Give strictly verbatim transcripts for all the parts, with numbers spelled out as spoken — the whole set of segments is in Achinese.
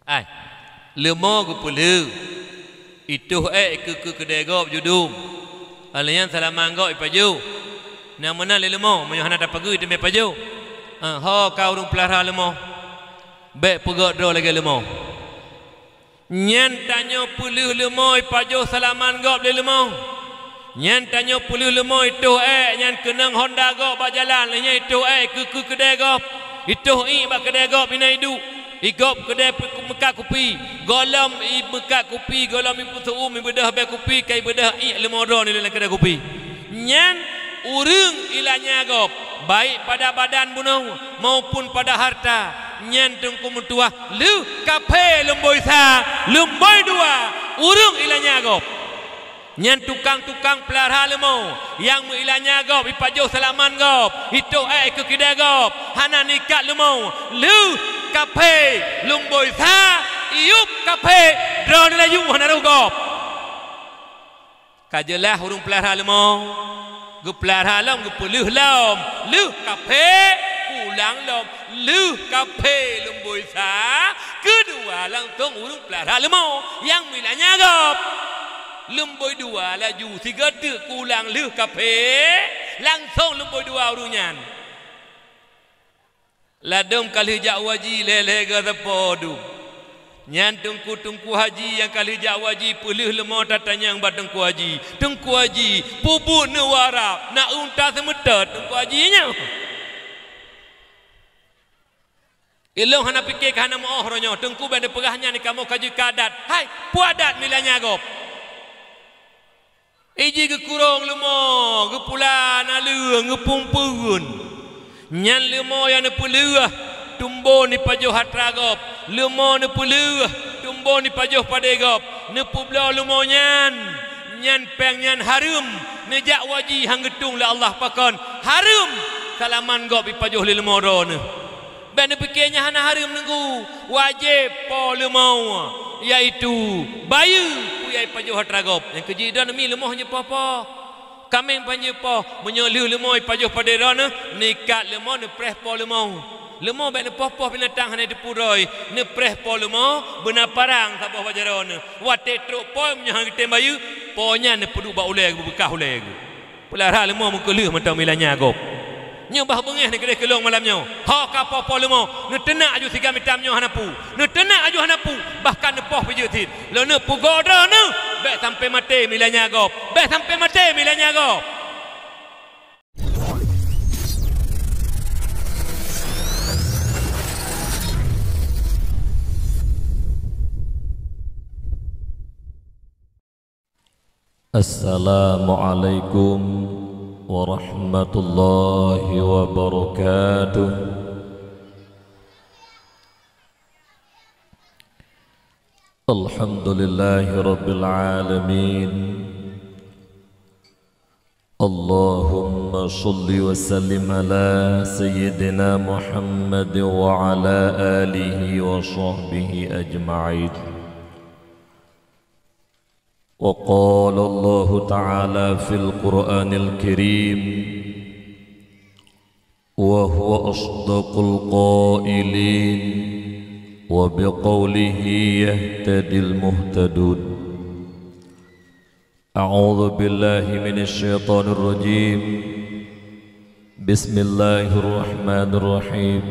Ai, leumo geupeulheueh, itoh ék keu, keu keudè gob judum. Alèh nyan salaman gob ipajoh. Na meunan lé leumo, meunyoe hana tapeugöt teumé pajoh. Ah, ho ka ureuëng peulara leumo. Bék peugöt droe lagèe leumo. Nyan tanyoe peulheueh leumo ipajoh salaman gob lé leumo. Nyan tanyoe peulheueh leumo itoh ék nyan keunong honda gob bak jalan, lheueh nyan itoh ék keu, keu keudè gob. Itoh iék bak keudè gob inan iduek. Igob keudè pe-, meukat kupi. Gohlom imeukat kupi, gohlom ipeuseu'uem, ibeudôh bèe kupi, ka ibeudôh iék leumo droeneuh lam keudè kupi. Nyan ureuëng ilanya gob, baik pada badan bunoe maupun pada harta, nyan teungku meutuah lheueh kaphé lumboi sa, lumboi dua, ureuëng ilanya gob. Nyan tukang-tukang peulara leumo nyang meuilanya gob, ipajoh salaman gob, itoh ék keu keudè gob, hana nikat leumo, lheueh kaphé lumboi sa, iyup kaphé, droeneuh laju hana rhoh gob. Ka jeulaih ureuëng peulara leumo, geupeulara lom, geupeulheueh lom, lheueh kaphé, pulang lom, lheueh kaphé lumboi sa, keudua langsong ureuëng peulara leumo nyang meuilanya gob. Lumboi dua laju sigoe teuk kulang lheueh kaphé, langsong lumboi dua ureuëng nyan. Ladôm ka lheueh jak u haji lhèe-lhèe geuh sapo dum. Nyan teungku-teungku haji nyang ka lheueh jak u haji peulheueh leumo tatanyong bak teungku haji, "Teungku haji, peue buet neuh u Arab, na unta seumeutôt teungku haji nyoe?" Ilôn hana pike ka hana meu'oh roh nyoe, teungku bék neupeugah nyan kamoe ka jeuet keu adat. Hai, peue adat meuilanya gob? Iji geukurong leumo, geupula naleueng, geupeueun-peueun. Nyan leumo nyang neupeulheueh tumbon ipajoh atra gob, leumo neupeulheueh tumbon ipajoh padé gob, neupeubloe leumo nyan. Nyan péng nyan hareuem, neujak u haji han geutueng lé Allah pakon, hareuem salaman gob ipajoh lé leumo droeneuh. Bék neupike nyan hana hareuem teungku, wajéb po leumo, yaitu bayeue peue nyang ipajoh atra gob. Nyang keujeuet droeneuh mi leumo han jeuet poh-poh. Kaméng pan jeuet poh, meunyoe lheueh leumo ipajoh padé droeneuh, neuikat leumo, neupreh po leumo. Leumo bék neupoh-poh binatang hana jiteupeue droe, neupreh po leumo, beuna parang saboh bak jaroe neuh. Watée trok po meunyoe han geutem bayeue, po nyan neupeuduek bak ulée geuh, beubeukaih ulée geuh. Peulara leumo meukeulheueh mantong meuilanya gob. Nyoe bah beungéh neuh keudeh keu lôn malam nyoe. Ho ka poh-poh leumo, neuteunak aju sigam itam nyoe hana peue. Neuteunak aju hana peue, bahkan neupoh pih jeuet cit. Lôn neuk peugoe droeneuh, bék sampai maté meuilanya gob. Bék sampai maté meuilanya gob. Assalamualaikum warahmatullahi wabarakatuh. Alhamdulillahi rabbil alamin. Allahumma shalli wa sallim ala sayyidina Muhammad wa ala alihi wa sahbihi ajma'in. Wa qala Allahu ta'ala fil Qur'anil Karim, wa huwa asdaqul qailin, wa biqaulihi yahtadil muhtadun. A'udzu billahi minasy syaithanir rajim. Bismillahirrahmanirrahim.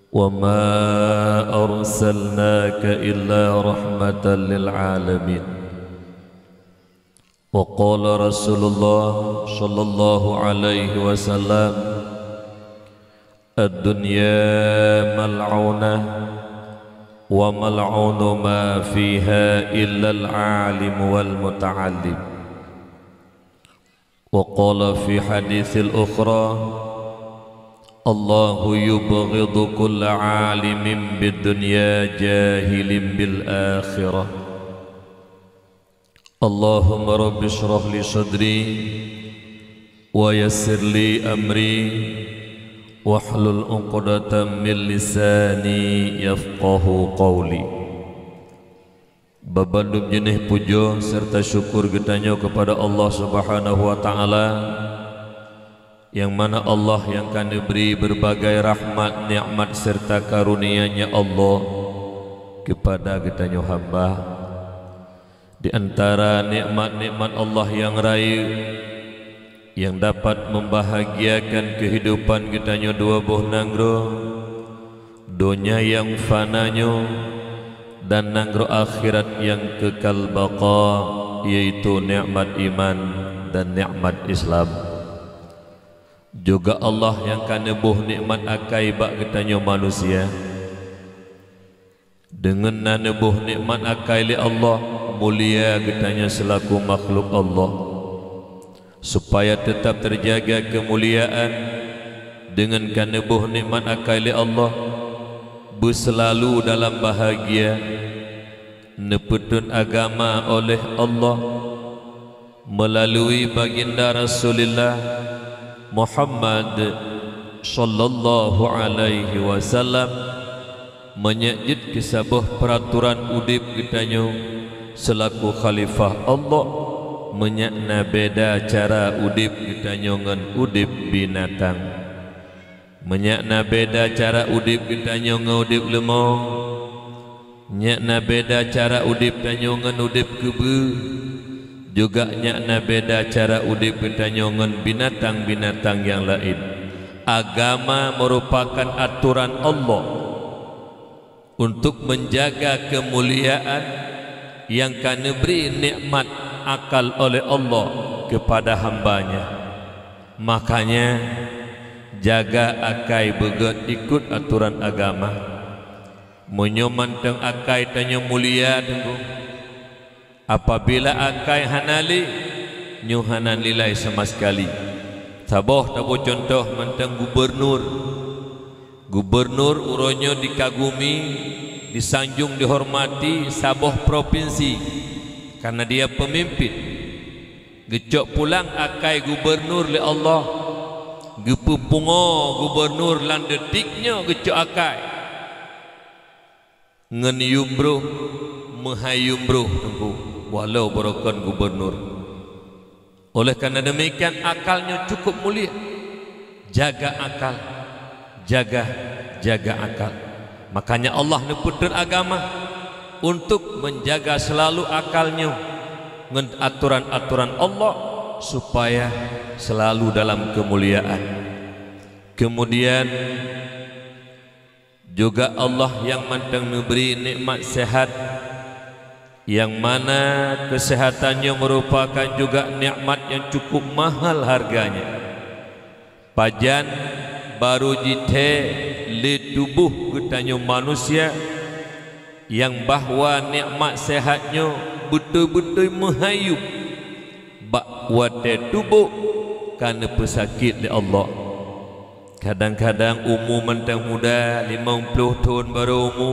Wa ma arsalnaka illa rahmatan lil alamin. Wa qala Rasulullah sallallahu alaihi wasallam, "Ad-dunya mal'unah, wa mal'unu ma fiha illal alim wal muta'allim." Wa qala fi haditsil ukhra, "Allahu yubghidu kulla alimin bid dunya jahilin bil akhirah." Allahumma rabbi shrah li sadri wa yassir li amri wahlul 'uqdatam min lisani yafqahu qauli. Babandum jeuneh pujoe serta syukur geutanyoe keupada Allah Subhanahu wa Ta'ala, nyang mana Allah nyang ka neubri beureubagai rahmat, nikmat serta karunia-Nya Allah. Kepada geutanyoe hamba, di antara nikmat-nikmat Allah nyang rayeuk, nyang dapat membahagiakan kehidupan geutanyoe dua boh nanggroe, donya nyang fana nyoe dan nanggroe akhirat nyang kekal baqa, yaitu nikmat iman dan nikmat Islam. Juga Allah nyang ka neuboh nikmat akai bak geutanyoe manusia. Deungon na neuboh nikmat akai lé Allah, mulia geutanyoe seulaku makhluk Allah. Supaya teutab teujaga keumuliaan, deungon ka neuboh nikmat akai lé Allah, beuseulalu dalam bahagia, neupeutrön agama oleh Allah meulalu Baginda Rasulullah Muhammad sallallahu alaihi wasallam, meunyoe jeuet keu saboh peuratoran udeb geutanyoe seulaku khalifah Allah, meunyoe na beda cara udeb geutanyoe ngon udeb binatang. Meunyoe na beda cara udeb geutanyoe ngon udeb leumô, nyoe na beda cara udeb tanyoe ngon udeb keubeue, juga nyoe na beda cara udeb geutanyoe ngon binatang-binatang nyang laén. Agama meurupakan atoran Allah untuk menjaga keumuliaan nyang ka neubri nikmat akal oleh Allah keupada hamba-Nya. Makanya, jaga akai beugét ikot atoran agama. Meunyoe mantong akai tanyoe mulia, Teungku, apabila akai hana lé, nyoe hana nilai sama sekali. Saboh taboh cuntoh mantong gubernur. Gubernur uroe nyoe dikagumi, disanjong, dihormati saboh propinsi karena dia pemimpin. Geucok pulang akai gubernur lé Allah, geupeupungo gubernur lam detik nyoe geucok akai. Ngon yuem broh, meuhai yuem broh, Teungku, walau barokon gubernur. Oleh karena demikian, akalnya cukup mulia. Jaga akal, jaga, jaga akal. Makanya Allah neupeutrön agama untuk menjaga selalu akalnya ngon atoran-atoran Allah supaya selalu dalam kemuliaan. Kemudian, juga Allah nyang mantong neubri nikmat sehat, nyang mana keuseuhatan nyoe meurupakan juga nikmat nyang cukup mahal harganya. Pajan barô jithée lé tuboh geutanyoe manusia nyang bahwa nikmat sehat nyoe beutôi-beutôi meuhai yuem bak watée tuboh ka neupeusakét lé Allah. Kadang-kadang umu mantong muda, limong ploh thon barô umu,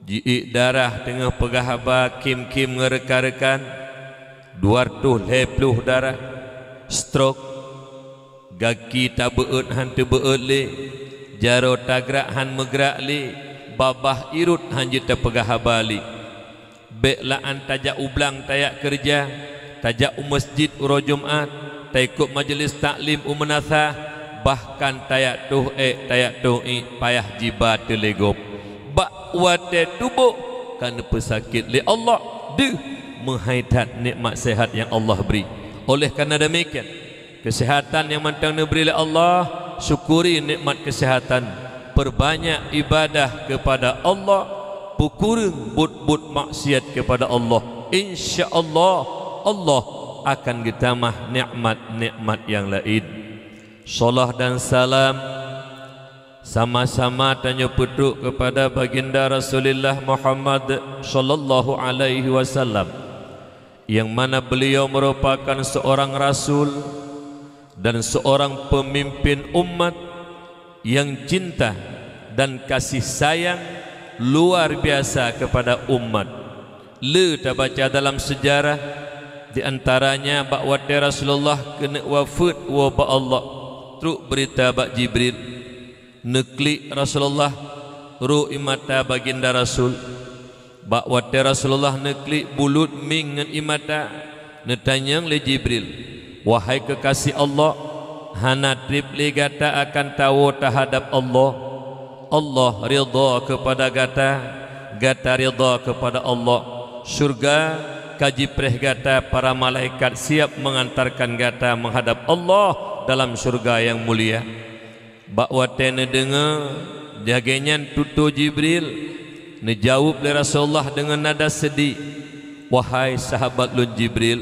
jiék darah teungoh peugah haba khém-khém ngon reukan-reukan, dua reutôh lhée ploh darah, stroke, gaki tabeuôt hán teubeuôt lé, jaroe tagrak hán meugrak lé, babah irot hán jeuet tapeugah haba lé. Bék la'an tajak u blang tajak keureuja, tajak u meuseujid uroe Jumat, taikot majeulih taklim u meunasah, bahkan tajak toh ék, tajak toh iék, payah jiba teulégob. Bak watée tuboh ka neupeusakét lé Allah, deuh meuhai that nikmat sehat nyang Allah bri. Oleh karena demikian, keuseuhatan nyang mantong neubri lé Allah, syukuri nikmat keuseuhatan, peurbanyak ibadah keupada Allah, peukureueng buet-buet maksiat keupada Allah. Insya Allah, Allah akan geutamah nikmat-nikmat nyang laén. Salat dan salam sama-sama tanyoe peutrok keupada Baginda Rasulullah Muhammad sallallahu alaihi wasallam, nyang mana beliau merupakan seorang rasul dan seorang pemimpin umat nyang cinta dan kasih sayang luar biasa keupada umat. Le tabaca dalam seujarah, di antaranya bak watée Rasulullah keuneuk wafeuet woe bak Allah, trok beurita bak Jibril. Neuklik Rasulullah, rhot ie mata Baginda Rasul. Bak watée Rasulullah neuklik buleuen mieng ngon ie mata, neutanyong lé Jibril, "Wahai keukasih Allah, hana treb lé gata akan tawoe teuhadab Allah. Allah ridha keupada gata, gata ridha kepada Allah. Syurga ka jipreh gata, para malaikat siap mengantarkan gata menghadap Allah dalam syurga yang mulia." Bak watée neudeungoe lagée nyan tutoe Jibril, neujaweueb lé Rasulullah deungon nada seudik, "Wahai sahabat lôn Jibril,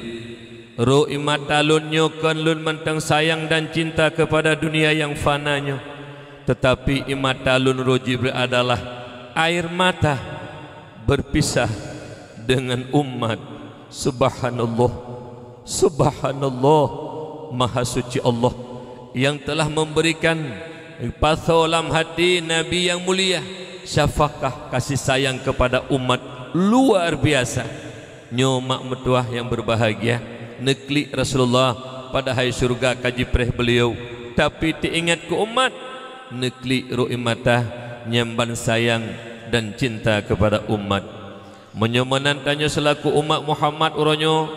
roh ie mata lôn nyoe kon lôn mantong sayang dan cinta kepada dunia yang fana nyoe, teutapi ie mata lôn roh Jibril adalah air mata berpisah dengan umat." Subhanallah, subhanallah, maha suci Allah yang telah memberikan pasoe lam hati Nabi yang mulia, syafaqah, kasih sayang kepada umat luar biasa. Nyoe mak meutuah yang berbahagia, neuklik Rasulullah padahai syurga ka jipreh beliau, tapi teuingat keu umat, neuklik roh ie mata nyang ban sayang dan cinta kepada umat. Meunyoe meunan tanyoe seulaku umat Muhammad uroe nyoe,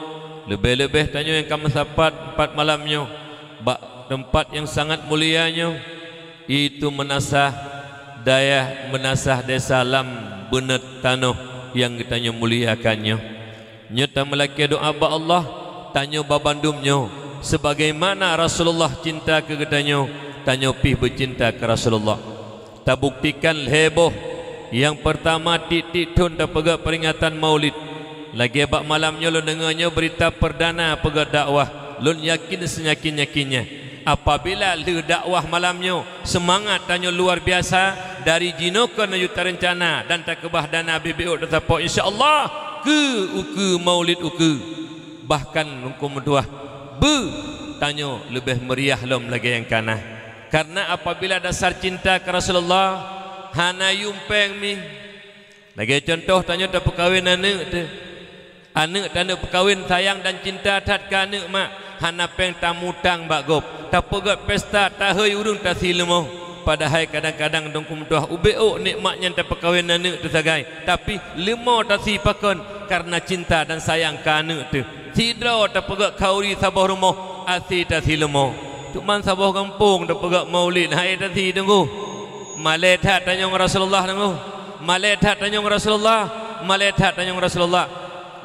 leubeh-leubeh tanyoe nyang ka meusapat pat malam nyoe bak teumpat nyang sangat mulia nyoe, itu meunasah dayah, meunasah desa lam beuneut tanoh nyang geutanyoe muliakan nyoe. Nyoe tameulakée doá bak Allah, tanyoe babandum nyoe, sebagaimana Rasulullah cinta keu geutanyoe, tanyoe pih beucinta keu Rasulullah. Tabuktikan lhée boh. Nyang peurtama, tieb-tieb thon tapeugét peuringatan Maulid. Lagée bak malam nyoe lôn deungoe nyoe beurita peurdana peugét dakwah, lôn yakin seuyakin-yakinnya, apabila lheueh dakwah malam nyoe, seumangat tanyoe luar biasa, dari jinoe keunoe yue tareuncana dan takeubah dana bibiôk tasapo, insya Allah, keu ukeue Maulid ukeue. Bahkan Teungku meutuah, beu tanyoe leubeh meuriah lom lagée nyang ka na. Karna apabila dasar cinta keu Rasulullah, hana yuem péng mi. Lagée cuntoh, tanyoe tapeukawen aneuëk teuh. Aneuëk taneuk peukawen sayang dan cinta that keu aneuëk mak, hana péng tamutang bak gob. Tapeugét pesta, tahôi ureuëng tasi leumo. Padahai kadang-kadang Teungku meutuah ubé ôk nikmat nyan tapeukawen aneuëk teuh sagai, tapi leumo tasi pakon, karna cinta dan sayang keu aneuëk teuh. Sidroe tapeugét khauri saboh rumoh, asi tasi leumo. Teuma saboh gampông tapeugét Maulid, hai tasi Teungku. Malée that tanyong Rasulullah Teungku. Malée that tanyong Rasulullah. Malée that tanyong Rasulullah.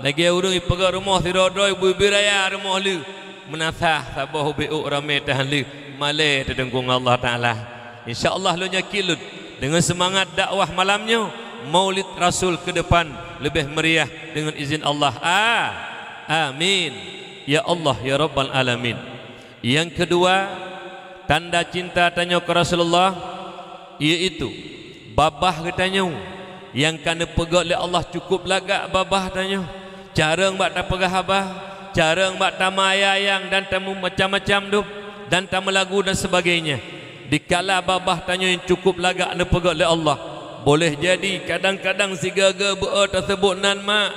Lagée ureuëng ipeugét rumoh sidroe-droe bubé raya rumoh lé. Meunasah saboh ubé ôk ramé tahan lé. Malée teuh Teungku ngon Allah Taala. Insya Allah lôn yakin lôn, deungon seumangat dakwah malam nyoe, Maulid Rasul keu depan leubeh meuriah deungon izin Allah. A-, amin. Ya Allah, ya Rabbal Alamin. Nyang keudua, tanda cinta tanyoe keu Rasulullah, yaitu babah geutanyoe nyang ka neupeugét lé Allah cukôp lagak babah tanyoe. Carông bak tapeugah haba, carông bak tamayang dan tameumacam-macam dum, dan tameulagu dan sebagainya. Dikala babah tanyoe nyang cukôp lagak neupeugét lé Allah, boleh jadi kadang-kadang sigaga beu-e taseubot nan mak,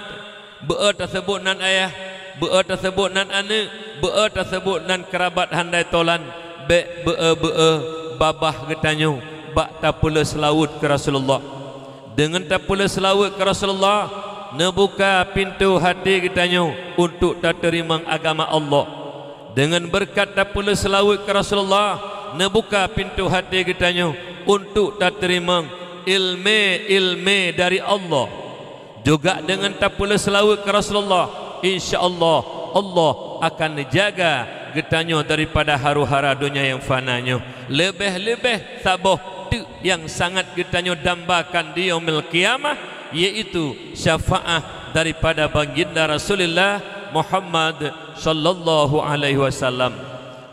beu-e taseubot nan ayah, beu-e taseubot nan aneuëk, beu-e taseubot nan keurabat handai tolan, bék beu-e-beu-e babah geutanyoe bak tapeuleueh seulaweuet keu Rasulullah. Deungon tapeuleueh seulaweuet keu Rasulullah, neubuka pintoe haté geutanyoe untuk tateurimong agama Allah. Deungon beureukat tapeuleueh seulaweuet keu Rasulullah, neubuka pintoe haté geutanyoe untuk tateurimong ileumé-ileumé dari Allah. Juga deungon tapeuleueh seulaweuet keu Rasulullah, insya Allah, Allah akan neujaga geutanyoe daripada haru-hara donya nyang fana nyoe. Leubeh-leubeh saboh teuk nyang sangat geutanyoe dambakan di Yaumil Qiyamah, yaitu syafaat daripada Baginda Rasulullah Muhammad sallallahu alaihi wasallam.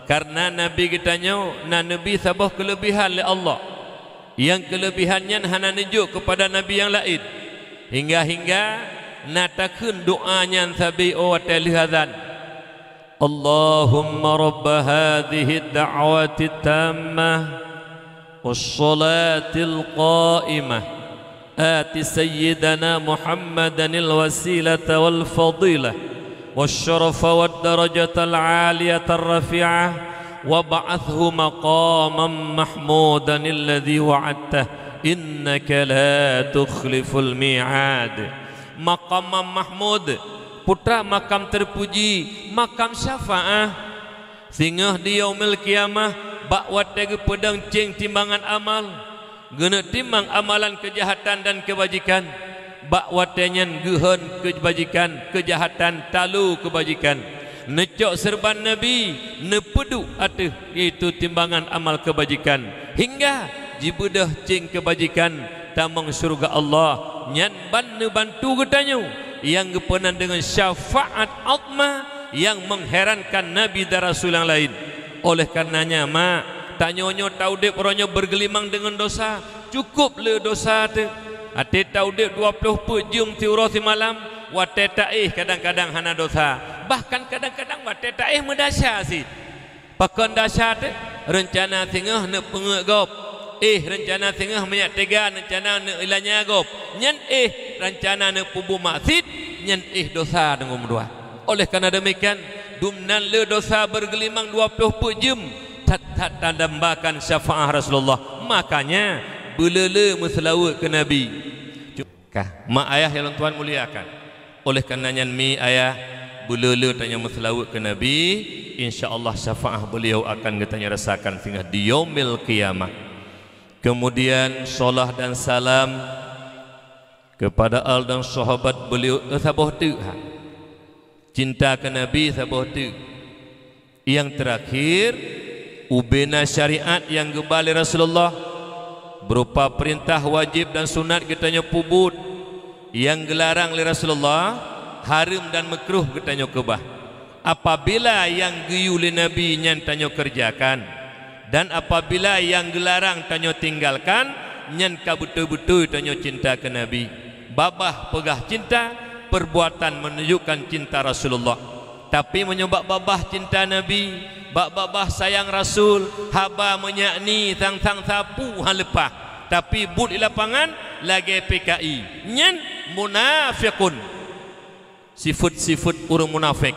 Karna Nabi geutanyoe na neubi saboh keuleubihan lé Allah. Nyang keuleubihan nyan hana neujok keupada nabi nyang laén. Hingga-hingga na takheun doá nyan sabe óh watée lheueh azan. Allahumma rabb hadzihid da'watit tammah, wassalatil qa'imah, ati sayyidana Muhammadanil wasilata wal fadilah, wasyarafa wad darajatal aliyatar rafi'ah, wab'athhu maqamam mahmudanil ladzi wa'adtah, innaka la tukhliful mi'ad. Maqamam mahmud, putra makam teupuji, makam syafaah. Singoh di Yaumil Qiyamah, bak watée geupeudong céng timbangan amal, geuneuk timang amalan keujahatan dan keubajikan. Bak watée nyan geuhon keubajikan, keujahatan talo keubajikan. Neucok seureuban Nabi, neupeuduek ateueh, yaitu timbangan amal keubajikan, hingga jibeudôh céng keubajikan tamong syeuruga Allah. Nyan ban neubantu geutanyoe nyang geupeunan deungon syafaat uzma nyang meuherankan nabi dan rasul nyang laén. Oleh karenanya, mak, tanyoe nyoe taudeb uroe nyoe beurgeulimang deungon dosa. Cukôp le dosa teuh. Até taudeb dua ploh peuet jeuem siuroe simalam, watée taéh kadang-kadang hana dosa. Bahkan kadang-kadang watée taéh meudasya cit. Pakon dasya teuh? Reuncana singoh neuk peungeuet gob. Éh, reuncana singoh meunyak teuga, reuncana neuk ilanya gob. Nyan éh, reuncana neuk peubuet maksiet, nyan éh dosa deungon meudua. Oleh karena demikian, dumnan le dosa beurgeulimang dua ploh peuet jeuem, that-that tadambakan syafaat Rasulullah. Makanya, beuleu-leu meuseulaweuet keu Nabi. Ka, mak ayah nyang lôn tuan muliakan. Oleh karena nyan, mi ayah, beuleu-leu tanyoe meuseulaweuet keu Nabi, insya Allah syafaat beliau akan geutanyoe rasakan singoh di yaumil qiyamah. Kemudian, salat dan salam kepada al dan sahabat beliau, eh, saboh teuk ha. Cinta keu Nabi saboh teuk. Nyang teurakhir, ubena syariat nyang geuba lé Rasulullah, berupa peurintah wajéb dan sunat geutanyoe peubuet, nyang geularang lé Rasulullah, hareuem dan meukruh geutanyoe keubah. Apabila nyang geuyue lé Nabi nyan tanyoe keureujakan, dan apabila nyang geularang tanyoe tinggalkan, nyan ka beutôi-beutôi tanyoe cinta keu Nabi. Babah peugah cinta, perbuatan menunjukkan cinta Rasulullah. Tapi meunyoe bak babah cinta Nabi, bak babah sayang Rasul, haba meunyak ni sang-sang sapeue han leupah, tapi buet di lapangan lagée P K I, nyan munafiqun. Sifeuet-sifeuet ureuëng munafék.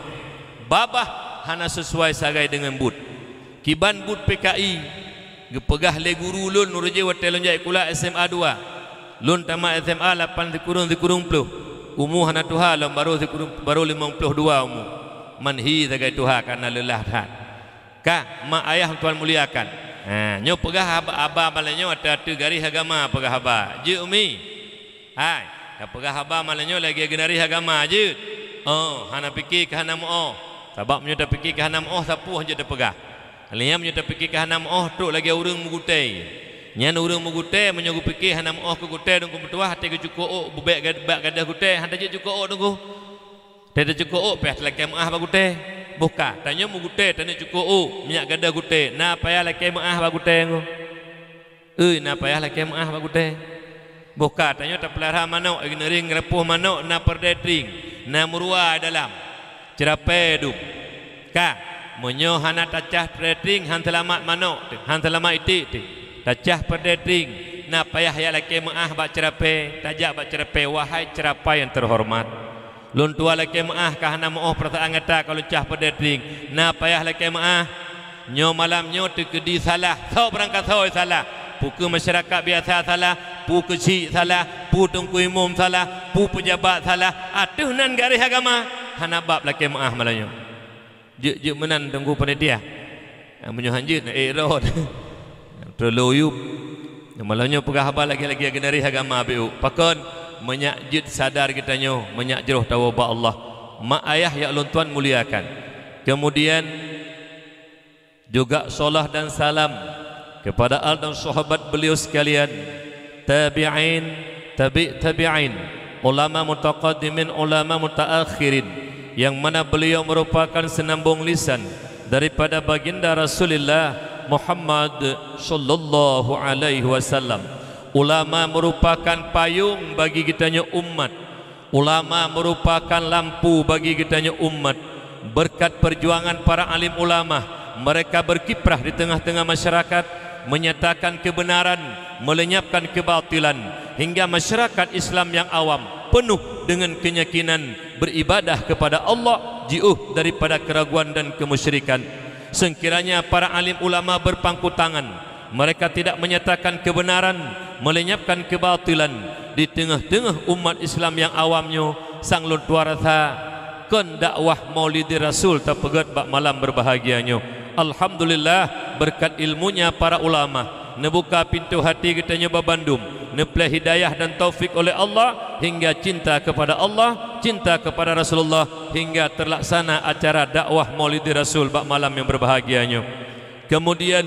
Babah hana sisuai sagai deungon buet. Kiban buet P K I, geupeugah lé guru lôn, uroe jéh watée lôn jak sikula S M A dua. Lôn tamat S M A lapan sikureueng sikureueng ploh. Umu hana tuha lom, barô sikureueng, barô limong ploh dua umu. Manhi sagai tuha kareuna leulah that. Ka, mak ayah tuan muliakan. Ha, nyoe peugah haba, haba malam nyoe ateueh-ateueh garéh agama peugah haba. Jeuet umi. Hai, tapeugah haba malam nyoe lagée geunaréh agama jeuet. Oh, hana pike keu hana meuoh. Sabab meunyoe tapike keu hana meuoh, sapeue jeuet tapeugah. Liam nyoe tapike keu hana meuoh, trok lagée ureuëng meugutée. Nyan ureuëng meugutée, meunyoe geupike hana meuoh keu gutée, deungon meutuwah até geucukôk ôk, beubek gad-, bak gadôh gutée, hana jeuet cukôk ôk deungon. Teuh teucukôk ôk, payah talakée meuáh bak gutée. Boh ka, tanyoe meugutée, tanyoe cukôk ôk, minyak gadôh gutée, na payah lakée meuáh bak gutée nyoe. Ui, na payah lakée meuáh bak gutée. Boh ka, tanyoe tapeulara manok, ignering rapoh manok, na peureudée tring, na meuruwa dalam, ceurapée dum. Ka, meunyoe hana tacah peureudée tring, han seulamat manok teuh, han seulamat iték teuh. Tacah peureudée tring, na payah jak lakée meuáh bak ceurapée, tajak bak ceurapée, wahai ceurapée nyang teuhoreumat. Lôn tuwa lakée meuáh ka hana meuoh peurasaan gata ka lôn cah peureudée tring. Na payah lakée meuáh. Nyoe malam nyoe teukeudi salah, soe beurangkasoe salah. Peu keuh masyarakat biasa salah, peu keuh chik salah, peu teungku imum salah, peu peujabat salah. Ateueh nan garéh agama, hana bab lakée meuáh malam nyoe. Jeuet-jeuet meunan teungku panitia. Meunyoe han jeuet, na ék rot. Teulôyup. Malam nyoe peugah haba lagée-lagée geunaréh agama B U. Pakon? Meunyak jeuet sadar geutanyoe, meunyak jroh tawoe bak Allah. Mak ayah nyang lôn tuan muliakan. Kemudian juga salat dan salam kepada al dan sahabat beliau sekalian, tabi'in, tabi' tabi'in, ulama mutaqaddimin, ulama mutaakhirin, yang mana beliau merupakan senambung lisan daripada baginda Rasulullah Muhammad sallallahu alaihi wasallam. Ulama merupakan payung bagi geutanyoe umat. Ulama merupakan lampu bagi geutanyoe umat. Berkat perjuangan para alim ulama, mereka berkiprah di tengah-tengah masyarakat, menyatakan kebenaran, melenyapkan kebatilan, hingga masyarakat Islam yang awam penuh dengan keyakinan beribadah kepada Allah, jiôh daripada keraguan dan kemusyrikan. Sekiranya para alim ulama berpangku tangan, mereka tidak menyatakan kebenaran, melenyapkan kebatilan di tengah-tengah umat Islam yang awam nyoe, sang lôn tuwa rasa kon dakwah Maulidi Rasul tapeugét bak malam berbahagia nyoe. Alhamdulillah, berkat ilmunya para ulama, neubuka pintoe hati geutanyoe babandum, Neuplé hidayah dan taufik oleh Allah hingga cinta kepada Allah, cinta kepada Rasulullah, hingga terlaksana acara dakwah Maulidi Rasul bak malam yang berbahagia nyoe. Kemudian,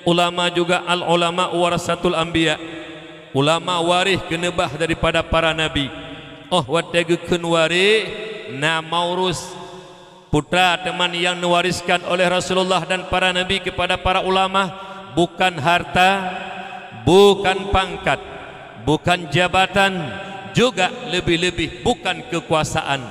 ulama juga, al-ulama warasatul anbiya. Ulama waréh keuneubah daripada para nabi. Óh watée geukheun waréh, na maurus. Putra teuma nyang neuwariskan oleh Rasulullah dan para nabi kepada para ulama, bukan harta, bukan pangkat, bukan jabatan, juga lebih-lebih bukan kekuasaan.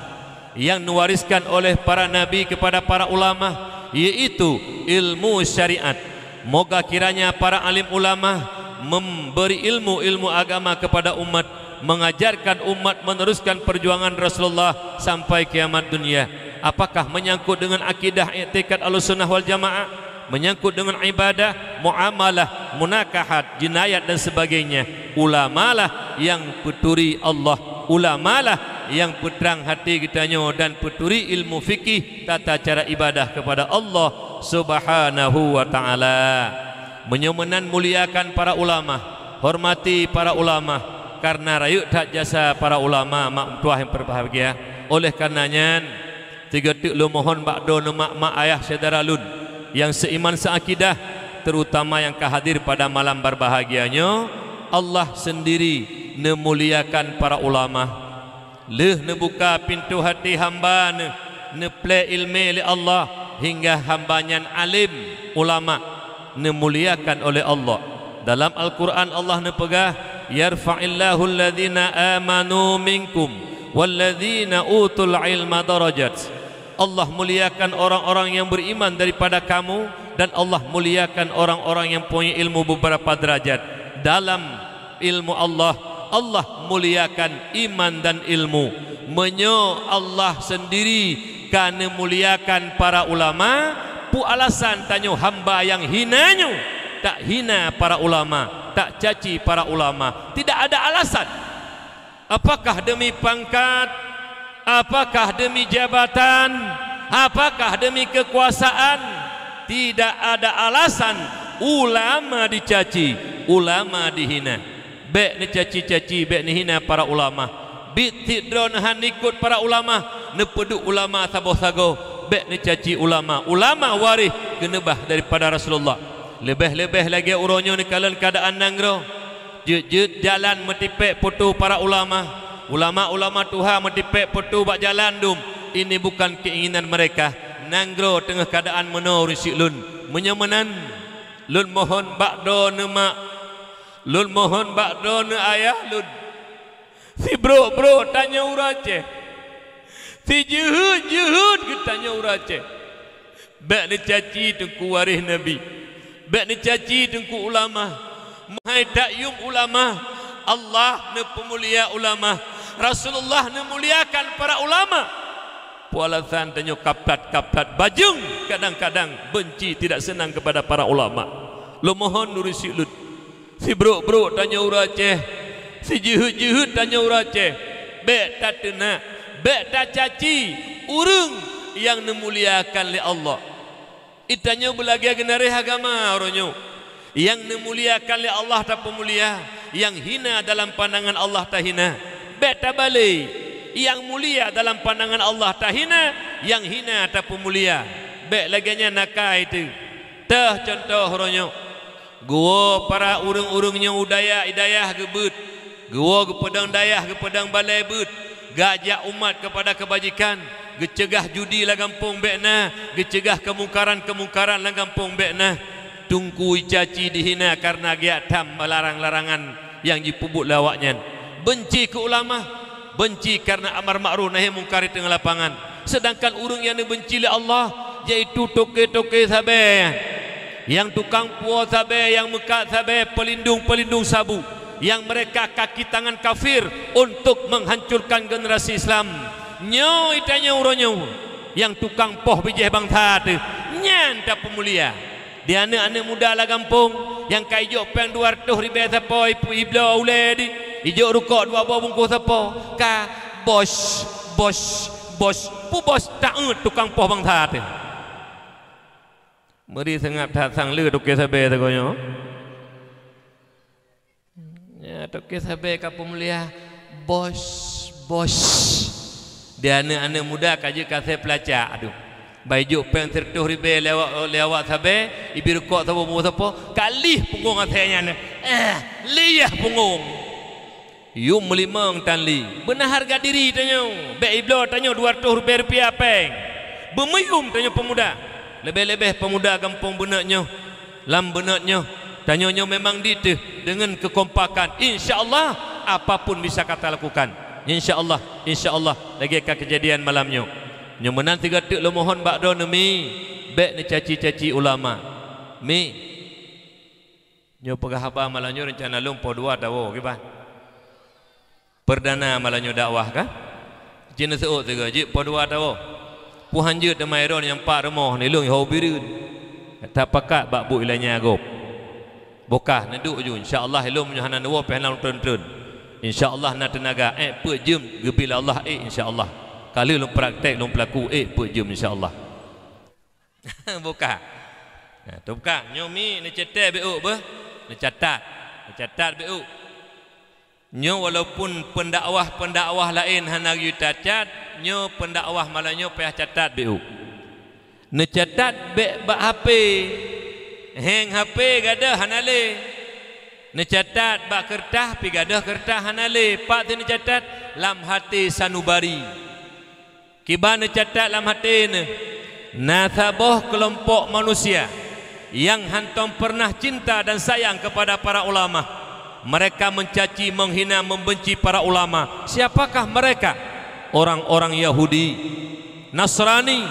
Nyang neuwariskan oleh para nabi kepada para ulama, yaitu ilmu syariat. Moga kiranya para alim ulama memberi ilmu-ilmu agama kepada umat, mengajarkan umat meneruskan perjuangan Rasulullah sampai kiamat dunia. Apakah menyangkut dengan akidah, iktikad Ahlussunnah wal Jamaah, menyangkut dengan ibadah, muamalah, munakahat, jinayat dan sebagainya, ulamalah nyang peuturi Allah, ulamalah nyang peutrang hati geutanyoe dan peuturi ilmu fikih, tata cara ibadah kepada Allah Subhanahu wa Ta'ala. Meunyoe meunan, muliakan para ulama, hormati para ulama, karena rayeuk that jasa para ulama, mak meutuah nyang berbahagia. Oleh karena nyan, sigoe teuk lôn mohon bak droeneuh mak-mak ayah syedara lôn nyang seiman seakidah, terutama nyang ka hadir pada malam berbahagia nyoe, Allah sendiri neumuliakan para ulama. Lheueh neubuka pintoe hati hamba neuh, neuplé iéleumé lé Allah, hingga hamba nyan alim, ulama, neumuliakan oleh Allah. Dalam Al-Quran Allah neupeugah, "Yarfa'illahu alladhina amanu minkum walladhina utul ilma darajat." Allah muliakan orang-orang yang beriman daripada kamu, dan Allah muliakan orang-orang yang punya ilmu beberapa derajat. Dalam ilmu Allah, Allah muliakan iman dan ilmu. Meunyoe Allah sendiri ka neumuliakan para ulama, peue alasan tanyoe hamba nyang hina nyoe tak hina para ulama, tak caci para ulama? Tidak ada alasan. Apakah demi pangkat? Apakah demi jabatan? Apakah demi kekuasaan? Tidak ada alasan ulama dicaci, ulama dihina. Bék neucaci-caci, bék neuhina para ulama. Biet cit droeneuh han ikot para ulama, neupeuduek ulama saboh sagoe, bék neucaci ulama. Ulama waréh keuneubah daripada Rasulullah. Leubeh-leubeh lagée uroe nyoe neukalon keuadaan nanggroe. Jeuet-jeuet jalan meutipék poto para ulama. Ulama-ulama tuha meutipék poto bak jalan dum. Ini bukan keinginan mereka. Nanggroe teungoh keuadaan meunoe ureuëng syik lôn. Meunyoe meunan, lôn mohon bak droeneuh mak, lôn mohon bak droeneuh ayah lôn, sibrok-brok tanyoe ureuëng Aceh, sijeuheut-jeuheut geutanyoe ureuëng Aceh. Bék neucaci teungku waréh Nabi. Bék neucaci teungku ulama. Meuhai takyum ulama, Allah neupeumulia ulama. Rasulullah neumuliakan para ulama. Peue alasan tanyoe kaplat-kaplat bajeueng, kadang-kadang benci, tidak senang kepada para ulama? Lôn mohon ureuëng syik lôn. Sibrok-brok tanyoe ureuëng Aceh, sijeuheut-jeuheut tanyoe ureuëng Aceh, bék tateunak, bék tacaci ureuëng nyang neumuliakan lé Allah. Itanyoe beulagée geunaréh agama uroe nyoe. Nyang neumuliakan lé Allah tapeumulia, nyang hina dalam pandangan Allah tahina. Bék tabalé, nyang mulia dalam pandangan Allah tahina, nyang hina tapeumulia. Bék lagée nyan akai teuh. Teuh cuntoh uroe nyoe. Geuwoe para ureuëng-ureuëng nyoe u dayah-dayah geubeuet, geuwoe geupeudong dayah geupeudong balée beuet, geujak umat keupada keubajikan, geuceugah judi lam gampông bék na, geuceugah keumungkaran-keumungkaran lam gampông bék na. Teungku jicaci dihina kareuna geujak tham larang-larangan nyang jipeubuet lé awaknyan. Benci keu ulama, benci kareuna amar makruf nahi mungkar di teungoh lapangan. Sedangkan ureuëng nyang neubenci lé Allah, yaitu toke-toke sabée, nyang tukang puwoe sabée, nyang meukat sabée, pelindung-pelindung sabu, nyang mereka kaki tangan kafir untuk menghancurkan generasi Islam. Nyoe itanyoe uroe nyoe, nyang tukang poh bijéh bansa teuh, nyan tapeumulia. Di aneuëk-aneuëk muda lam gampông nyang ka ijok péng dua reutôh ribée sapo, ipeu ibloe ulée di, ijok rukok dua boh bungkôh sapo, ka bos, bos, bos, peue bos taát tukang poh bansa teuh. Meuri seungab that sang le toke sabée sagoe nyoe. Nyan Toke sabe ka peumulia, bos, bos. Di aneuk-aneuk muda ka jeuet ka asai peulacak, aduh. Bai jok péng sireutôh ribée lé awak, lé awak sabe, ibi rukok saboh, boh sapo, ka lih punggong asai nyan. Eh, lih punggong. Yum meulimong tan lih. Beuna hareuga diri tanyoe. Bék ibloe tanyoe dua reutôh ribée rupiah péng. Beumeuyum tanyoe peumuda. Leubeh-leubeh peumuda gampông Beuneuk nyoe. Lam Beuneuk nyoe, tanyoe nyoe memang diteuh deungon keukompakan. Insya Allah, apapun bisa gata lakukan. Insya Allah, insya Allah, lagée ka keujadian malam nyoe. Nyoe meunan sigoe teuk lôn mohon bak droeneuh, Mi, bék neucaci-caci ulama. Mi, nyoe peugah haba malam nyoe reuncana lôn poh dua tawoe, kiban? Perdana malam nyoe dakwah ka? Jeuet neuseuôt sigoe, jeuet poh dua tawoe. Peue han jeuet teuma droeneuh nyang pat rumoh nibak lôn ho bireuen. Tapakat bak buet ilanya gob. Bukah neuduek ju, insya Allah ilôn meunyoe hana neuwoe pih hana lôn treun-treun. Insya Allah na teunaga, ék peuet jeuem geubri lé Allah ék insya Allah. Ka lheueh lôn praktek lôn peulaku ék peuet jeuem insya Allah. Bukah. Nah, teuka nyoe Mi neucetek bék beuh, neucatat. Neucatat bék. Nyoe walaupun peundakwah-peundakwah laén hana geuyue catat, nyoe peundakwah malam nyoe payah catat bék. Neucatat bék bak H P. Héng H P gadoh hana lé. Neucatat bak keureutah pih gadoh keureutah hana lé. Pat teuh neucatat lam até sanubari. Kiban neucatat lam até neuh, na saboh keulompok manusia nyang hántom peureunah cinta dan sayang keupada para ulama. Mereka mencaci, menghina, membenci para ulama. Siapakah mereka? Orang-orang Yahudi, Nasrani,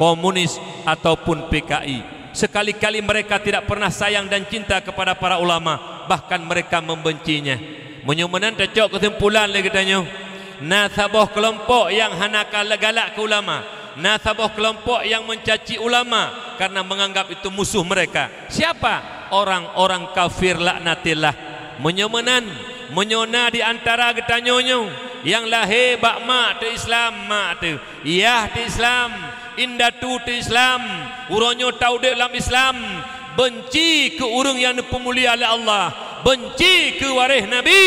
komunis, ataupun P K I. Sekali-kali mereka tidak pernah sayang dan cinta kepada para ulama, bahkan mereka membencinya. Meunyoe meunan tacok keusimpulan lé geutanyoe, na saboh keulompok nyang hana ka galak keu ulama, na saboh keulompok nyang mencaci ulama karena menganggap itu musuh mereka. Siapa? Orang-orang kafir laknatillah. Meunyoe meunan, meunyoe na di antara geutanyoe nyoe nyang lahé bak mak teuh Islam, mak teuh Yah teuh Islam, indatu teuh Islam, uroe nyoe ta udeb lam Islam, beunci keu ureuëng nyang neupeumulia lé Allah, beunci keu waréh Nabi,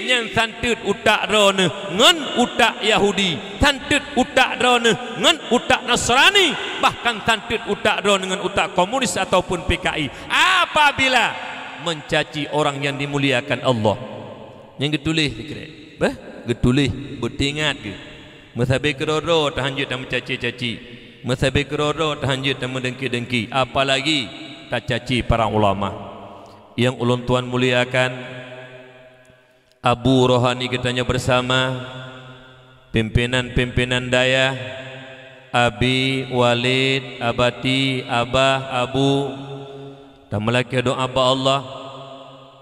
nyan santeut utak droeneuh ngon utak Yahudi, santeut utak droeneuh ngon utak Nasrani, bahkan santeut utak droeneuh ngon utak komunis ataupun P K I. Apabila mencaci orang yang dimuliakan Allah, nyang geutuléh sikrek, bah, geutuléh, beuteuingat geuh. Meusabe keudroe-droe tahan jeuet tameucaci-caci. Meusabe keudroe-droe tahan jeuet tameudengki-dengki, apalagi tacaci para ulama. Nyang ulôn tuan muliakan, abu rohani geutanyoe bersama, pimpinan-pimpinan dayah, abi, walid, abati, abah, abu, tameulakée doá bak Allah,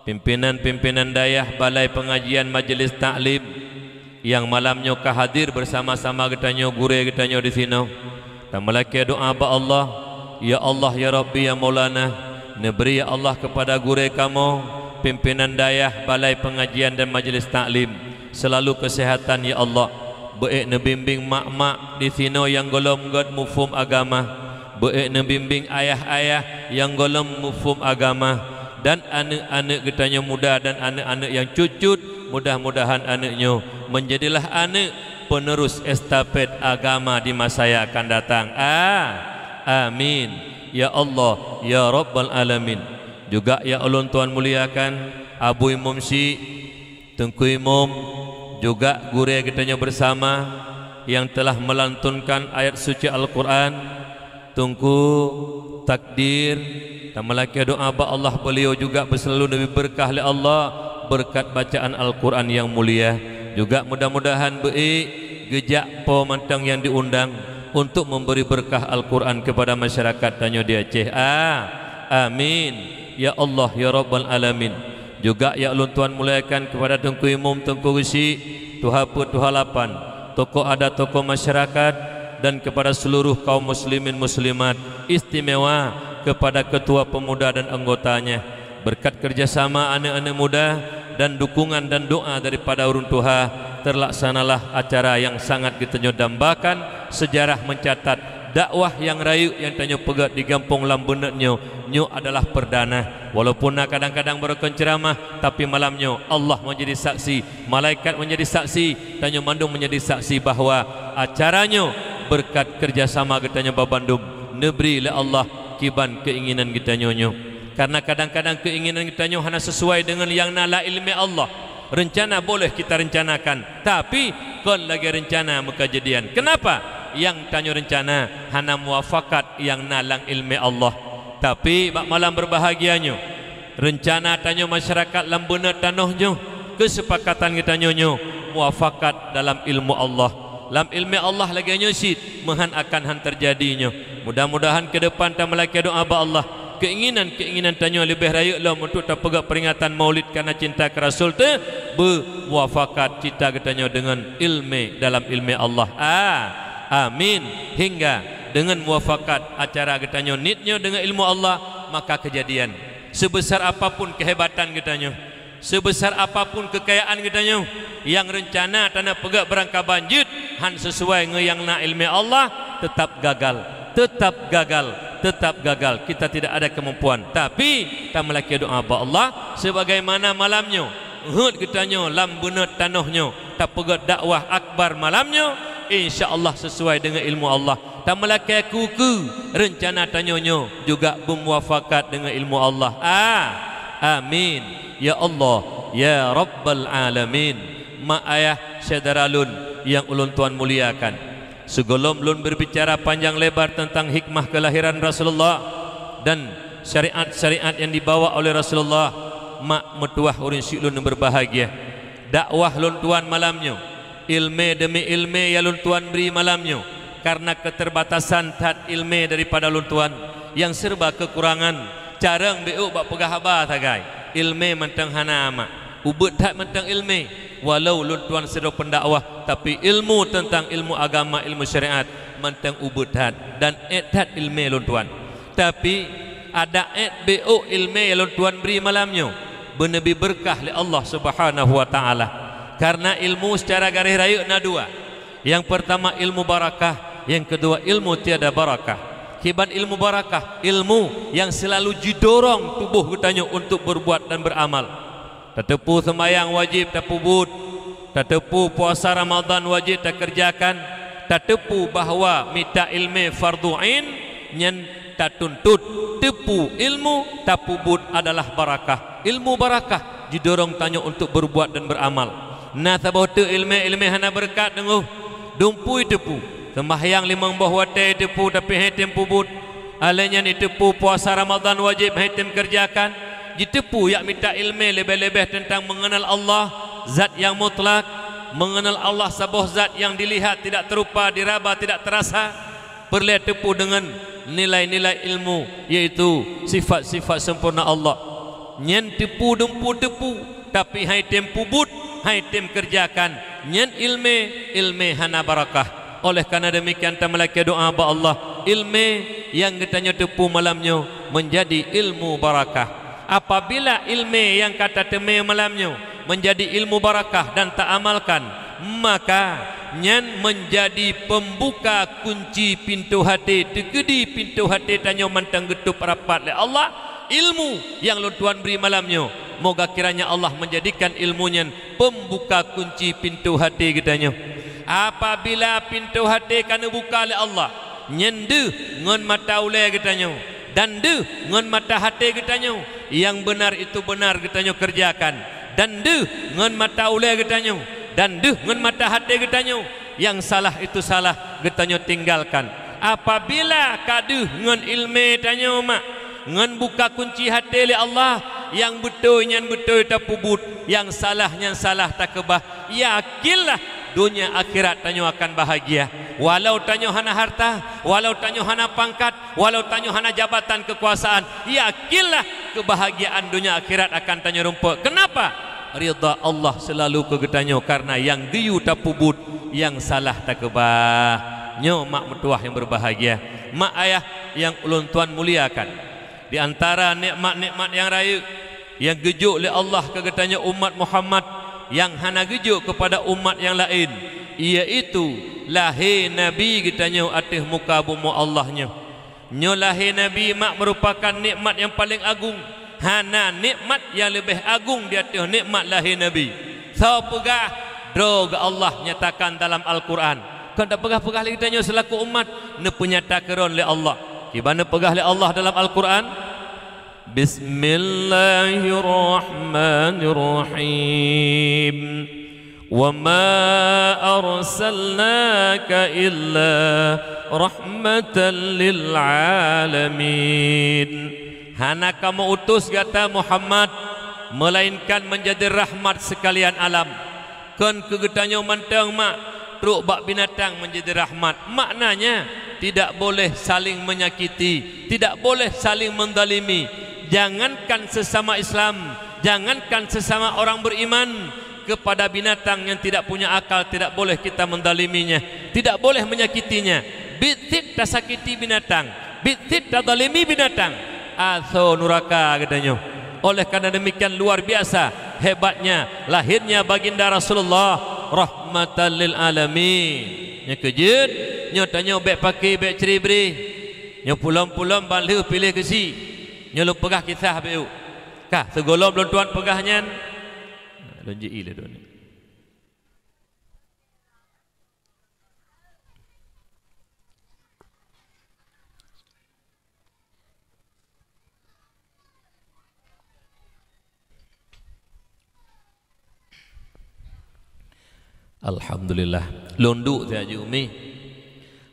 pimpinan-pimpinan dayah Balai Pengajian Majelis Taklim nyang malam nyoe ka hadir bersama-sama geutanyoe gurée geutanyoe disinoe. Tameulakée doá bak Allah, ya Allah, ya Rabbi, ya Maulana, neubri ya Allah keupada gurée kamoe, pimpinan dayah Balai Pengajian dan Majelis Taklim, seulalu keuseuhatan ya Allah. Beuék neubimbéng mak-mak disinoe nyang gohlom gét muphom agama. Beuék neubimbéng ayah-ayah nyang gohlom muphom agama, dan aneuëk-aneuëk geutanyoe muda dan aneuëk-aneuëk nyang cut-cut, mudah-mudahan aneuëk nyoe meunjadilah aneuëk penerus estafet agama di masa nyang akan datang. A-, amin. Ya Allah, ya Rabbal Alamin. Juga nyang ulôn tuan muliakan, Abu Imum Syik, Teungku Imum, juga gurée geutanyoe bersama nyang telah melantunkan ayat suci Al-Quran, Teungku Takdir, tameulakée doá bak Allah beuliau juga beuseulalu neubri beureukat lé Allah beureukat bacaan Al-Quran nyang mulia. Juga mudah-mudahan beuék geujak po mantong nyang diundang untuk memberi berkah Al-Quran kepada masyarakat tanyoe di Aceh. A-, amin. Ya Allah, ya Rabbal Alamin. Juga nyang ulôn tuan muliakan kepada Teungku Imum, Teungku Geuchik, Tuha Peuet, Tuha Lapan, tokoh adat, tokoh masyarakat, dan kepada seluruh kaum muslimin muslimat, istimewa kepada ketua pemuda dan anggotanya. Berkat kerjasama aneuëk-aneuëk muda dan dukungan dan doa daripada ureuëng tuha, terlaksanalah acara nyang sangat geutanyoe dambakan. Sejarah mencatat dakwah nyang rayeuk nyang tanyoe peugét di gampông Lam Beuneuk nyoe, nyoe adalah perdana. Walaupun na kadang-kadang barokon ceuramah, tapi malam nyoe Allah menjadi saksi, malaikat menjadi saksi, tanyoe mandum menjadi saksi bahwa acara nyoe beureukat keurjasama geutanyoe babandum neubri lé Allah kiban keuinginan geutanyoe nyoe. Karena kadang-kadang keuinginan geutanyoe hana sesuai deungon nyang na lam ileumé Allah. Reuncana boleh kita rencanakan, tapi kon lagée reuncana meukeujadian. Keunapa? Nyang tanyoe reuncana hana muwafakat nyang na lam ileumé Allah. Tapi bak malam beurbahagia nyoe, reuncana tanyoe masyarakat lam beuneuet tanoh nyoe, keusepakatan geutanyoe nyoe muwafakat dalam ilmu Allah. Lam ileumé Allah lagée nyoe cit meuhan akan han teujadi nyoe. Mudah-mudahan keu depan tameulakée doá bak Allah, keuinginan-keuinginan tanyoe leubeh rayeuk lom untuk tapeugét peuringatan Maulid karena cinta keu Rasul teuh beumuwafakat cita geutanyoe deungon ileumé dalam ileumé Allah. A, amin. Hingga deungon muwafakat acara geutanyoe niet nyoe deungon ilmu Allah, maka keujadian. Seubesar apapun keuhebatan geutanyoe, seubesar apapun keukayaan geutanyoe, nyang reuncana tanyoe peugét beurangkaban jeuet han sesuai ngon nyang na ileumé Allah, teutap gagal, teutap gagal, teutap gagal. Kita tidak ada keumampuan. Tapi, tameulakée doá bak Allah, sebagaimana malam nyoe, heuet geutanyoe lam beuneuet tanoh nyoe, tapeugét dakwah akbar malam nyoe, insya Allah sesuai deungon ilmu Allah. Tameulakée keu-keu reuncana tanyoe nyoe juga beumuwafakat deungon ilmu Allah. A, amin. Ya Allah, ya Rabbal Alamin. Mak ayah syedara lôn nyang ulôn tuan muliakan. Sigohlom lôn beurbicara panjang lebar teuntang hikmah keulahiran Rasulullah dan syariat-syariat nyang dibawa oleh Rasulullah, mak meutuwah ureuëng syik lôn nyang beurbahagia. Dakwah lôn tuan malam nyoe, ileumé deumi ileumé nyang lôn tuan bri malam nyoe, kareuna keuteubatasan that ileumé daripada lôn tuan nyang seureuba keukurangan, carông béuk bak peugah haba sagai, ileumé mantong hana mak. Ubeuet that mantong ileumé, walau lôn tuan sidroe peundakwah, tapi ilmu teuntang ilmu agama, ilmu syariat mantong ubeuet that dan ék that ileumé lôn tuan. Tapi, adak ék béuk ileumé nyang lôn tuan bri malam nyoe, beuneubi beureukat lé Allah Subhanahu wa Ta'ala. Kareuna ilmu seucara garéh rayeuk na dua. Nyang peurtama ilmu barakah, nyang keudua ilmu tiada barakah. Kiban ilmu barakah, ilmu nyang seulalu jidorong tuboh geutanyoe untuk beurbuat dan beuramal. Tateupeue seumayang wajéb tapeubuet, tateupeue puasa Ramadhan wajéb takeureujakan, tateupeue bahwa mita ileumé fardhu ain, nyan tatuntot, teupeue ilmu tapeubuet adalah barakah. Ilmu barakah jidorong tanyoe untuk beurbuat dan beuramal. Na saboh teuk ileumé-ileumé hana beureukat deungoh, dumpeue teupeue. Seumbahyang limong boh watée teupeue tapi han tem peubuet. Alai nyan jiteupeue puasa Ramadhan wajéb han tem keureujakan. Jiteupeue jak mita ileumé leubeh-leubeh teuntang meungeunal Allah, zat nyang mutlak, meungeunal Allah saboh zat nyang dilihat tidak teurupa, diraba tidak teurasa. Peureulée teupeue deungon nilai-nilai ilmu, yaitu sifat-sifat sempurna Allah. Nyan teupeue dumpeue teupeue, tapi han tem peubuet, han tem keureujakan, nyan ileumé, ileumé hana barakah. Oleh karena demikian, tameulakée doá bak Allah, ileumé nyang geutanyoe teupeue malam nyoe meunjadi ilmu barakah. Apabila ileumé nyang ka tateumé malam nyoe meunjadi ilmu barakah dan taamalkan, maka nyan meunjadi peumbuka kunci pintoe até, teukeudi pintoe até tanyoe mantong geutôb rapat lé Allah. Ilmu nyang lôn tuan bri malam nyoe, moga kiranya Allah meunjadikan ilmu nyan peumbuka kunci pintoe até geutanyoe. Apabila pintoe até ka neubuka lé Allah, nyan deuh ngon mata ulée geutanyoe, dan deuh ngon mata até geutanyoe, nyang beunar itu beunar geutanyoe keureujakan, dan deuh ngon mata ulée geutanyoe, dan deuh ngon mata até geutanyoe, nyang salah itu salah geutanyoe tinggalkan. Apabila ka deuh ngon ileumé tanyoe mak, ngon buka kunci até lé Allah, nyang beutôi nyan beutôi tapeubuet, nyang salah nyan salah takeubah, yakinlah donya akhirat tanyoe akan bahagia. Walau tanyoe hana harta, walau tanyoe hana pangkat, walau tanyoe hana jabatan keukuasaan, yakinlah keubahagiaan donya akhirat akan tanyoe rumpok. Keunapa? Ridha Allah seulalu keu geutanyoe, kareuna nyang geuyue tapeubuet, nyang salah takeubah. Nyoe mak meutuwah nyang beurbahagia, mak ayah nyang ulôn tuan muliakan. Di antara nikmat-nikmat nyang rayeuk nyang geujok lé Allah keu geutanyoe umat Muhammad nyang hana geujok keupada umat nyang laén, iaitu lahé Nabi geutanyoe ateueh muka bumoe Allah nyoe. Nyoe lahé Nabi mak meurupakan nikmat nyang paleng agong, Hana nikmat nyang leubeh agong di ateueh nikmat lahé Nabi. Soe peugah? Droe geuh Allah nyatakan dalam Al-Quran. Kon tapeugah-peugah lé geutanyoe seulaku umat, neupeunyata keudroe lé Allah. Kiban neupeugah lé Allah dalam Al-Quran, "Bismillahirrahmanirrahim. Wa ma arsalnaka illa rahmatan lil alamin." Hana kamoe utus gata Muhammad, meulainkan meunjadi rahmat seukalian alam. Kon keu geutanyoe mantong mak, trok bak binatang meunjadi rahmat. Maknanya, tidak boleh saling menyakiti, tidak boleh saling menzalimi. Jangankan sesama Islam, jangankan sesama orang beriman, kepada binatang yang tidak punya akal tidak boleh kita menzaliminya, tidak boleh menyakitinya. Biet cit tasakiti binatang, biet cit tazalimi binatang, asoe nuraka geutanyoe. Oleh karena demikian luar biasa hebatnya lahirnya baginda Rasulullah rahmatan lil alamin. Nyang keujeuet, nyoe tanyoe bèk paké, bèk cri-bri. Nyoe pulom-pulom ban lheueh piléh keusi. Nyoe lôn peugah kisah beu. Ka, sigohlom lôn tuan peugah nyan, lôn ji-i lé droeneuh. Alhamdulillah. Lôn duek siat jih, Umi.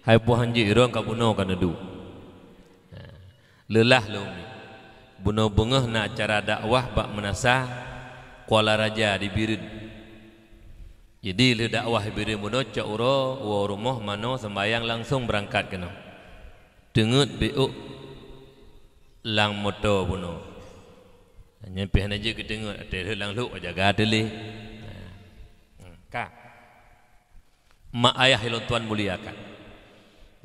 Hai boh hanjeuet irong ka bunoe ka neuduek. Lelah lom. Bunoe beungoh na acara dakwah bak Meunasah Kuala Raja di Bireuen. Jadi lheueh dakwah di Bireuen bunoe cok uroe woe rumoh manoe seumbahyang langsong beurangkat keunoe. Teungeut beu lam moto bunoe. Nyan pih hana jeuet keuteungeut, até lheueh lam lhok jaga teuh lé. Ka. Mak ayah nyang lôn tuan muliakan.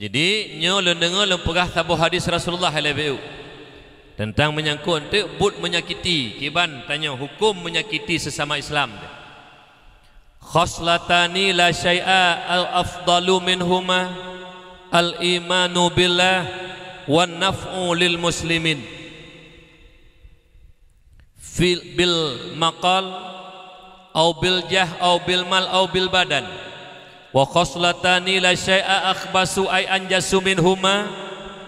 Jadi, nyoe lôn deungoe lôn peugah saboh hadis Rasulullah lé beu. Teuntang meunyangkot eunteuk buet meunyakiti, kiban tanyoe huköm meunyakiti sesama Islam. Khaslatani la syai'a afdalu minhuma, al-imanu billah wan naf'u lil muslimin. Fil, bil maqal, au bil jah, au bil mal, au bil badan. Wa khaslatani la syai'a akhbasu ay anjasu minhuma,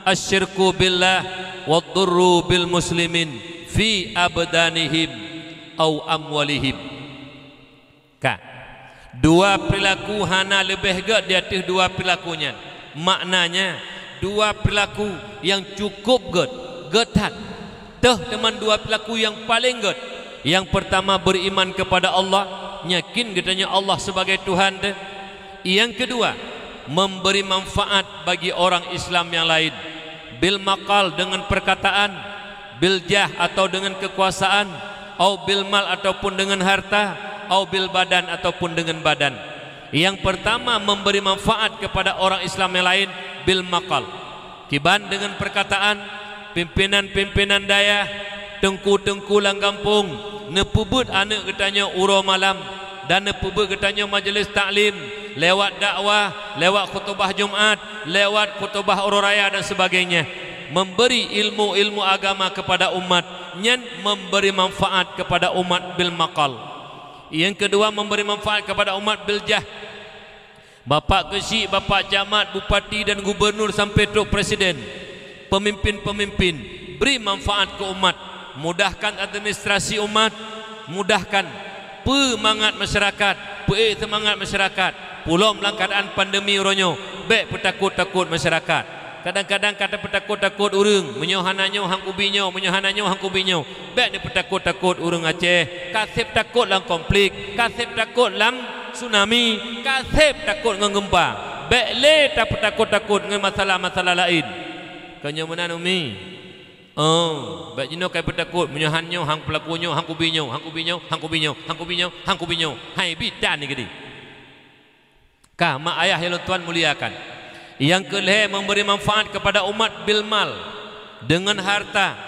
asyirku billah, wa dhurru bil muslimin fi abdanihim au amwalihim. Ka. Dua peurilaku hana leubeh gét di ateueh dua peurilaku nyan. Maknanya, dua peurilaku nyang cukup gét, gét that. Toh teuma dua peurilaku nyang paleng gét. Nyang peurtama, beriman kepada Allah, yakin geutanyoe Allah sebagai Tuhan teuh. Nyang keudua, memberi manfaat bagi orang Islam nyang laén. Bil maqal, dengan perkataan, bil jah atau dengan kekuasaan, au bil mal ataupun dengan harta, au bil badan ataupun dengan badan. Yang pertama, memberi manfaat kepada orang Islam yang lain bil maqal. Kiban dengan perkataan, pimpinan-pimpinan dayah, teungku-teungku lam gampông, neupeubeuet aneuk geutanyoe uroe malam, dan neupeubeuet geutanyoe majelis taklim, lewat dakwah, lewat khutubah Jumat, lewat khutubah uroe raya dan sebagainya, memberi ilmu-ilmu agama kepada umat, nyan memberi manfaat kepada umat bil maqal. Yang kedua, memberi manfaat kepada umat bil jah. Bapak Keuchik, Bapak Camat, Bupati dan Gubernur sampai trok Presiden, pemimpin-pemimpin, beri manfaat keu umat, mudahkan administrasi umat, mudahkan peumangat masyarakat, peuék seumangat masyarakat. Pulom lam keuadaan pandemi uroe nyoe, bék peutakot-takot masyarakat. Kadang-kadang ka tapeutakot-takot ureuëng, meunyoe hana nyoe han kubi nyoe, meunyoe hana nyoe han kubi nyoe. Bék neupeutakot-takot ureuëng Aceh, ka seb takot lam konflik, ka seb takot lam tsunami, ka seb takot ngon geumpa. Bék lé tapeutakot-takot ngon masalah-masalah laén. Kon nyoe meunan, Umi? Oh, bék jinoe ka peutakot, meunyoe han nyoe, han peulaku nyoe, han kubi nyoe, han kubi nyoe, han kubi nyoe, han kubi nyoe, han kubi nyoe. Hai bitan ni geude. Ka, mak ayah nyang lôn tuan muliakan. Nyang keu lhée, memberi manfaat kepada umat bil mal, deungon harta.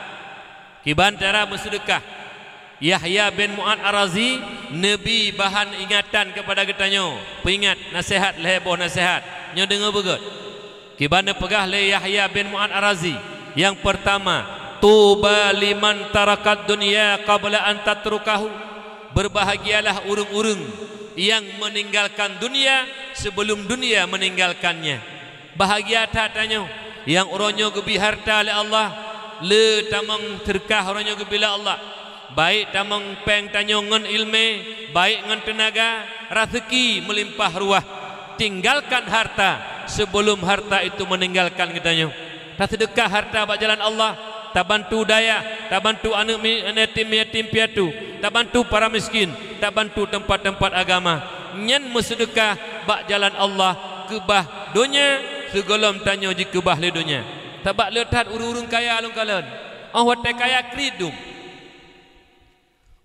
Kiban cara meuseudeukah. Yahya bin Mu'adz Ar-Razi neubi bahan ingatan keupada geutanyoe, peuingat naseuhat lhée boh naseuhat. Nyoe deungoe beugét. Kiban neupeugah lé Yahya bin Mu'adz Ar-Razi, nyang peurtama, "Tuba liman tarakad dunya qabla an tatrukahu." Berbahagialah ureuëng-ureuëng yang meninggalkan dunia sebelum dunia meninggalkannya. Bahagia that tanyoe nyang uroe nyoe geubri harta lé Allah, le tamong seudeukah uroe nyoe geubri lé Allah. Baik tamong péng tanyoe ngon iéleumé, baik ngon teunaga, raseuki meulimpah ruah. Tinggalkan harta sebelum harta itu meninggalkan geutanyoe. Taseudeukah harta bak jalan Allah, tabantu dayah, tabantu aneuëk mi-, yatim, yatim piatu, tabantu para miskin, tabantu teumpat-teumpat agama. Nyan meuseudeukah bak jalan Allah, keubah donya sigohlom tanyoe jikeubah lé donya. Sabab le that ureuëng-ureuëng kaya lôn kalon. Óh watée kaya kriet dum.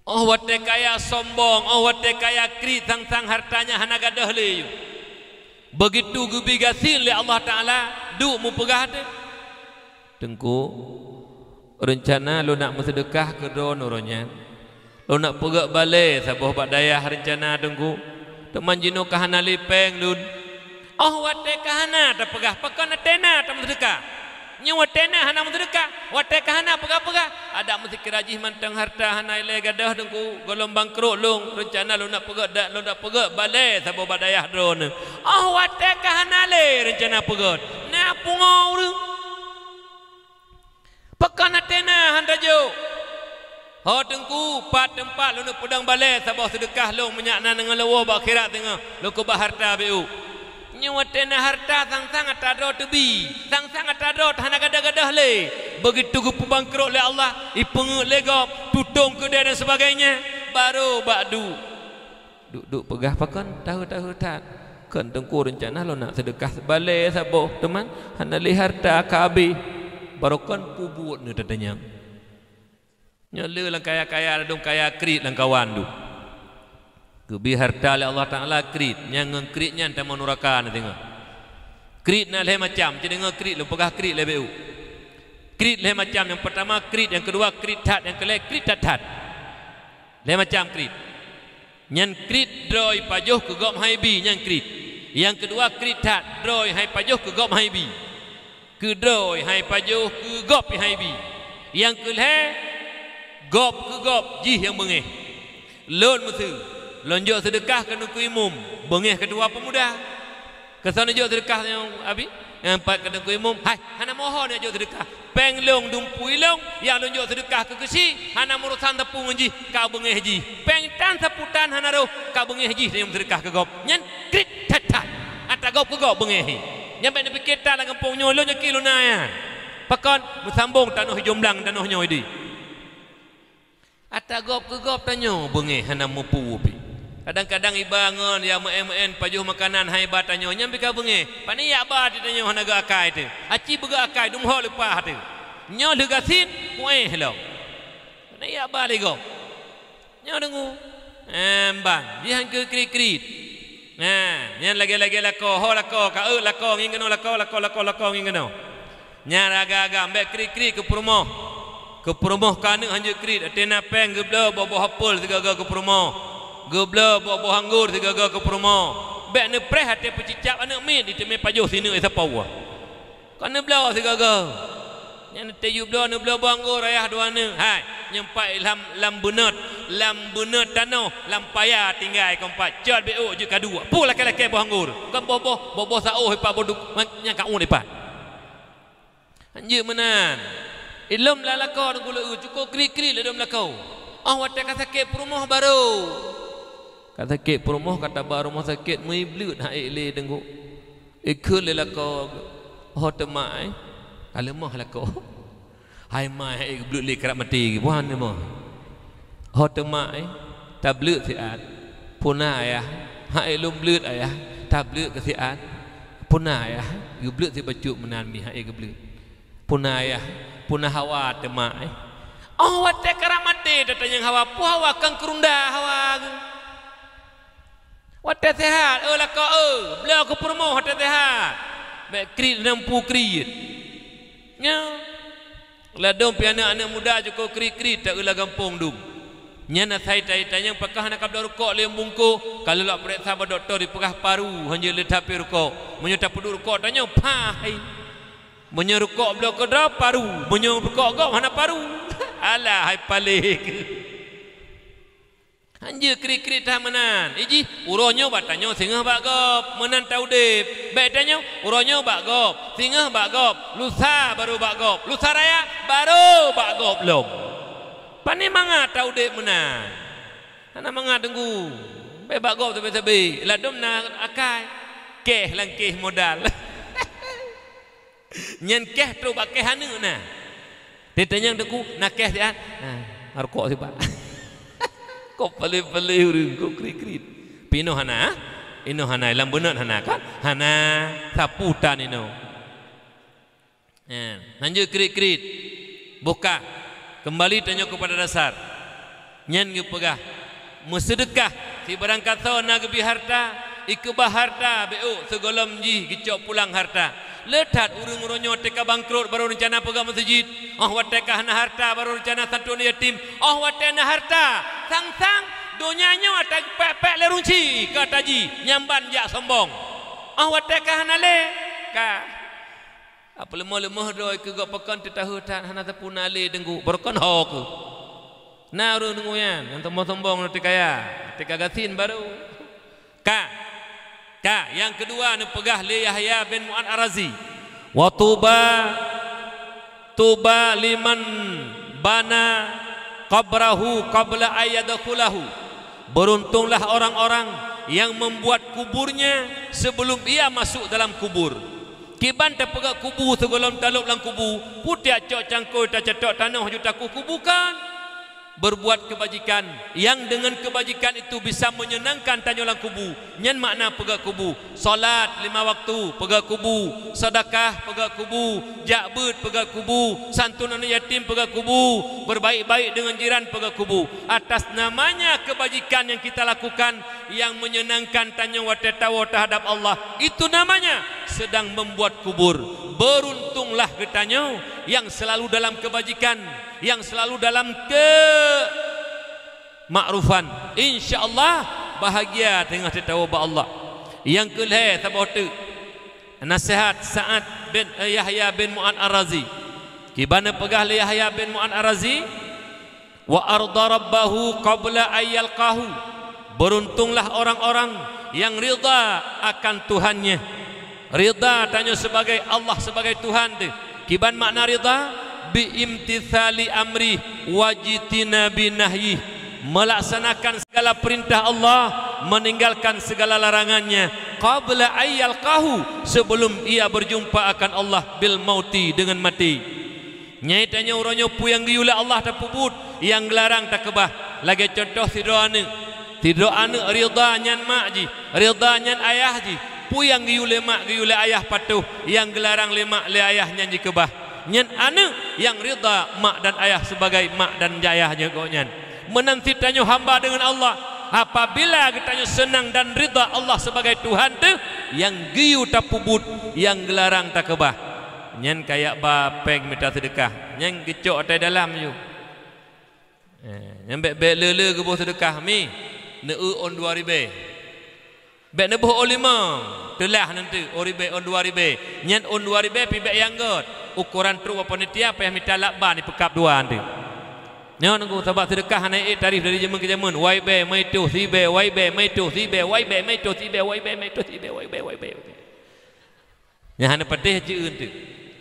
Óh watée kaya sombong, óh watée kaya kriet, sang-sang harta nyan hana gadôh lé yue. Beugitu geubri gasien lé Allah Taala, duek meupeugah teuh, "Teungku, reuncana lôn nak meuseudeukah keu droeneuh uroe nyan. Lôn nak peugét balée saboh bak dayah reuncana, Teungku. Teuma jinoe ka hana lé péng lôn." Óh watée ka hana tapeugah, pakon watée na tameuseudeukah? Nyoe watée na hana meuseudeukah, watée ka hana peugah-peugah. Adak meusikira jih mantong harta hana ilée gadôh, Teungku, gohlom bangkrot lôn, reuncana lôn nak peugét da-, lôn nak peugét balée saboh bak dayah droeneuh. Óh watée ka hana lé reuncana peugét, na pungo ureuëng. Pakon watée na han tajok? Ho Teungku, pat teumpat lôn peudong balée saboh seudeukah lôn meunyak na deungon lôn woe bak akhirat teungoh lôn keubah harta beu. Nyoe watée na harta sang-sang atra droe teubi, sang-sang atra droe hana gadôh-gadôh lé. Beugitu geupeubangkrot lé Allah, ipeungeuet lé gob, tutong keudée dan sebagainya, barô bak duek. Duek-duek peugah pakon, tahu-tahu that. Kon Teungku reuncana lôn nak seudeukah balée saboh, teuma hana lé harta ka habéh. Barô kon peubuet neuh tatanyong. Nyoe le lam kaya-kaya ladôm kaya kriet lam kawan duek. Geubri harta lé Allah Taala kriet, nyang ngon kriet nyan tamong nuraka na teungoh. Kriet na lhée macam, ci deungoe kriet lôn peugah kriet lé beu. Kriet lhée macam, nyang peurtama kriet, nyang keudua kriet that, nyang keulhée kriet that-that. Lhée macam kriet. Nyan kriet droe pajoh keu gob hai bi, nyan kriet. Nyang keudua kriet that, droe hai pajoh keu gob hai bi. Keu droe hai pajoh keu gob hai bi. Nyang keulhée gob keu gob jih nyang beungéh. Lôn meuseu, lôn jok seudeukah keu Teungku Imum, beungéh keu tuha peumuda. Keu soe neujok seudeukah nyoe, Abi? Nyang pat keu Teungku Imum, hai, hana mohon neujok seudeukah. Péng lôn dum pui lôn, nyang lôn jok seudeukah keu keuchik, hana meurusan sapeue ngon jih, ka beungéh jih. Péng tan sapeue tan hana roh, ka beungéh jih nyang seudeukah keu gob. Nyan kriet that-that. Atra gob keu gob beungéh. Nyan bék neupike that lam gampông nyoe, lôn nyang ki lôn na nyan. Pakon meusambong tanoh ijomblang tanoh nyoe di. Atra gob keu gob tanyoe beungéh hana meupeue pih. Kadang-kadang iba ngon nyang meu'en-meu'en pajoh makanan hai ba tanyoe nyang bika beungéh. Pane yak ba di tanyoe hana geuakai teuh. Aci beugeuakai dum hok leupah teuh. Nyoe lheueh gasien kuéh lom. Pane yak ba lé gob. Nyoe deungoe. Em ban, jihan keu kriet-kriet. Nah, nyan lagée-lagée lakoe, ho lakoe, ka eu lakoe ngieng keunoe lakoe, lakoe, lakoe, lakoe ngieng keunoe. Nyan agam-agam bék kriet-kriet keu peurumoh. Keu peurumoh keu aneuëk hanjeuet kriet, até na péng geubloe boh-boh apel sigaga keu peurumoh. Geubloe boh-boh anggor sigaga keu peurumoh. Bék neupreh até peucicab aneuëk miet jiteumé pajoh sineuk sapoh. Kon neubloe sigaga. Nyan até jibloe neubloe boh anggor ayah dua aneuëk. Hai, nyang pat lam, lam beunot, lam beunot tanoh, lam paya tinggai kon pat. Cot bék ôk jeuet ka duek. Peue lakée-lakée boh anggor. Kon boh-boh, boh-boh saôh ipat boh duk, nyang ka uet ipat. Hanjeuet meunan. Ilom lam lakoe Teungku lé eu, cukôp kriet-kriet ladôm lakoe. Óh watée ka sakét peurumoh barô. Ka sakét peurumoh ka taba rumoh sakét meuibleuet han ék lé Teungku. Ikheun lé lakoe, ho teuma, eh, ka leumoh lakoe. Hai ma han ék geubleuet lé karab maté geuh, buhan leumoh. Ho teuma, eh, tableuet siat. Puna ayah, han ék lôn bleuet ayah, tableuet keu siat. Puna ayah, geubleuet sibacut meunan mi han ék geubleuet. Puna ayah, puna hawa teuma, eh. Óh watée karab maté tatanyong hawa, peue hawa kon keurunda hawa geuh. Watée seuhat, eu lakoe eu, bloe keu peurumoh watée seuhat. Bék kriet lam peue kriet. Nyoe. Ladôm pih aneuëk-aneuëk muda cukôp kriet-kriet ta-eu lam gampông dum. Nyan asai ta-, tanyong pakon hana kabloe rukok lé bungkôh, ka lheueh lak peureksa bak dokto jipeugah paru, hanjeuet lé tapi rukok. Meunyoe tapeuduek rukok tanyoe, pah hai. Meunyoe rukok bloe keudroe, paru. Meunyoe rukok gob, hana paru. Alah, hai paléh. Hanjeuet kriet-kriet that meunan. Ijih, uroe nyoe bak tanyoe, singoh bak gob. Meunan taudeb. Bèk tanyoe, uroe nyoe bak gob, singoh bak gob, lusa barô bak gob, lusa raya barô bak gob lom. Pane mangat taudeb meunan. Hana mangat teungku. Bèk bak gob sabé-sabé. Ladôm na akai. Kèh lam kèh modal. Nyan kèh trôk bak kèh aneuk na. Teuntèe nyang teungku na kèh siat. Nah, rukok sibak. Kok paléh-paléh ureueng, kok kriet-kriet. Pinoh hana, inoh hana, lam beunat hana kan? Hana, sapu tan inoh. Nyan, hanjeuet kriet-kriet. Boh kah. Kembali tanyoe kepada dasar. Nyan geupeugah, meuseudeukah, sibarang kasoe na geubri harta, ikeubah harta, beuôk sigohlom jih geucok pulang harta. Le that ureueng uroe nyoe teuka bangkrot barô reuncana peugah meuseujid, 'oh watèe ka hana harta barô reuncana santuan yatim, 'oh watèe na harta, sang-sang donya nyoe ata geupèk-pèk lé ureueng chik keu ata jih, nyan ban jak sombong. 'Oh watèe ka hana lé, ka. Apa leumoh-leumoh droe keu gob pakon teutahu that hana teupeu na lé teungku, barokon ho keuh. Na ureueng deungoe nyan, nyang sombong-sombong ngon teuka kaya, teuka gasien barô. Ka, ka, nyang keudua neupeugah lé Yahya bin Mu'ad Ar-Razi, "Wa tuba, tuba liman bana qabrahu qabla ayyadkhulahu." Beruntunglah orang-orang yang membuat kuburnya sebelum ia masuk dalam kubur. Kiban tapeugah kubu sigohlom talôb lam kubu, peue tiak cok cangkôi tacatok tanoh ju takue kubu kan? Berbuat kebajikan yang dengan kebajikan itu bisa menyenangkan tanyoe lam kubu. Nyan makna peugah kubu. Salat lima waktu, peugah kubu. Sedekah, peugah kubu. Jak beuet, peugah kubu. Santun aneuk yatim, peugah kubu. Berbaik-baik dengan jiran, peugah kubu. Atas namanya kebajikan yang kita lakukan, yang menyenangkan tanyoe watèe tawoe teuhadap Allah, itu namanya sedang membuat kubur. Beruntunglah geutanyoe yang selalu dalam kebajikan, yang selalu dalam kemakrufan. Insya Allah, bahagia teungoh teuh tawoe bak Allah. Nyang keulhèe saboh teuk, naseuhat Sa'ad bin, eh, Yahya bin Mu'ad Ar-Razi. Kiban neupeugah lé Yahya bin Mu'ad Ar-Razi, "Wa arda rabbahu qabla ayyalqahu." Beruntunglah orang-orang yang ridha akan Tuhannya. Ridha tanyoe sebagai Allah sebagai Tuhan teuh. Kiban makna ridha? Bi imtitsali amri wajtinabi nahyi. Melaksanakan segala perintah Allah, meninggalkan segala larangan-Nya. Qabla ayyalqahu, sebelum ia berjumpa akan Allah bil mauti, dengan mati. Nyan tanyoe uroe nyoe peue nyang geuyue lé Allah tapeubuet, nyang geularang takeubah. Lagèe cuntoh sidroe aneuk. Sidroe aneuk ridha nyan mak jih, ridha nyan ayah jih. Peue nyang geuyue lé mak, geuyue lé ayah patuh, nyang geularang lé mak, lé ayah nyan jikeubah. Nyan aneuk nyang ridha mak dan ayah sebagai mak dan ayah nyoe gobnyan. Meunan cit tanyoe hamba deungon Allah, apabila geutanyoe seunang dan ridha Allah sebagai Tuhan teuh, nyang geuyue tapeubuet, nyang geularang takeubah. Nyan kajak ba péng mita seudeukah, nyan geucok watèe dalam ju. Eh, nyan bèk-bèk le-le geuboh seudeukah mi, neueu ôn dua ribèe. Bèk neuboh ôn limong, teulah nanti ôn ribèe, ôn dua ribèe. Nyan ôn dua ribèe pih bèk nyang göt. Ukoran trôk bak panitia payah mita lakban ipeukab dua nanti. Nyoe nunggu sabab seudeukah hana ék tarif dari jameun keu jameun. Wai bèe, mai toh, si bèe, wai bèe, mai toh, si bèe, wai bèe, mai toh, si bèe, wai bèe, mai toh, si bèe, wai bèe, wai bèe. Nyan hana patéh ceu'eun teuk.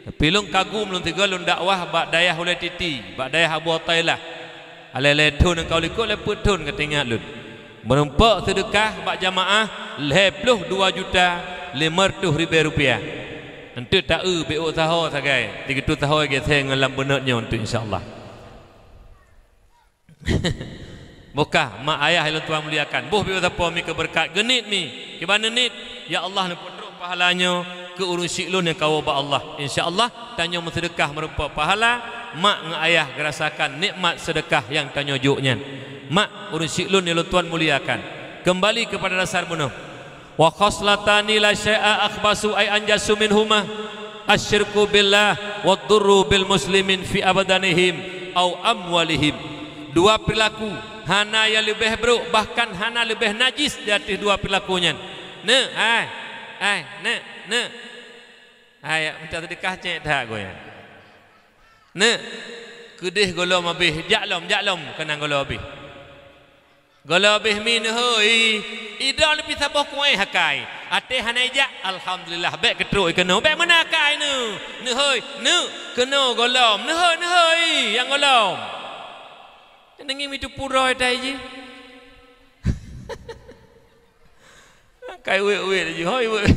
Tapi lôn kagum lôn sigoe lôn dakwah bak dayah Ulèe Titi, bak dayah Abu Atailah. Alèh lhèe thôn nyang ka u likot lhèe peuet thôn ka teuingat lôn. Meurumpok seudeukah bak jamaah lhèe ploh dua juta limong reutôh ribèe rupiah. Eunteuk taeu beuôk saho sagai, sigeutôh saho geuséng ngon lam beunôt nyoe eunteuk insya Allah. Boh kah, mak ayah nyang lôn tuan muliakan. Boh beuôk sapo mi keu beureukat, geuniet mi. Kiban neuniet, ya Allah, neupeutrok pahala nyoe keu ureueng syik lôn nyang ka woe bak Allah. Insya Allah, tanyoe meuseudeukah meurumpok pahala, mak ngon ayah geurasakan nikmat seudeukah nyang tanyoe jok nyan. Mak, ureueng syik lôn nyang lôn tuan muliakan. Kembali kepada dasar bunoe. Wa khaslatani la syai'a akhbasu ay anjasu minhuma, asyirku billah wa durru bil muslimin fi abdanihim au amwalihim. Dua perilaku hana nyang leubeh brok, bahkan hana leubeh najis di ateueh dua perilaku nyan. Neuk, ai, ai, neuk, neuk. Hai, mita seudeukah cék that goe nyan. Neuk, keudeh gohlom habéh, jak lom, jak lom, keunan gohlom habéh. Gohlom habéh mi neuhôi, idong leupie saboh kuéh akai. Até hana ijak, alhamdulillah, bék keutrok ikeunoe, bék meunan akai neu. Neuhôi, neuk, keunoe gohlom, neuhôi, neuhôi, nyang gohlom. Nyan ngieng mi teupu droe tai jih. Kai wék-wék laju, hôi wék.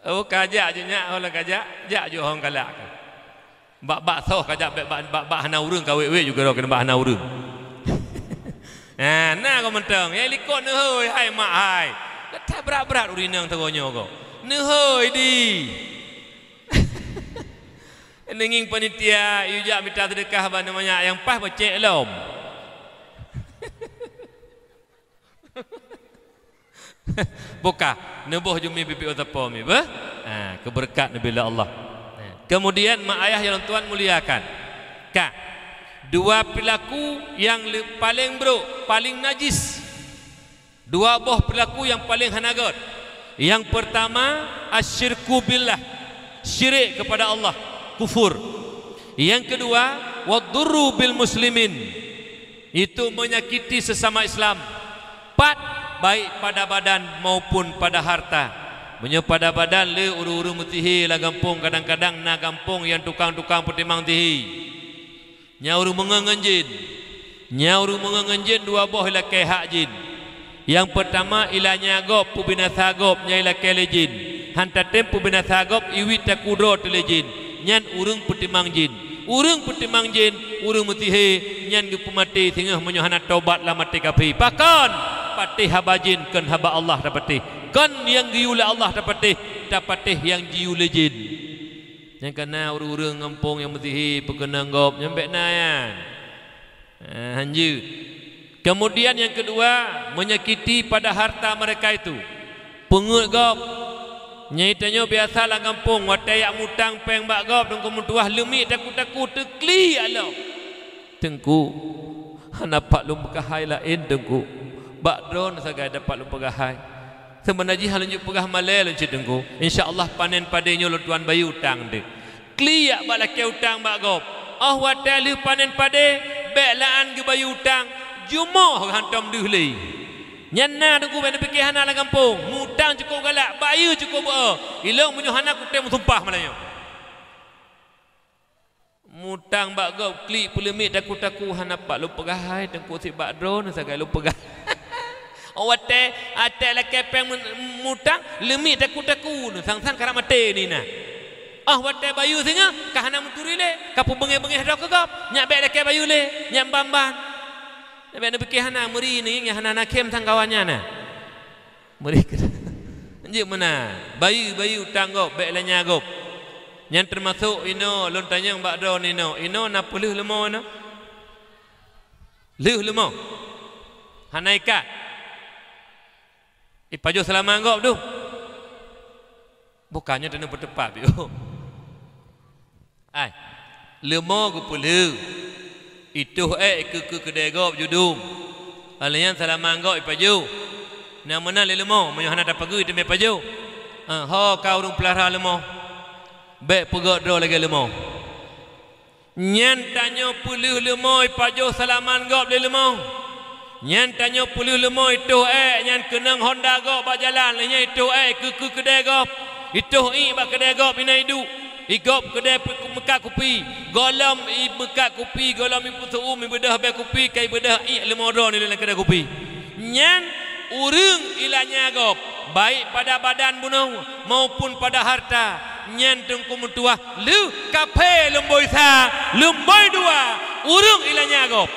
Oh, kajak je nyak, oh, lah kajak, jak je hong kalak. Bak-bak soh kajak, bak, bak, bak, bak hana ureuëng ka wék-wék juga roh keuneuk bak hana ureuëng. Nah, na kau mantong, ya likot neuhôi, hai mak hai. Letak berat-berat ureuëng inong teungoh nyoe kau. Neuhôi di. Ngieng panitia, yue jak mita seudeukah bak nyan nyang paih becek lom. Buka, neuboh jumi pipi utapo mi, beh? Ha, keubeureukat neubi lé Allah. Ha. Kemudian, mak ayah nyang tuan muliakan. Ka, dua perilaku nyang le-, paléng brok, paléng najis. Dua boh perilaku nyang paléng hana göt. Nyang peurtama, asyirku billah, syirik kepada Allah, kufur. Nyang keudua, wadurru bil muslimin, itu menyakiti sesama Islam, pat baik pada badan maupun pada harta. Meunyoe pada badan le ureuëng-ureuëng meusihé lam gampông, kadang-kadang na gampông nyang tukang-tukang peutimang sihé. Nyan ureuëng meungon ngon jén. Nyan ureuëng meungon ngon jén dua boh ilakée hak jén. Nyang peurtama ilanya gob, peubinasa gob, nyan ilakée lé jén. Han tatém peubinasa gob, iwit takue droe teuh lé jén. Nyan ureuëng peutimang jén. Ureuëng peutimang jén, ureuëng meusihé, nyan geupeumaté singoh meunyoe hana tobat lam até kafé. Pakon? Patéh haba jén, kon haba Allah tapatéh. Kon nyang geuyue lé Allah tapatéh, tapatéh nyang jiyue lé jén. Nyang kana ureuëng-ureuëng gampông nyang meusihé peukeunong gob, nyan bék na nyan. Eh, hanjeuet. Kemudian nyang keudua, menyakiti pada harta mereka itu. Peungeuet gob. Nyan tanyoe biasa lam gampông, watée jak mutang péng bak gob, Teungku meutuah leumiek takue-takue teuklik lom. Teungku, hana pat lôn peugah hai laén, Teungku. Bak droeneuh sagai dapat lôn peugah hai. Seubeuna jih lôn jeuet peugah malée lôn cit, Teungku. Insya Allah panen padé nyoe lôn tuan bayeue utang deuh. Klik bak lakée utang bak gob. Oh watée lheueh panen padé, bék lam án geubayeue utang, jumoh hantom deuh lé. Nyan na, Teungku, bék neupike hana lam gampông. Mutang cukôp galak, bayeue cukôp beu-o. Ilong meunyoe hana kutem meusumpah malam nyoe. Mutang bak gob klik peuleumiek takue-takue, hana pat lôn peugah hai, Teungku, sit bak droeneuh sagai lôn peugah. Oh watée, watée lakée péng mun-, mutang, leumiek takue-takue, sang-sang karab maté nina. Oh watée bayeue singoh, ka hana meuturi lé, ka peubeungéh-beungéh droe keu gob, nyak bék lakée bayeue lé, nyak ban-ban. Bék neupike hana meuri ni, nyang hana-hana khém sang kawan nyan na. Meuri keu jeuet meunan, bayeue-bayeue utang gob, bék lanya gob. Nyan teumasok inoe, lôn tanyong bak droeneuh inoe. Inoe na peulheueh leumo inoe? Lheueh leumo? Hana ikat? Ipajoh seulaman gob dum? Bukan nyoe teuneuk peuteupat piôh. Ai, leumo geupeulheueh, itoh ék keu, keu keudée gob judum. Alèh nyan seulaman gob ipajoh. Na meunan lé leumo, meunyoe hana tapageue teumé pajoh. Ah, ho ka ureuëng peulara leumo, bék peugét droe lagée leumo. Nyan tanyoe peulheueh leumo ipajoh seulaman gob lé leumo. Nyan tanyoe peulheueh leumo itoh ék nyan keunong honda gob bak jalan, lheueh nyan itoh ék keu, keu keudée gob. Itoh iék bak keudée gob inan iduek. Igob keudée meukat kupi, gohlom imeukat kupi, gohlom ipeuseu'uem, ibeudôh bée kupi, ka ibeudôh iék leumo droe nilai lam keudée kupi. Nyan ureuëng ilanya gob, baik pada badan bunoe maupun pada harta, nyan teungku meutuwah lheueh kaphé lumboi sa, lumboi dua ureuëng ilanya gob.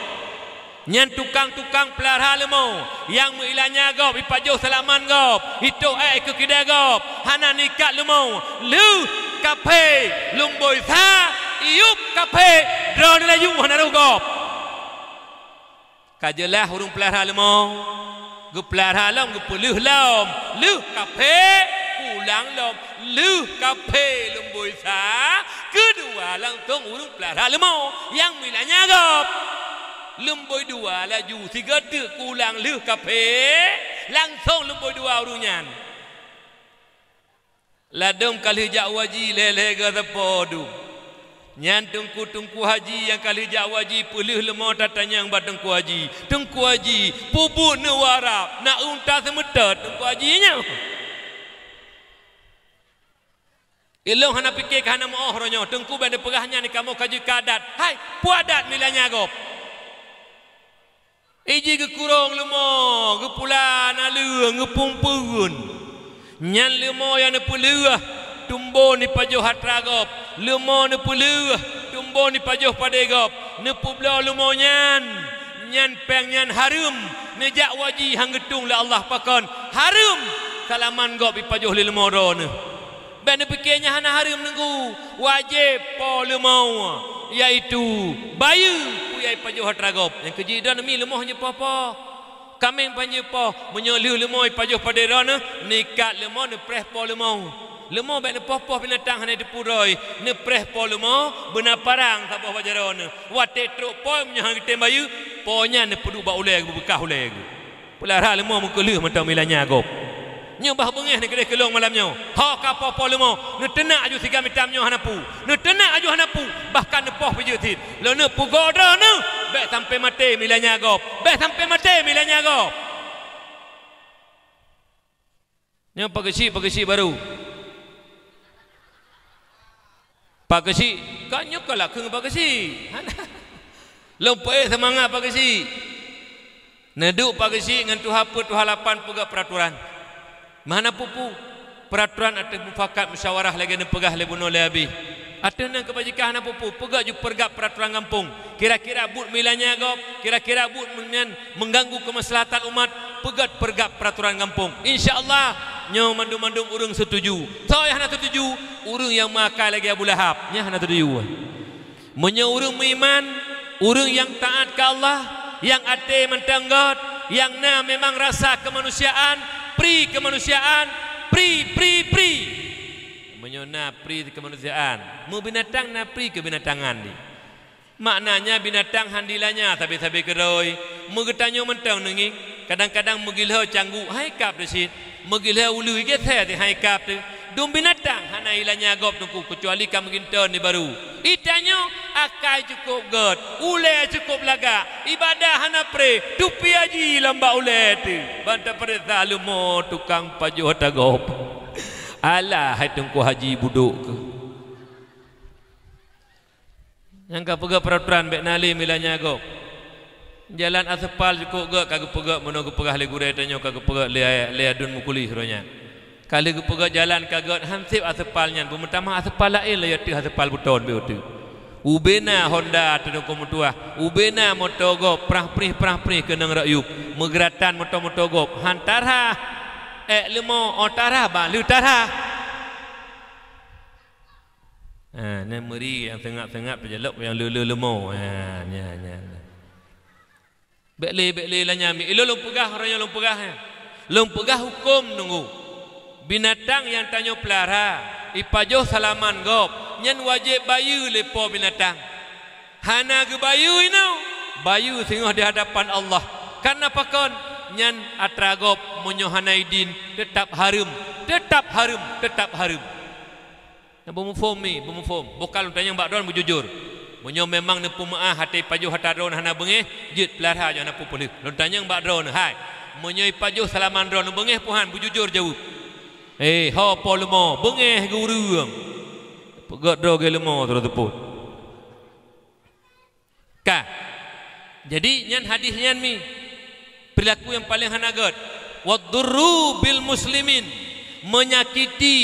Nyan tukang-tukang peulara leumo nyang meuilanya gob, ipajoh seulaman gob, itoh ék keu keudée gob, hana nikat leumo, lheueh kaphé lumboi sa, iyup kaphé droeneuh laju hana rôh gob. Ka jeulaih ureuëng peulara leumo, geupeulara lom, geupeulheueh lom, lheueh kaphé, pulang lom, lheueh kaphé lumboi sa, keudua langsong ureuëng peulara leumo nyang meuilanya gob. Lumboi dua laju sigoe teuk kulang lheueh kaphé, langsong lumboi dua ureuëng nyan. Ladôm ka lheueh jak haji lhèe-lhèe geuh sapo dum. Nyan teungku-teungku haji nyang ka lheueh jak haji peuleueh leumo tatanyong bak teungku haji, "Teungku haji, peue buet neuh u Arab, na unta seumeutôt teungku haji nyoe?" Ilôn hana pike ka hana meu'oh uroe nyoe, teungku bèk neupeugah nyan di kamoe ka jeuet keu adat. Hai, peue adat Milanya gob? Iji geukurong leumo, geupula naleueng, geupumpeuen. Nyan leumo nyang neupeuleueh tumbon ipajoh atra gob, leumo neupeuleueh tumbon ipajoh padé gob, neupeubloe leumo nyan. Nyan pèng nyan hareuem, neujak haji han geutueng lé Allah pakon, hareuem salaman gob ipajoh lé leumo droeneuh. Bèk neupike nyan hana hareuem teungku, wajéb po leumo, yaitu bayeue peue nyang ipajoh atra gob. Nyang keujih droeneuh mi leumo han jipoh-poh. Kaméng pih han jipoh, meunyoe lheueh leumo ipajoh padé droeneuh, neuikat leumo neupreh po leumo. Leumo bèk neupoh-poh binatang hana jiteupeue droe, neupreh po leumo, beuna parang saboh bak jaroe neuh. Watèe trok po meunyoe han geutem bayeue, po nyan neupeuduek bak ulèe geuh, beubeukah ulèe geuh. Peulara leumo meukeuleuh mantong Milanya gob. Nyoe bah beungèh neuh keudéh keu lôn malam nyoe. Ho ka poh-poh leumo, neuteunak aju sigam itam nyoe hana peue. Neuteunak aju hana peue, bahkan neupoh pih jeuet cit. Lôn neuk peugot droeneuh, bèk sampai maté Milanya gob. Bèk sampai maté Milanya gob. Nyoe pageusik, pageusik barô. Pageusik, ka nyoe ka lakheue pageusik. Hana. Lôn peuék seumangat pageusik. Neuduek pageusik ngon tuha peuet, tuha lapan peugah peuratoran. Meuhana peue-peue. Peuratoran ateueh mufakat musyawarah lagèe neupeugah lé bunoe lé Abi. Ateueh nan keubajikan hana peue-peue, peugah ju peugah peuratoran gampông. Kira-kira buet Milanya gob, kira-kira buet nyan meuganggu keumaslahatan umat, peugah peugah peuratoran gampông. Insya Allah, nyoe mandum-mandum ureueng seutuju. Soe nyang hana seutuju? Ureueng nyang meuakai lagèe Abu Lahab. Nyan hana seutuju. Meunyoe ureueng meuiman, ureueng nyang taat keu Allah, nyang até mantong göt, nyang na memang rasa keumanusiaan, pri keumanusiaan, pri, pri, pri. Meunyoe na pri keumanusiaan, meubinatang na pri keubinatangan di. Maknanya binatang han dilanya sabe-sabe keudroe. Meugeutanyoe mantong neungieng, kadang-kadang meugilhö cangguk hai kab teuh cit, meugilhö uleue geusé teuh hai kab teuh. Dum binatang hana ilanya gob teungku keucuali ka meuginton di baru. Itanyoe akai cukôp göt, ulèe cukôp lagak, ibadah hana preh, tupi haji lam bak ulèe teuh. Ban tapareksa leumo tukang pajoh atra gob. Alah hai teungku haji budok keuh. Nyang ka peugah peuratoran bèk na lé milanya gob. Jalan aspal cukôp göt ka geupeugah meunoe geupeugah lé gurèe tanyoe ka geupeugah lé, lé aduen mukuli uroe nyan. Ka lheueh geupeugah jalan ka göt han sép aspal nyan, beumeutamah aspal laén lagèe ateueh aspal beuton beu teuh. Ubena Honda teuh nukon meutuah, ubena moto gob prah-prih prah-prih keunong rayup, meugeuratan moto-moto gob han tarhah. Èk leumo oh tarhah ban lheueh tarhah. Ha, nyan meuri nyang seungab-seungab teujalok nyang le-le leumo. Ha, nyan, nyan. Bèk lé, bèk lé lanyang mi. Ilôn lôn peugah, uroe nyoe lôn peugah, eh. Lôn peugah hukôm nunggu. Binatang nyang tanyoe peulara, ipajoh salaman gob, nyan wajéb bayeue lé po binatang. Hana geubayeue inoe, bayeue singoh di hadapan Allah. Kareuna pakon? Nyan atra gob meunyoe hana idin, teutap hareuem, teutap hareuem, teutap hareuem. Na beumuphom mi, beumuphom. Boh ka lôn tanyong bak droen beujujur. Meunyoe memang neupeumeu'ah até ipajoh atra droen hana beungéh, jeuet peulara jih hana peue-peue lheueh. Lôn tanyong bak droen, hai. Meunyoe ipajoh salaman droen beungéh peue han, beujujur jaweueb. Eh, ho po leumo, beungéh geu ureueng. Peugöt droe geu leumo, droe teupot. Ka. Jadi, nyan hadih nyan mi. Perilaku nyang paleng hana göt. Wadurru bil muslimin. Menyakiti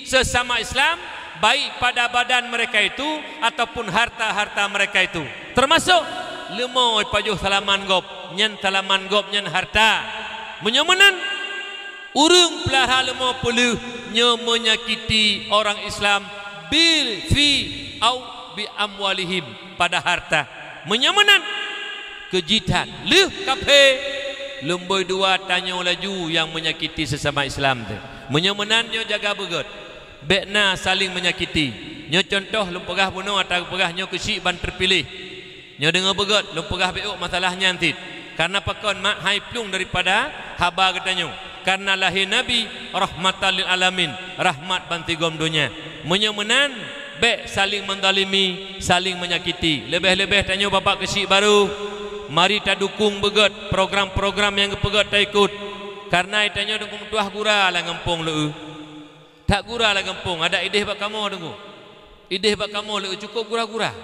sesama Islam, baik pada badan mereka itu ataupun harta-harta mereka itu. Termasuk leumo ipajoh salaman gob, nyan salaman gob nyan harta. Meunyoe meunan, ureueng peulara leumo peuleueh nyoe menyakiti orang Islam bil fi au bi amwalihim, pada harta. Meunyoe meunan, keu jih that lheueh kaphé, lumboi dua tanyoe laju nyang menyakiti sesama Islam teuh. Meunyoe meunan nyoe jaga beugöt, bèk na saling menyakiti. Nyoe cuntoh lôn peugah bunoe atra geupeugah nyoe keuchik ban teupiléh. Nyoe deungoe beugöt lôn peugah beuôk masalah nyan cit. Kareuna pakon mak hai plueng daripada haba geutanyoe. Karena lahé Nabi rahmatan lil alamin, rahmat bansigom donya. Meunyoe meunan, bék saling menzalimi, saling menyakiti. Leubeh-leubeh tanyoe bapak keuchik barô, mari tadukong beugét program-program nyang geupeugét taikot. Karena tanyoe teungku meutuah gura lam gampông lé. That gura lam gampông, adak idéh bak kamoe teungku. Idéh bak kamoe lé cukôp gura-gura.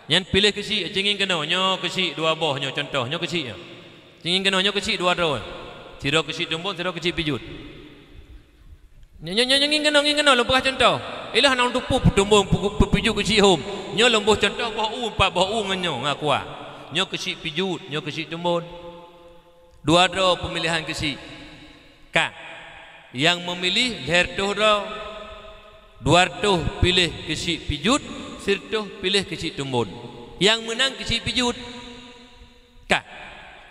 Nyan piléh keuchik, cingieng keunoe, nyoe keuchik dua boh nyoe contoh, nyoe keuchik nyoe. Cingieng keunoe, nyoe keuchik dua droe. Sidroe keuchik tumbon, sidroe keuchik pijut. Nyoe, nyoe, nyoe, nyoe ngieng keunoe, ngieng keunoe, lôn peugah contoh. Ilah nang tupu tumbon pu-, pu-, pijut keuchik hom. Nyoe lôn boh contoh boh u, empat boh u ngon nyoe, ngon aqua. Nyoe keuchik pijut, nyoe keuchik tumbon. Dua droe peumilihan keuchik. Ka. Nyang meumilih lhèe reutôh droe. Dua reutôh piléh keuchik pijut, sireutôh piléh keuchik tumbon. Nyang meunang keuchik pijut. Ka.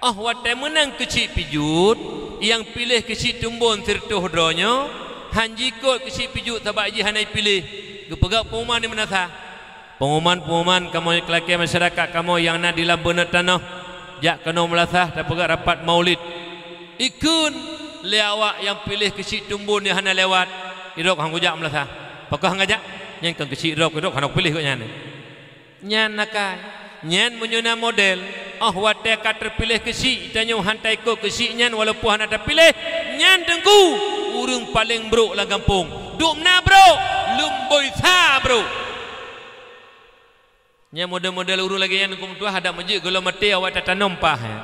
Óh watèe meunang keuchik pijut, nyang piléh keuchik tumbon sireutôh droe nyoe, han jikot keuchik pijut sabab jih hana jipiléh. Geupeugah pengumuman di meunasah. Pengumuman-pengumuman kamoe lakèe masyarakat kamoe nyang na di lam beuneut tanoh, jak keunoe meulasah tapeugah rapat maulid. Ikheun lé awak nyang piléh keuchik tumbon nyang hana lewat, irok han kujak meulasah. Pakon han kajak? Nyan kon keuchik droe, irok hana kupiléh gobnyan. Nyan nakal. Nyan meunyoe na model, óh watèe ka teupiléh keuchik, tanyoe han taikot keuchik nyan walaupun hana tapiléh, nyan teungku ureueng paleng brok lam gampông. Dum na brok, lumboi sa brok. Nyang model-model ureueng lagèe nyan, Teungku meutuah, adak meujeuet gohlom maté awak tatanom paih, ya.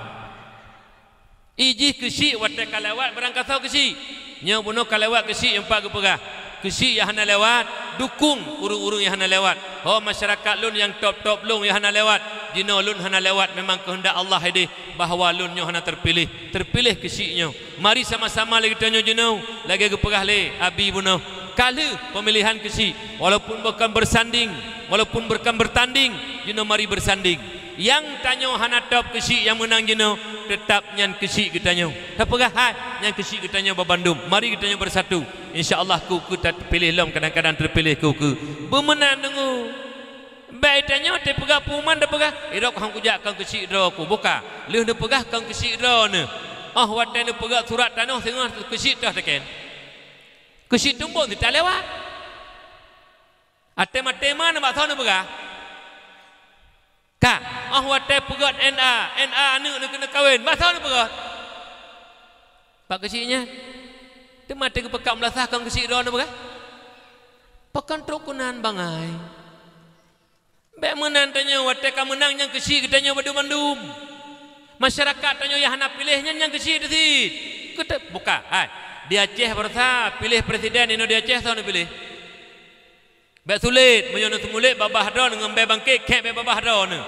Ijih keuchik watèe ka lewat barangkasoe keuchik. Nyoe bunoe ka lewat keuchik, nyoe pat geupeugah. Keuchik nyang hana lewat, dukong ureueng-ureueng nyang hana lewat. Ho masyarakat lôn nyang top-top lôn nyang hana lewat, jinoe lôn hana lewat memang keuheundak Allah idéh bahwa lôn nyoe hana teupiléh. Teupiléh keuchik nyoe. Mari sama-sama lé geutanyoe jinoe, lagèe geupeugah lé Abi bunoe. Ka lheueh peumilihan keuchik, walaupun bukan bersanding, walaupun bukan bertanding, jinoe mari bersanding. Nyang tanyoe hana top keuchik nyang meunang jinoe, teutap nyan keuchik geutanyoe. Tapeugah hai, nyan keuchik geutanyoe babandum. Mari geutanyoe bersatu. Insya Allah keu-keu tapiléh lom, kadang-kadang teupiléh keu-keu. Beumeunan deungoe. Bèk tanyoe tapeugah pengumuman, tapeugah, "Irok han kujak kon keuchik droe ku." Buka. Lheueh neupeugah kon keuchik droeneuh. Óh watèe neupeugah surat tanoh singoh keuchik toh teuken. Keuchik tumbon teuta lewat. Até maté ma nibak soe neupeugah? Ka, óh watèe peugöt N A, N A aneuk neuh keuneuk kawen, bak soe neupeugöt? Bak keuchik nyan. Teuma teugeupeukat meulasah kon keuchik droe neupeugah? Pakon trok keunan bangai. Bèk meunan tanyoe, watèe ka meunang nyang keuchik geutanyoe bandum-bandum. Masyarakat tanyoe nyang hana piléh nyan nyang keuchik teuh cit. Keuteuk buka, hai. Di Aceh baroesa piléh presiden inoe di Aceh soe neupiléh? Bèk sulet, meunyoe neuseumulet babah droeneuh ngon bèe bangke, kèk bèk babah droeneuh.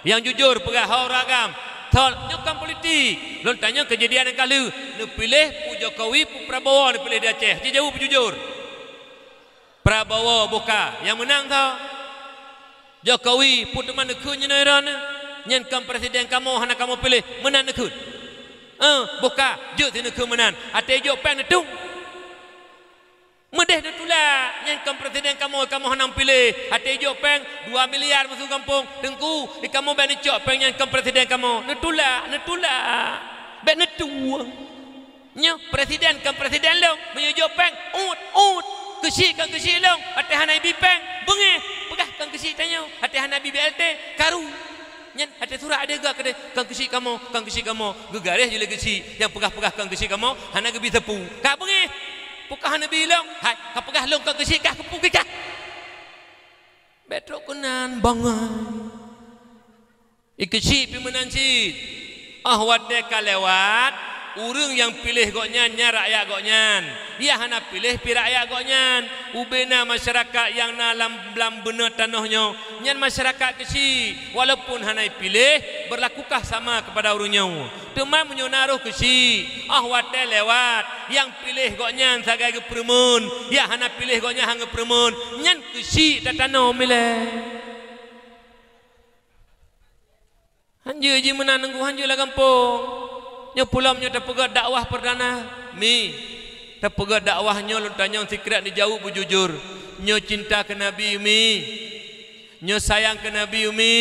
Nyang jujur peugah ho ureueng agam. Thon, nyoe kon politik. Lôn tanyong keujadian nyang ka lheueh. Neupiléh peue Jokowi, peue Prabowo neupiléh di Aceh. Jijaweueb jujur. Prabowo buka nyang meunang tho. Jokowi peue teuma neukheun jinoe droeneuh. Nyan kon presiden kamoe hana kamoe piléh, meunan neukheun. Eh, buka, jeuet sineukheun meunan. Até jok péng neutueng. Meudeh neutulak, nyan kon presiden kamoe, kamoe hana piléh. Até jok péng dua miliar masuk gampông, Teungku, di kamoe bèk neucok péng nyan kon presiden kamoe. Neutulak, neutulak. Bèk neutueng. Nyoe presiden kon presiden lôn, meunyoe jok péng, uet, uet. Keuchik kon keuchik lôn, até hana ibi péng, beungéh. Peugah kon keuchik tanyoe, até hana ibi B L T, karu. Nyan até surat até geukeudeh, kon keuchik kamoe, kon keuchik kamoe. Geugaréh jih lé keuchik, nyang peugah-peugah kon keuchik kamoe, hana geubi sapeue. Ka beungéh. Peue kah hana bi lôn? Hai, ka peugah lôn kon keuchik kah, keupeue kah? Bèk trok keunan bangai. I keuchik pih meunan cit. Óh watèe ka lewat, ureueng nyang piléh gobnyan nyan rakyat gobnyan. Nyang hana piléh pih rakyat gobnyan. Ubena masyarakat nyang na lam, lam beuneut tanoh nyoe, nyan masyarakat keuchik. Walaupun hana ipiléh, berlakukah sama kepada ureueng nyoe. Teuma meunyoe na roh keuchik, óh watèe lewat, nyang piléh gobnyan sagai geupeureumeun, nyang hana piléh gobnyan han geupeureumeun, nyan keuchik tatanom ilèe. Hanjeuet jih meunan Teungku, hanjeuet lam gampông. Nyoe pulom nyoe tapeugöt dakwah perdana. Mi, tapeugöt dakwah nyoe lôn tanyong sikrek neujaweueb beujujur. Nyoe cinta keu Nabi, mi. Nyoe sayang keu Nabi, mi.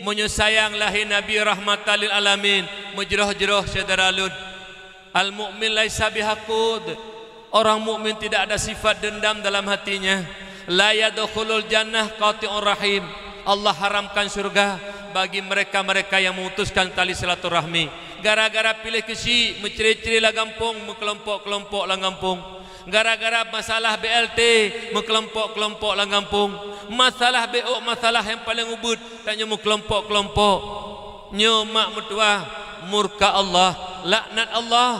Meunyoe sayang lahé Nabi rahmatan lil alamin, meujroh-jroh syedara lôn. Al-mu'min laisa bihaqud. Orang mukmin tidak ada sifat dendam dalam hatinya. La yadkhulul jannah qati'ur rahim. Allah haramkan syurga bagi mereka-mereka yang memutuskan tali silaturahmi. Gara-gara piléh keuchik, meucré-cré lam gampông, meukelompok-kelompok lam gampông. Gara-gara masalah B L T, meukelompok-kelompok lam gampông. Masalah B O, masalah nyang paleng ubit, tanyoe meukelompok-kelompok. Nyoe mak meutuah, murka Allah, laknat Allah.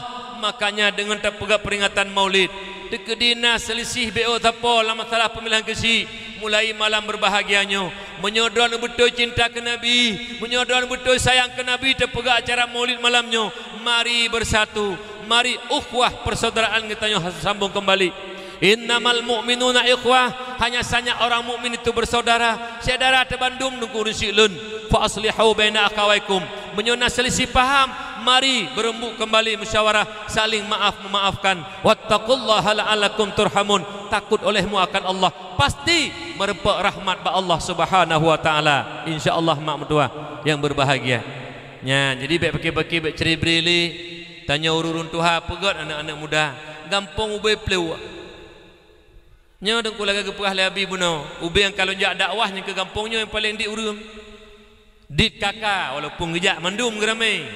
Makanya deungon tapeugah peuringatan Maulid, teukeudi na seulisih B O sapo lam masalah peumilihan keuchik, mulai malam beurbahagia nyoe. Meunyoe droeneuh beutôi cinta keu Nabi, meunyoe droeneuh beutôi sayang keu Nabi, tapeugah acara Maulid malam nyoe, mari beusatu, mari ukhuwah persaudaraan geutanyoe sambong keumbali. Innamal mu'minuna ikhwah, hanya saja orang mukmin itu bersaudara. Syedara teuh bandum nungku ureuëng syiek lôn. Fa aslihu baina akhawaikum. Meunyoe na seulisih paham, mari beureumbuk keumbali musyawarah, saling maaf memaafkan. Wattaqullaha la'allakum turhamun. Takut olehmu akan Allah, pasti meureumpok rahmat bak Allah Subhanahu wa Ta'ala. Insya Allah mak meutuah yang berbahagia. Nyan, jadi bék pike-pike, bék ciri-biri lé. Tanyoe ureuëng tuha peugét aneuëk-aneuëk muda. Gampông ubé pleuwak. Nyoe teungku lagée geupeugah lé Abi bunoe, ubé nyang ka lôn jak dakwah nyang keu gampông nyoe nyang paleng dit ureuëng. Dit kaka, walaupun geujak mandum geuramé.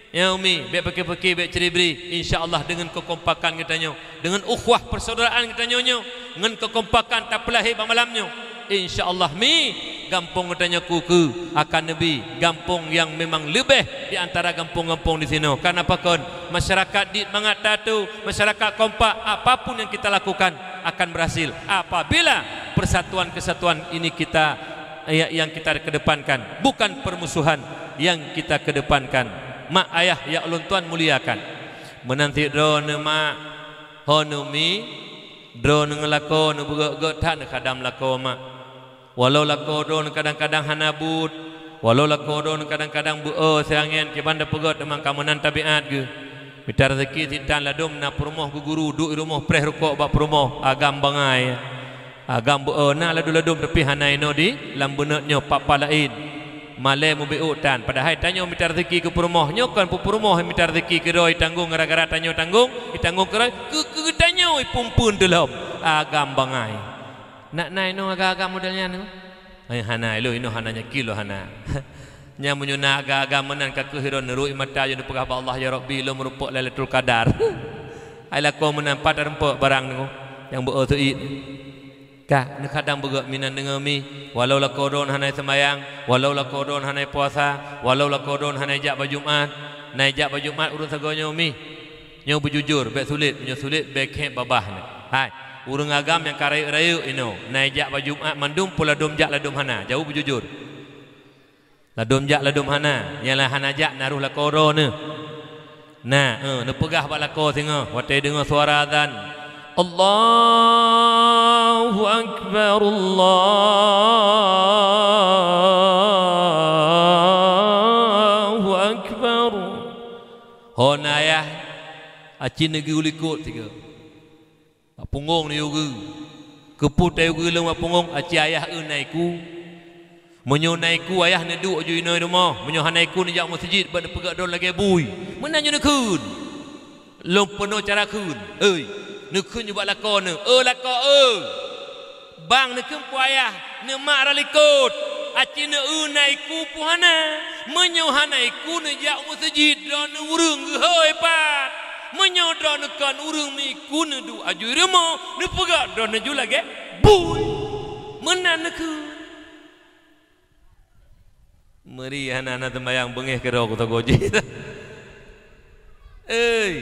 Ya Umi, bék pike-pike, bék ciri-biri. Insya Allah deungon keukompakan geutanyoe, deungon ukhuwah persaudaraan geutanyoe nyoe, ngon keukompakan tapeulahé bak malam nyoe. Insya Allah Mi, gampông geutanyoe keue-keue akan neubi gampông nyang memang leubeh di antara gampông-gampông di sinoe. Kareuna pakon? Masyarakat dit mangat tatu, masyarakat kompak, apapun yang kita lakukan akan berhasil apabila persatuan kesatuan ini kita, ya, yang kita kedepankan, bukan permusuhan yang kita kedepankan. Mak ayah nyang ulôn tuan muliakan. Meunan cit droeneuh mak, ho neuh Mi, droeneuh ngon lakoe neuh beugét-gét that, neuh kadang lakoe mak. Walau lakoe droeneuh kadang-kadang hana buet, walau lakoe droeneuh kadang-kadang beu-e siangén, kiban tapeugét teuma ka meunan tabiat geuh. Mita raseuki sitan ladôm na peurumoh geu-guru, duek i rumoh preh rukok bak peurumoh, agam bangai. Agam beu-e na ladôm-ladôm tapi hana inoe di lam beuneuet nyoe, papa laén. Malée meubiôk tan, padahai tanyoe mita raseuki keu peurumoh, nyoe kon peue peurumoh mita raseuki keudroe itanggong gara-gara tanyoe tanggong, itanggong keudroe keu, keu tanyoe ipumpeuen teulom. Agam bangai. Nak na inoe agam-agam model nyan? Hai hana, ilôn inoe hana, nyaki lôn hana. Nyan meunyoe na agam-agam meunan ka kheueh droeneuh rui mata, ya neupeugah bak Allah, "Ya Rabbi, lôn meurumpok Lailatul Qadar." Hai lakoe meunan pat tarumpok barang nyoe nyang beu-e seuit. Ka, neuh kadang beugét minan deungoe Mi, walau lakoe droeneuh hana seumayang, walau lakoe droeneuh hana puasa, walau lakoe droeneuh hana jak bak Jumat, na jak bak Jumat ureuëng sagoe nyoe Mi. Nyoe beujujur, bék sulet, meunyoe sulet bék khép babah nyoe. Hai, ureuëng agam nyang ka rayeuk-rayeuk inoe, na jak bak Jumat mandum peue ladôm jak ladôm hana, jaweueb beujujur. Ladôm jak ladôm hana, nyang la hana jak na roh lakoe droeneuh. Na, eh, neupeugah bak lakoe singoh watée deungoe suara azan, "Allahu Akbar, Allahu Akbar." Hon ayah, aci neugui u likot sigoe. Bak punggong neuyue geu. Keupeue tayue geu lom bak punggong, aci ayah eu na iku. Meunyoe na iku, ayah neuduek aju inoe rumoh. Meunyoe hana iku, neujak meuseujid bak neupeugah droe lagée bui. Meunan nyoe neukheun. Lom peunoh cara kheun. Oi, neukheun nyoe bak lakoe neuh. "Oi lakoe, oi! Bang neukheun peue ayah, neumat rot likot. Aci neueu na iku peue hana. Meunyoe hana iku, neujak u meuseujid, droeneuh ureuëng geuhôi pat. Meunyoe droeneuh kon ureuëng meuiku, neuduek aju i rumoh, neupeugah droeneuh ju lagée bui." Meunan neukheun. Meuri hana-hana teumbayang beungéh keudroe kutogoe jih. Ei,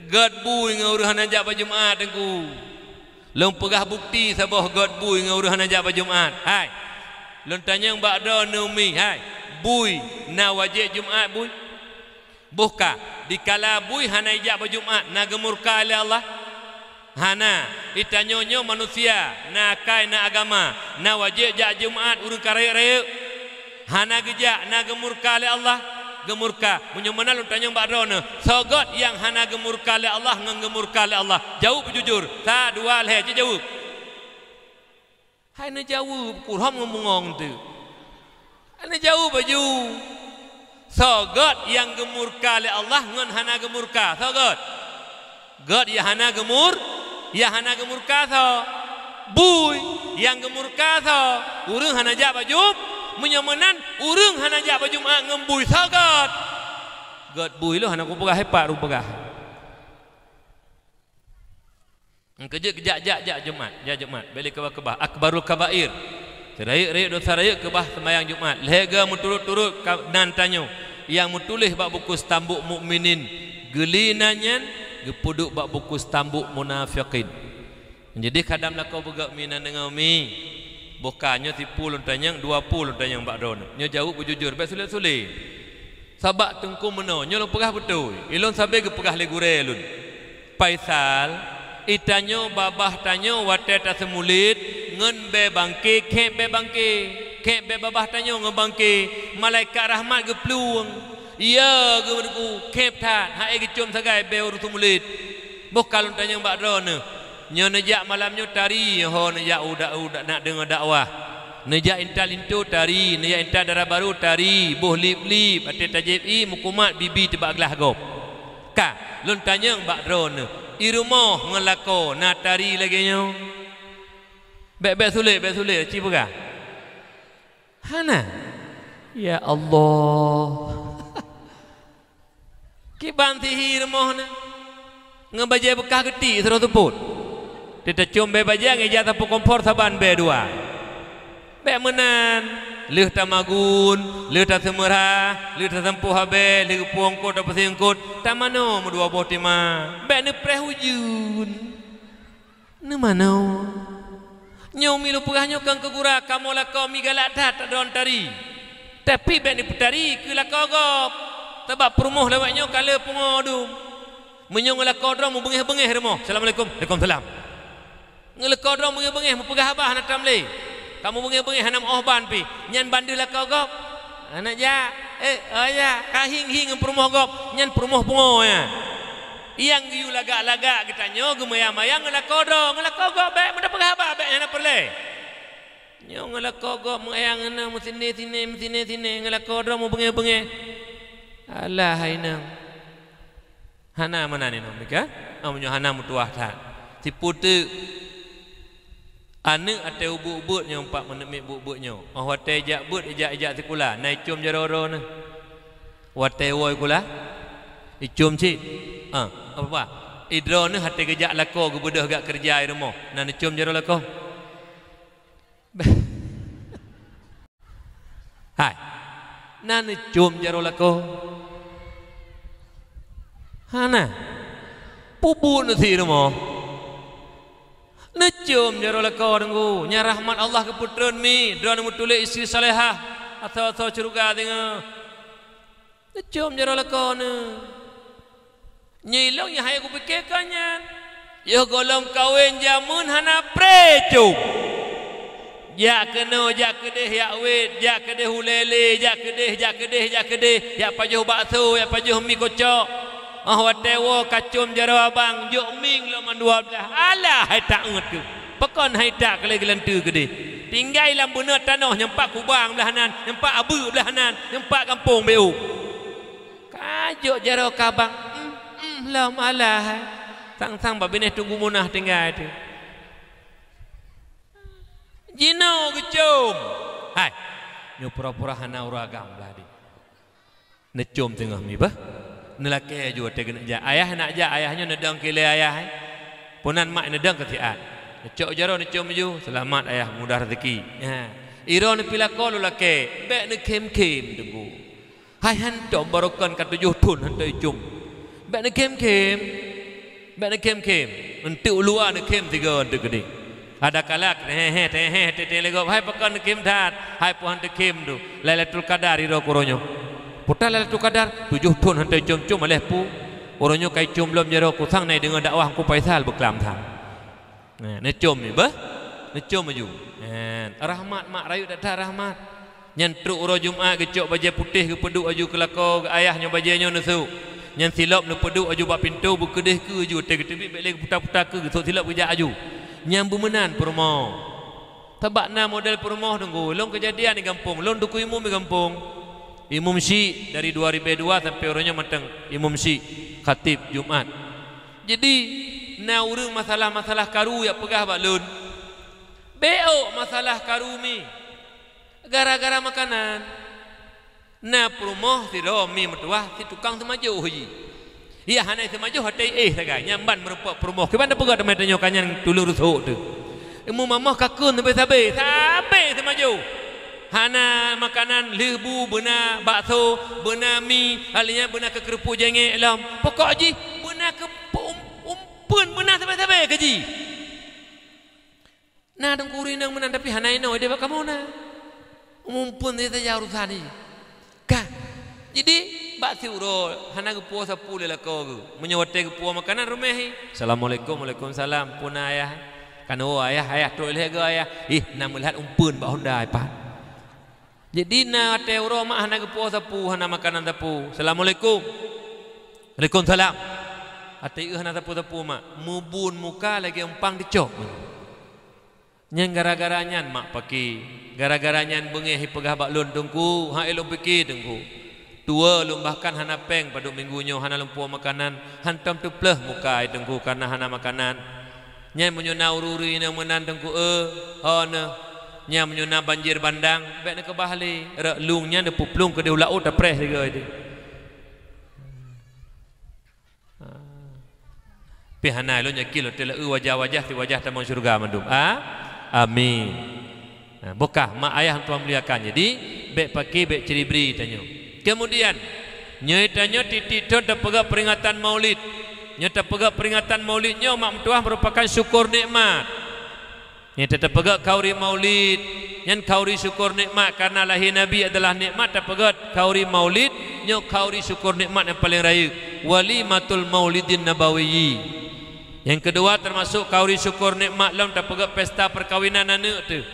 gét bui ngon ureuëng hana jak bak Jumat, Teungku. Lôn peugah bukeuti saboh gét bui ngon ureuëng hana jak bak Jumat. Hai, lôn tanyong bak droeneuh Mi, hai, bui na wajéb Jumat bui? Boh ka, dikala bui hana ijak bak Jumat, na geumurka lé Allah? Hana. Itanyoe nyoe manusia, na akai, na agama, na wajéb jak Jumat ureuëng ka rayeuk-rayeuk? Hana geujak, na geumurka lé Allah? Geumurka. Meunyoe meunan lôn tanyong bak droeneuh, soe gét nyang hana geumurka lé Allah ngon geumurka lé Allah? Jaweueb beujujur. Sa, dua, lhée, jijaweueb. Hai neujaweueb, kurhom ngon bungong teuh. Hai neujaweueb aju. Soe göt nyang geumurka lé Allah ngon hana geumurka? Soe göt? Göt nyang hana geumur-, nyang hana geumurka soe? Bui. Nyang geumurka soe? Ureuëng hana jak bak Jum-, meunyoe meunan, ureuëng hana jak bak Jumat ngon bui, soe göt? Göt bui lôn hana kupeugah, hepat lôn peugah. Keujeuet jak, jak, jak Jumat, jak Jumat, bèk lé keubah-keubah. Akbarul kabair. Seurayeuk-rayeuk dosa rayeuk keubah seumayang Jumat. Lhèe ga meuturot-turot ka-, nan tanyoe nyang meutuléh bak buku Stambuk Mukminin, geuli nan nyan geupeuduek bak buku Stambuk Munafikin. Jadi kadam lakoe beugöt mi nan deungoe mi. Boh ka nyoe sipu lôn tanyong, dua pu lôn tanyong bak droeneuh. Nyoe jaweueb beujujur, bèk sulet-sulet. Sabab teungku meunoe, nyoe lôn peugah beutôi. Ilôn sabe geupeugah lé gurèe lôn, Faisal, i tanyoe babah tanyoe watèe taseumulét ngon bèe bangke, khép bèe bangke, khép bèe babah tanyoe ngon bangke, malaikat rahmat geuplueng. Iya, geumeudeuku, khép that, han ék geucôm sagai bèe ureuëng seumulét. Boh ka lôn tanyong bak droeneuh. Nyoe neujak malam nyoe tari, ho neujak u da-, u da-, nak deungoe dakwah. Neujak intat linto tari, neujak intat dara barô tari, boh lip-lip, até tajép ié meukumat bibi teubak glah gob. Ka, lôn tanyong bak droeneuh, i rumoh ngon lakoe na tari lagèe nyoe? Bèk, bèk sulet, bèk sulet, ci peugah. Hana. Ya Allah. Kiban sihi rumoh na. Ngon bajèe beukah geuti sidroe seupôt. Teuh tacôm bèe bajèe ngon ija sapeue kompor saban bèe dua. Bèk meunan. Lheueh tamagun, lheueh taseumeurah, lheueh tasampôh habéh, lheueh geupuwoe eungkôt tapeusie eungkôt, tamanoe meudua boh teuma. Bèk neupreh ujeuen. Neumanoe? Nyoe mi lôn peugah nyoe kon keu gura, kamoe lakoe mi galak that tadroe tari. Tapi bèk neupeutari keu lakoe gob. Sabab peurumoh lawét nyoe ka le pungo dum. Meunyoe ngon lakoe droe meubeungéh-beungéh rumoh, "Assalamualaikum." "Waalaikumsalam." Ngon lakoe droe beungéh-beungéh meupeugah haba hana tam lé. Kamoe beungéh-beungéh hana meu'oh ban pih. Nyan ban deuh lakoe gob. Hana jak. Eh, oh ya, ka hieng-hieng ngon peurumoh gob. Nyan peurumoh pungo nyan. Nyang geuyue lagak-lagak geutanyoe geumaya-maya ngon lakoe droe, ngon lakoe gob bèk meupeugah haba bèk hana peureulèe. Nyoe ngon lakoe gob meuayang hana meusiné-siné, meusiné-siné, ngon lakoe droe meubeungéh-beungéh. Alah hai inong. Hana meunan inong mika? Ah, meunyoe hana meutuwah that. Sipu teuk. Aneuk até ubeuet-ubeuet nyoe, pat meuneuk miet beuet-beuet nyoe. Oh watèe jak beuet, ijak, ijak sikula, na icôm jaroe droeneuh. Watèe woe sikula, icôm cit. Ah, apa-apa. I droeneuh até geujak lakoe geubeudôh gak keureuja i rumoh, na neucôm jaroe lakoe? Hai. Na neucôm jaroe lakoe? Hana. Peubuet neusie rumoh. Neucôm jaroe lakoe deungku. Nyan rahmat Allah geupeutreun mi, droeneuh meutuléh istri salehah, asoe-asoe syeuruga singoh. Neucôm jaroe lakoe neuh. Nyoe ilong nyang hai kupike ka nyan. Yoh gohlom kawen jameun hana pré com. Jak keunoe, jak keudeh, jak wét, jak keudeh u lé-lé, jak keudeh, jak keudeh, jak keudeh, jak pajoh bakso, jak pajoh mi kocok. Oh watèe woe ka com jaroe abang, jok mieng lom mandua blaih. Alah hai taeuet keuh. Pakon hai tak ka lheueh geulanteue keudeh. Tinggai lam beuneuet tanoh nyang pat kubang blaih nan, nyang pat abeuk blaih nan, nyang pat gampông B O. Ka jok jaroe keu abang, em, em, lom alah hai. Sang-sang bak binéh Teungku Munah tinggai teuh. Jinoe geucôm. Hai, nyoe pura-pura hana ureueng agam blaih deh. Neucôm teungoh mi beuh. Neulakèe aju watèe geuneuk jak. Ayah nak jak, ayah nyoe neudong keu lé ayah, eh. Peunan mak neudong keu siat. Neucok jaroe neucôm aju, seulamat ayah, mudah rezeki. Ha. Iroe neupilako lôn lakèe, bèk neukhém-khém teungku. Hai hantom barokon ka tujoh thon hantom icôm. Bèk neukhém-khém. Bèk neukhém-khém. Eunteuk u luwa neukhém sigoe eunteuk keudeh. Adakala teuheh-heh, teuheh-heh, teuh-teuh lé gob, hai pakon neukhém that, hai peue han teukhém tu. Lailatul Qadar iroe keu uroe nyoe. Peue that Lailatul Qadar, tujoh thon han teucôm-côm aléh peue. Uroe nyoe ka icôm lom jaroe, kusang na ideungoe dakwah Teungku Faisal beuklam that. Nah, neucôm mi beuh. Neucôm aju. Nah, rahmat mak rayeuk that-that rahmat. Nyan trok uroe Jumat geucok bajèe putéh geupeuduek aju keu lakoe, geu ayah nyoe bajèe nyoe neusok. Nyan silop neupeuduek aju bak pintoe beukeudeh keu aju, watèe geuteubiet bèk lé geuputa-puta keu geusok silop geujak aju. Nyan beumeunan peurumoh. Sabab na model peurumoh teungku, lôn keujadian di gampông, lôn dukui mum di gampông. Imum Syiek dari dua ribèe dua sampoe uroe nyoe mantong Imum Syiek, khatib Jumat. Jadi, na ureueng masalah-masalah karu jak peugah bak lôn, "Bèk ôk masalah karu mi, gara-gara makanan." Na peurumoh sidroe mi meutuwah, si tukang seumajoh jih. Yah hana seumajoh até éh sagai, nyan ban meurumpok peurumoh. Kiban tapeugah teuma tanyoe ka nyan tuleueng rusok teuh. Ilmu mamah ka kheun sabé-sabé, sabé seumajoh. Hana makanan lheueh bu beuna bakso, beuna mi, hal nyan beuna keu keurupuk jengek lom. Pokok jih beuna keu peu-, um-, umpeuen beuna sabé-sabé keu jih. Na teungku ureueng inong meunan, tapi hana inoe ideh bak kamoe na. Muphom saja urusan jih. Ka. Jadi, bak siuroe hana geupuwoe sapeue lé lakoe geuh. Meunyoe watèe geupuwoe makanan ruméh, "Assalamualaikum." "Waalaikumsalam." "Peue na ayah?" "Kan woe ayah, ayah trok ilèe geuh ayah." "Ih, na meulihat umpeuen bak honda ipat." Jadi na watèe uroe mak hana geupuwoe sapeue, hana makanan sapeue. "Assalamualaikum." "Waalaikumsalam." Até geuh hana sapeue-sapeue mak. Mubun muka lagèe umpang dicok. Nyan gara-gara nyan mak paki. Gara-gara nyan beungèh ipeugah bak lôn teungku, hai lôn pike teungku. Tuwoe lôn bahkan hana pèng padub minggu nyoe hana lôn puwoe makanan, hantom teupleuh muka ai teungku kareuna hana makanan. Nyan meunyoe na ureueng-ureueng inong meunan teungku, eh, ho neuh. Nyan meunyoe na banjir bandang, bèk neukeubah lé. Rot lôn nyan neupeuplông keudéh u laôt tapreh sigoe teuh. Pih hana lôn yakin lôn teuleu wajah-wajah si wajah tamong syeuruga mandum. A? Amin. Nah, bukah mak ayah tuan muliakan. Jadi, bèk paki, bèk ciri-bri tanyoe. Kemudian, nyoe tanyoe titik thon tapeugah peringatan Maulid. Nyoe tapeugah peringatan Maulid nyoe mak meutuwah merupakan syukur nikmat. Nyoe tapeugah khauri Maulid, nyan khauri syukur nikmat kareuna lahé Nabi adalah nikmat, tapeugah khauri Maulid, nyoe khauri syukur nikmat nyang paleng rayeuk. Walimatul Maulidin Nabawiyyi. Nyang keudua teumasok khauri syukur nikmat lom tapeugah pesta peukawinan aneuk teuh.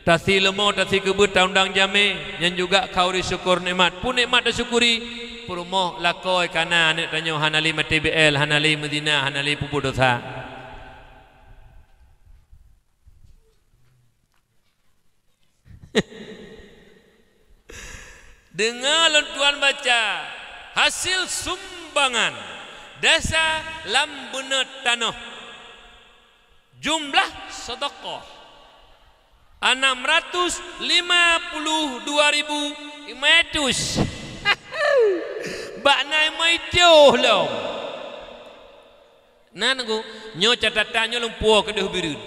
Tasi leumo, tasi keubeut, taundang jamé, nyan juga khauri syukur nikmat. Peue nikmat tasyukuri? Peurumoh lakoe ka na aneuk tanyoe hana lé matériel, hana lé meuzina, hana lé peubuet desya. Deungoe lôn tuan baca hasil sumbangan desa lam beuneut tanoh. Jumlah sedekah anam ratus lima puluh dua ribu lima ratus. Bak na imai tioh lom. Na teungku, nyoe catatan nyoe lôn puwoe keudeh bireuen.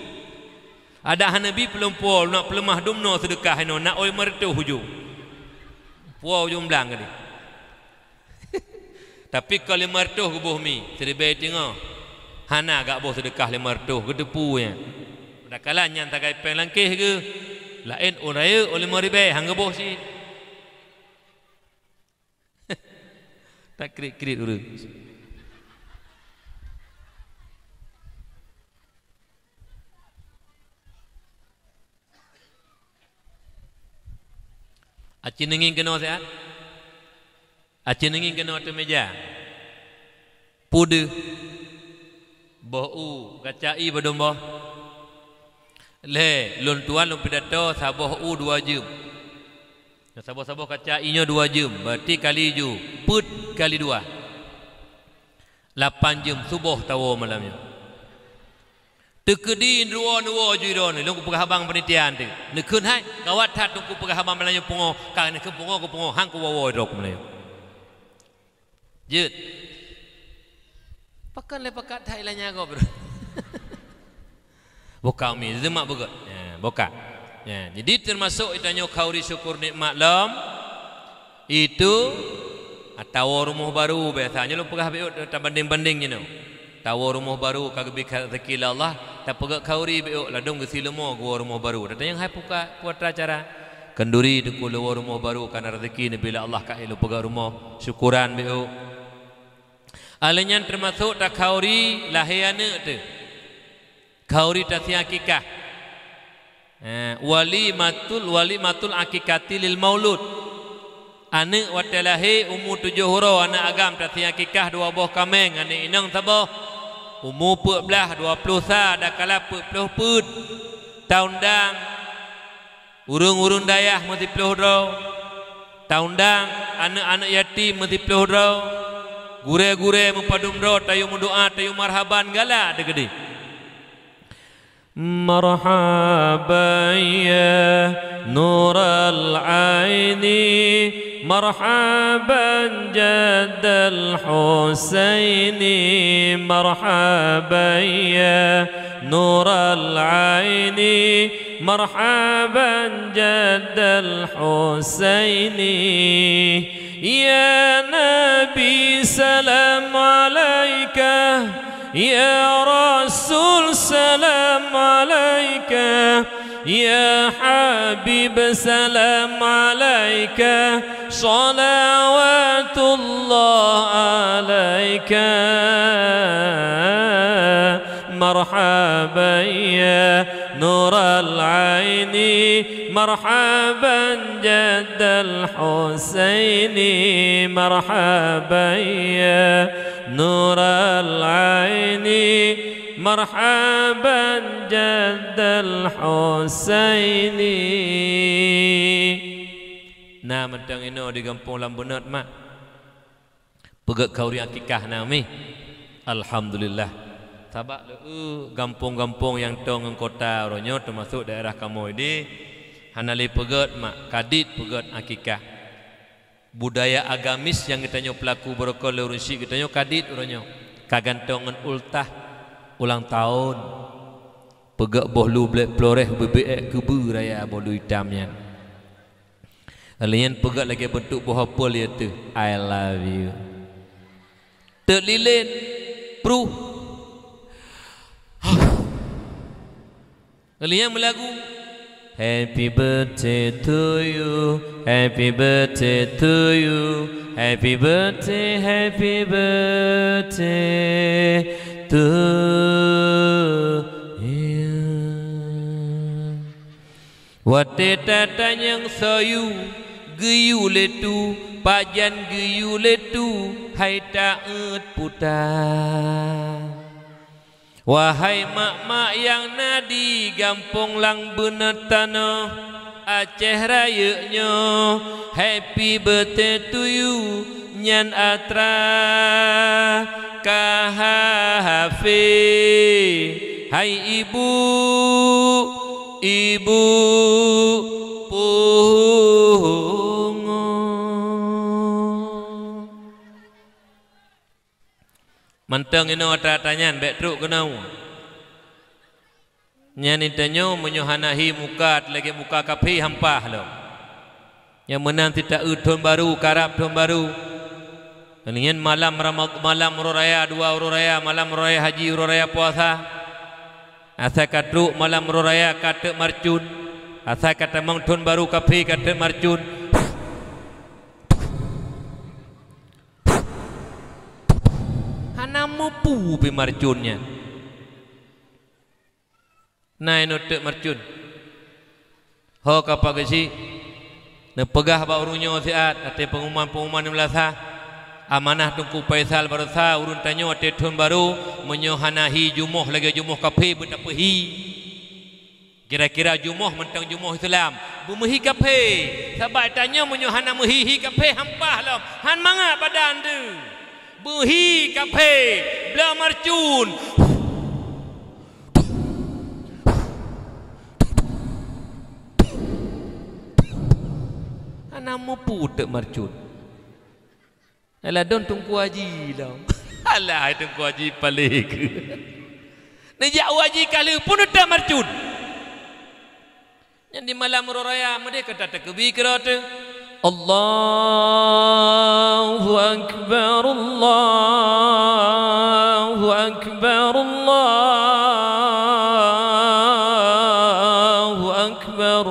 Adak hana bi peuleumpok, nak peuleumah dum noe seudeukah inoe, nak oi meureutoh ujong. Puwoe ujong blang keudeh. Tapi kon lima reutôh geuboh mi, siribèe teungoh. Hana gak boh seudeukah lima reutôh, geuteupeue nyan. Padahai nyan sagai péng langkéh geuh. Laén ôn rayeuk ôn lima ribèe, han geuboh cit. Takrit-krit ureueng. Aci neungieng keunoe siat? Aci neungieng keunoe ateueh meuja? Peue deuh? Boh u, kaca ie padum boh? Lhèe, lôn tuan lôn pidato saboh u dua jeuem. Saboh-saboh kaca ie nyoe dua jeuem, berarti kali ju, peuet kali dua. Lapan jeuem, suboh tawoe malam nyoe. Teukeudi droeneuh woe ju droeneuh, lôn kupeugah haba ngon panitia teuh. Neukheun hai, gawat that lôn kupeugah haba malam nyoe pungo, ka neukheun pungo, kupungo, han kuwoe-woe droe ku malam nyoe. Jeuet. Pakon lé pakat that ilanya gob. Boh ka umi, zeumat beugöt. Ya, boh ka. Ya, jadi teumasok geutanyoe khauri syukur nikmat lom. Itu, atawa rumoh baru, biasa nyoe lôn peugah beuh tabandeng-bandeng jinoe. Tawoe rumoh baru ka geubri rezeki lé Allah, tapeugöt khauri beuh ladôm geusileumô geuwoe rumoh baru. Tatanyong hai puka, peue atra cara? Khanduri teungku lôn woe rumoh baru, kana rezeki neubi lé Allah ka lôn peugöt rumoh. Syukuran beuh. Alèh nyan teumasok takhauri lahé aneuk teuh. Khauri tasi akikah. Eh, walimatul, walimatul akikati lil maulud. Aneuk watèe lahé umu tujoh uroe aneuk agam tasi akikah dua boh kaméng, aneuk inong saboh. Umu peuet blah, dua ploh sa, dakala peuet ploh peuet. Taundang ureueng-ureueng dayah meusiploh droe. Taundang aneuëk-aneuëk yatim meusiploh droe, gurée-gurée meupadum droe, tayue meudoá, tayue marhaban galak teukeudi. مرحبا يا نور العين، مرحبا جد الحسين، مرحبا يا نور العين، مرحبا جد الحسين. يا نبي سلام عليك، يا رسول سلام عليك، يا حبيب سلام عليك، صلوات الله عليك. مرحبا يا نور العين، مرحبا جد الحسين، مرحبا يا نور العين، مرحبا جد الحسين. Na mantong inoe di gampông Lambeunot, mak. Peugét keu ureuëng akikah na mi. Alhamdulillah. Sabab lé gampông-gampông nyang toe ngon kota uroe nyoe, teumasok daerah kamoe di, hana lé peugét mak, kadit peugét akikah. Budaya agamis nyang geutanyoe peulaku beureukoh lé ureuëng syiek geutanyoe kadit uroe nyoe. Ka gantoe ngon ultah ulang tahun. Peugét boh lu blek ploreh beubiet keubeue raya boh lu itam nyan. Lé nyan peugét lagée beuntuk boh apel, iaitu I love you. Teuk lilén, pruh. Lé nyan meulagu, Happy birthday to you, happy birthday to you, happy birthday, happy birthday to you. Watée tatanyong soe yue, geuyue lé tu, pajan geuyue lé tu, hai taeuet puta. Wahai mak-mak nyang na di gampông Lambeunot tanoh Aceh Rayeuk nyoe, happy birthday to you nyan atra ka hafé. Hai ibu, ibu pungo. Mantong inoe atra-atra nyan bék trok keunoe. Nyan tanyoe meunyoe hana hi muka lagée muka kaphé hampah lom. Nyang meunan sitaeu thon barô, karab thon barô. Nyan malam Ramad-, malam uroe raya dua uroe raya, malam uroe raya haji, uroe raya puasa. Asai ka trok malam uroe raya ka teuk marcon. Asai ka tamong thon barô kaphé ka teuk marcon. Hana mupu pih marcon nyan. Na inoe teuk marcon. Ho ka Pak Geuchik, neupeugah bak ureuëng nyoe siat, até pengumuman-pengumuman nyang meulasa, amanah Teungku Faisal baroesa, ureuëng tanyoe até thon barô, meunyoe hana hi jumoh lagée jumoh kaphé beutapeuhi. Kira-kira jumoh mantong jumoh Islam, beumeuhi kaphé. Sabab tanyoe meunyoe hana meuhi-hi kaphé hampah lom, han mangat badan teuh. Beuhi kaphé, bloe marcon. Hana mupu teuk marcon. Ladôm Teungku Haji lom. Alah, hai Teungku Haji paléh keuh. Neujak u haji ka lheueh pun teuk marcon. Nyan di malam uroe raya meudeh ka tateukeubie keudroe teuh. Allahu Akbar, Allahu Akbar, Allahu Akbar.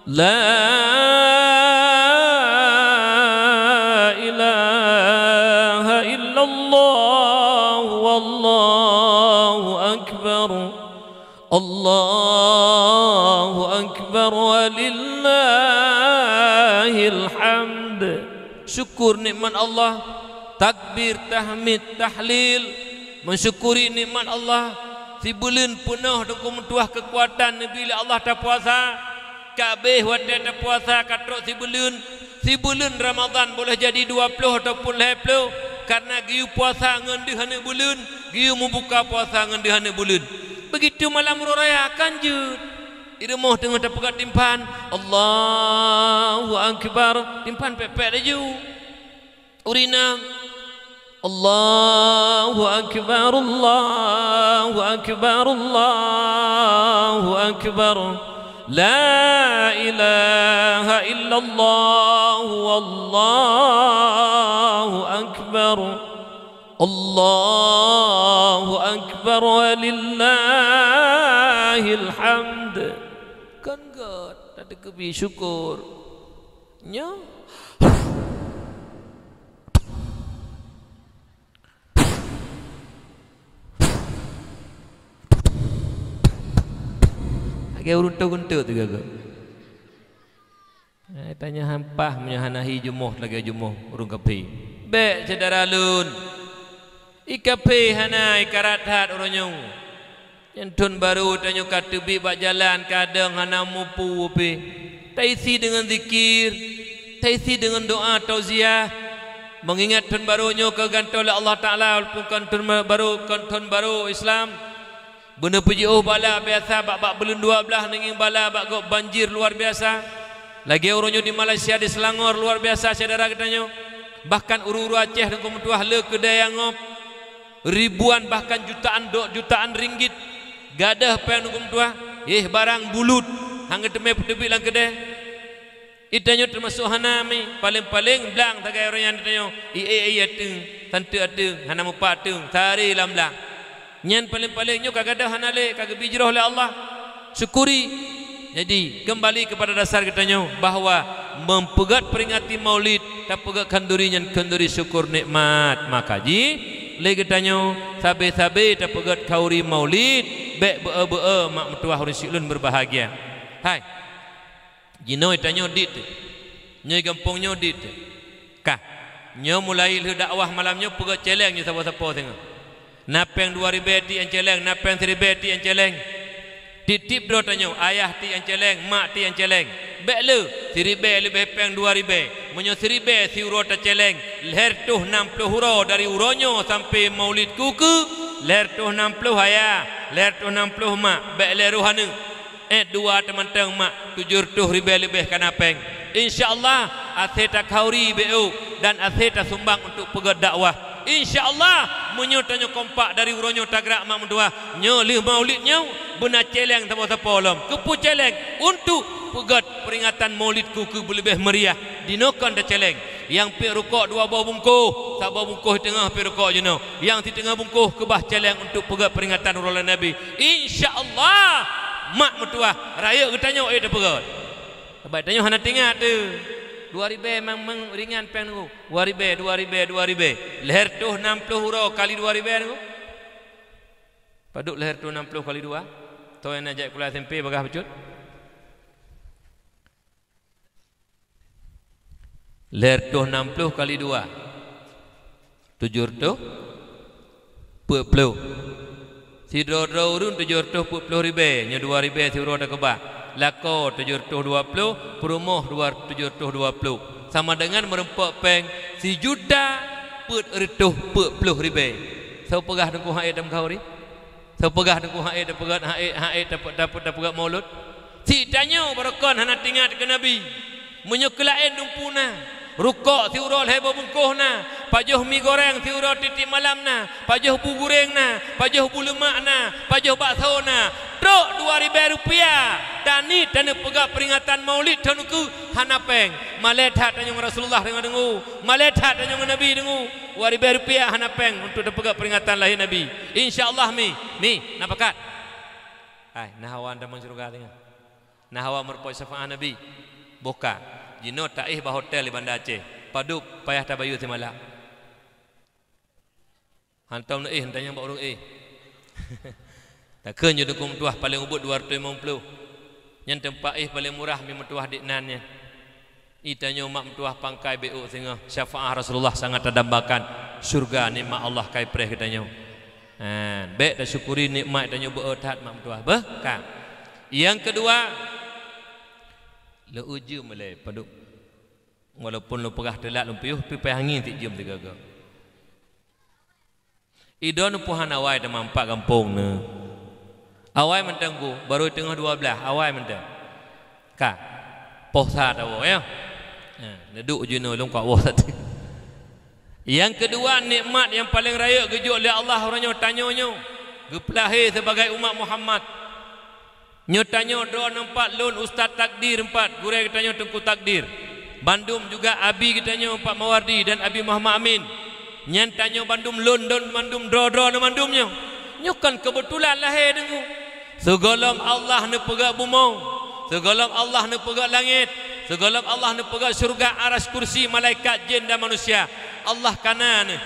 La ilaha illallah, wallahu akbar. Allahu akbar walillahil hamd. Syukur nikmat Allah, takbir, tahmid, tahlil, mensyukuri nikmat Allah. Sibuleuen peunoh Teungku meutuah keukuatan neubri lé Allah tapuasa. Ka abéh watée tapuasa ka trok sibuleuen, Di buleuen Ramadhan boleh jadi dua ploh ataupun lhèe ploh, karena geuyue puasa ngon deuh aneuk buleuen, geuyue mubuka puasa ngon deuh aneuk buleuen. Begitu malam uroe raya kan jeuet. Di rumoh teungoh tapeugah timphan, "Allahu Akbar," timphan pèk-pèk laju. Ureueng inong, "Allahu Akbar, Allahu Akbar, Allahu Akbar. La ilaha illallah, wallahu akbar. Allahu Akbar, walillahil hamd." Kan gèt, tateukeubi syukur. Nyoe. Lagèe ureueng teuh gunteuk teuh geuh. Eh, tanyoe han paih meunyoe hana hi jumoh lagèe jumoh ureueng kafé. Bèk syedara lôn. I kafé hana, i karat that uroe nyoe. Nyan thôn barô tanyoe ka teubiet bak jalan, kadang hana mupu pih. Taisi deungon zikir, taisi deungon doa tauziah. Meungingat thôn barô nyoe ka geugantoe lé Allah Taala, walaupun kon thôn barô, kon thôn barô Islam. Beuneuh peujiôh bala biasa bak, bak buleuen dua blaih neungieng bala bak gob banjir luar biasa. Lagèe uroe nyoe di Malaysia, di Selangor luar biasa syedara geutanyoe. Bahkan ureueng-ureueng Aceh teungku meutuah le keudè nyang ngob. Ribuan bahkan jutaan do-, jutaan ringgit gadôh pèng teungku meutuah, éh, barang bulut, han geuteumé peuteubiet lam keudè. Geutanyoe teumasok hana mi, paleng-paleng blang sagai uroe nyan geutanyoe, ié-ié ateueng, santeuk ateueng, hana mupat ateueng, sari lam blang. Nyan paleng-paleng nyoe ka gadôh hana lé, ka geubi jroh lé Allah. Syukuri. Jadi, keumbali keupada dasar geutanyoe bahwa meupeugèt peuringati Maulid, tapeugèt khanduri nyan khanduri syukur nikmat. Maka jih, lé geutanyoe sabe-sabe tapeugèt khanduri Maulid, bèk beu-eu-beu-eu mak meutuwah ureueng sikleueng beubahgia. Hai. Jinoe tanyoe dit. Nyoe gampông nyoe dit. Ka. Nyoe mulai lheueh dakwah malam nyoe peugèt cèlèng nyoe sapo-sapo singoh. Na pèng dua ribèe tiek nyang cèlèng, na pèng siribèe tiek nyang cèlèng. Tiep-tiep droe tanyoe, ayah tiek nyang cèlèng, mak tiek nyang cèlèng. Bèk le, siribèe leubeh pèng dua ribèe. Meunyoe siribèe siuroe tacèlèng, lhèe reutôh nam ploh uroe dari uroe nyoe sampoe Maulid keu-keu, lhèe reutôh nam ploh ayah, lhèe reutôh nam ploh mak, bèk lé roh aneuk. Eh, dua teumantong mak, tujoh reutôh ribèe leubeh ka na pèng. Insya Allah, asèe takhanduri beu dan asèe tasumbang untuk peugèt dakwah. Insya Allah, meunyoe tanyoe kompak dari uroe nyoe tagrak mak meutuwah, nyoe lheueh Maulid nyoe beuna cèlèng sapo-sapo lom. Keupeue cèlèng? Untuk peugèt peuringatan Maulid keu-keu beuleubeh meuriah. Dinoe kon tacèlèng. Nyang piep rukok dua boh bungkôh, saboh bungkôh teungoh piep rukok jinoe. Nyang siteungoh bungkôh keubah cèlèng untuk peugèt peuringatan uroe lahé Nabi. Insya Allah, mak meutuwah, rayeuk geutanyoe ék tapeugèt. Sabab tanyoe hana teuingat teuh. Dua ribèe mang, mang ringan pèng nunggu. Dua ribèe, dua ribèe, dua ribèe. Lhèe reutôh nam ploh uroe kali dua ribèe nunggu. Padub lhèe reutôh nam ploh kali dua? Toh nyang na jak sikula S M P bagaih bacut. Lhèe reutôh nam ploh kali dua, tujoh reutôh peuet ploh. Sidroe-droe ureueng tujoh reutôh peuet ploh ribèe, nyoe dua ribèe siuroe takeubah. Lakoe tujoh reutôh dua ploh, peurumoh dua, tujoh reutôh dua ploh. Sama deungon meureumpok pèng sijuta peuet reutôh peuet ploh ribèe. Soe peugah Teungku han ék tameukauri? Soe peugah Teungku han ék tapeugèt, han ék, han ék tape-, tape-, tapeugèt Maulud? Cit tanyoe barokon hana teuingat keu Nabi. Meunyoe keu laén dumpeue na, rukok siuroe lhèe boh bungkôh na, pajoh mi goreng siuroe tiep-tiep malam na, pajoh bu guréng na, pajoh bu leumak na, pajoh bakso na, trok dua ribèe rupiah, dan nyan taneuk peugèt peuringatan Maulid thôn ukeue hana pèng. Malèe that tanyoe ngon Rasulullah deungoe, malèe that tanyoe ngon Nabi deungoe. Dua ribèe rupiah hana pèng untuk tapeugèt peuringatan lahé Nabi. Insya Allah mi, mi, na pakat. Hai, na hawa tamong syeuruga singoh. Na hawa meurumpok syafaat Nabi. Boh ka. Jinoe taéh bak hotel di Banda Aceh. Padub payah tabayeue simalam. Hantom neuéh, tanyong bak ureueng éh. Takheun nyoe Teungku meutuwah paleng ubit dua reutôh limong ploh. Nyan teumpat éh paleng murah mi meutuwah di nan nyan. Di tanyoe mak meutuwah pangkai beu singoh, syafaat Rasulullah sangat tadambakan. Syeuruga nikmat Allah ka ipreh keu tanyoe. Ha, bèk tasyukuri nikmat tanyoe beu that mak meutuwah. Beuh, ka. Nyang keudua, lé ujeue meulée padub. Walaupun lôn peugah teulat lôn piôh, tapi payah ngieng tiep jeuem sigoe-goe. Idon peuhan awai teuma pat gampông neuh. Awai mantong ku, barô teungoh dua blaih, awai mantong. Ka. Poh sa tawoe, ya. Ha, neuduek jinoe lôn ka woe sateue. Nyang keudua, nikmat nyang paleng rayeuk geujok lé Allah uroe nyoe tanyoe nyoe, geupeulahé sibagai umat Muhammad. Nyoe tanyoe droeneuh pat, lôn Ustaz Takdir pat, gurée geutanyoe Teungku Takdir. Bandum juga abi geutanyoe Pak Mawardi dan Abi Muhammad Amin. Nyan tanyoe bandum lôn, lôn bandum droe-droeneuh bandum nyoe. Nyoe kon keubeutulan lahé deungoe. Sigohlom Allah neupeugét bumoe, sigohlom Allah neupeugét langét, sigohlom Allah neupeugét syeuruga, arasy, kursi, malaikat, jén dan manusia, Allah kana neuh.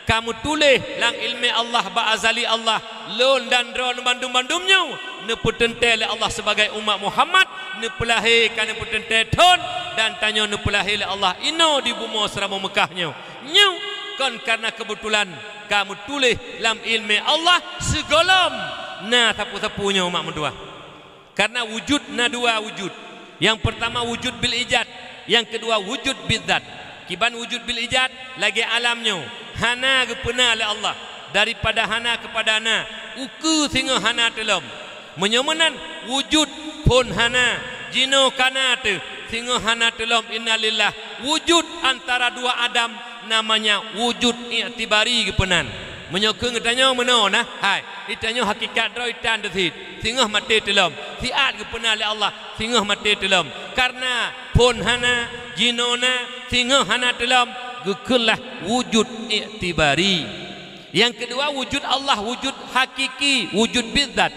Ka meutuléh lam iéleumé Allah bak azali Allah, lôn dan droeneuh bandum-bandum nyoe neupeuteuntée lé Allah sibagai umat Muhammad, neupeulahé ka neupeuteuntée thon, dan tanyoe neupeulahé lé Allah inoe di bumoe Seuramoe Meukah nyoe. Nyoe kon kareuna keubeutulan, ka meutuléh lam iéleumé Allah sigohlom na sapeue-sapeue nyoe umat meutuwah. Kareuna wujud na dua wujud. Nyang peurtama wujud bil ijad, nyang keudua wujud bidzat. Kiban wujud bil ijad, lagée alam nyoe, hana geupeuna lé Allah. Daripada hana keupada na, ukeue singoh hana teulom. Meunyoe meunan, wujud phon hana, jinoe kana teuh, singoh hana teulom, innalillah. Wujud antara dua adam, namanya wujud iktibari geupeunan. Meunyoe keu geutanyoe meunoe na, hai, geutanyoe hakikat droe itan teuh cit, singoh maté teulom, siat geupeuna lé Allah, singoh maté teulom. Kareuna phon hana, jinoe na, singoh hana teulom, geukheun lah wujud iktibari. Nyang keudua, wujud Allah, wujud hakiki, wujud bidzat.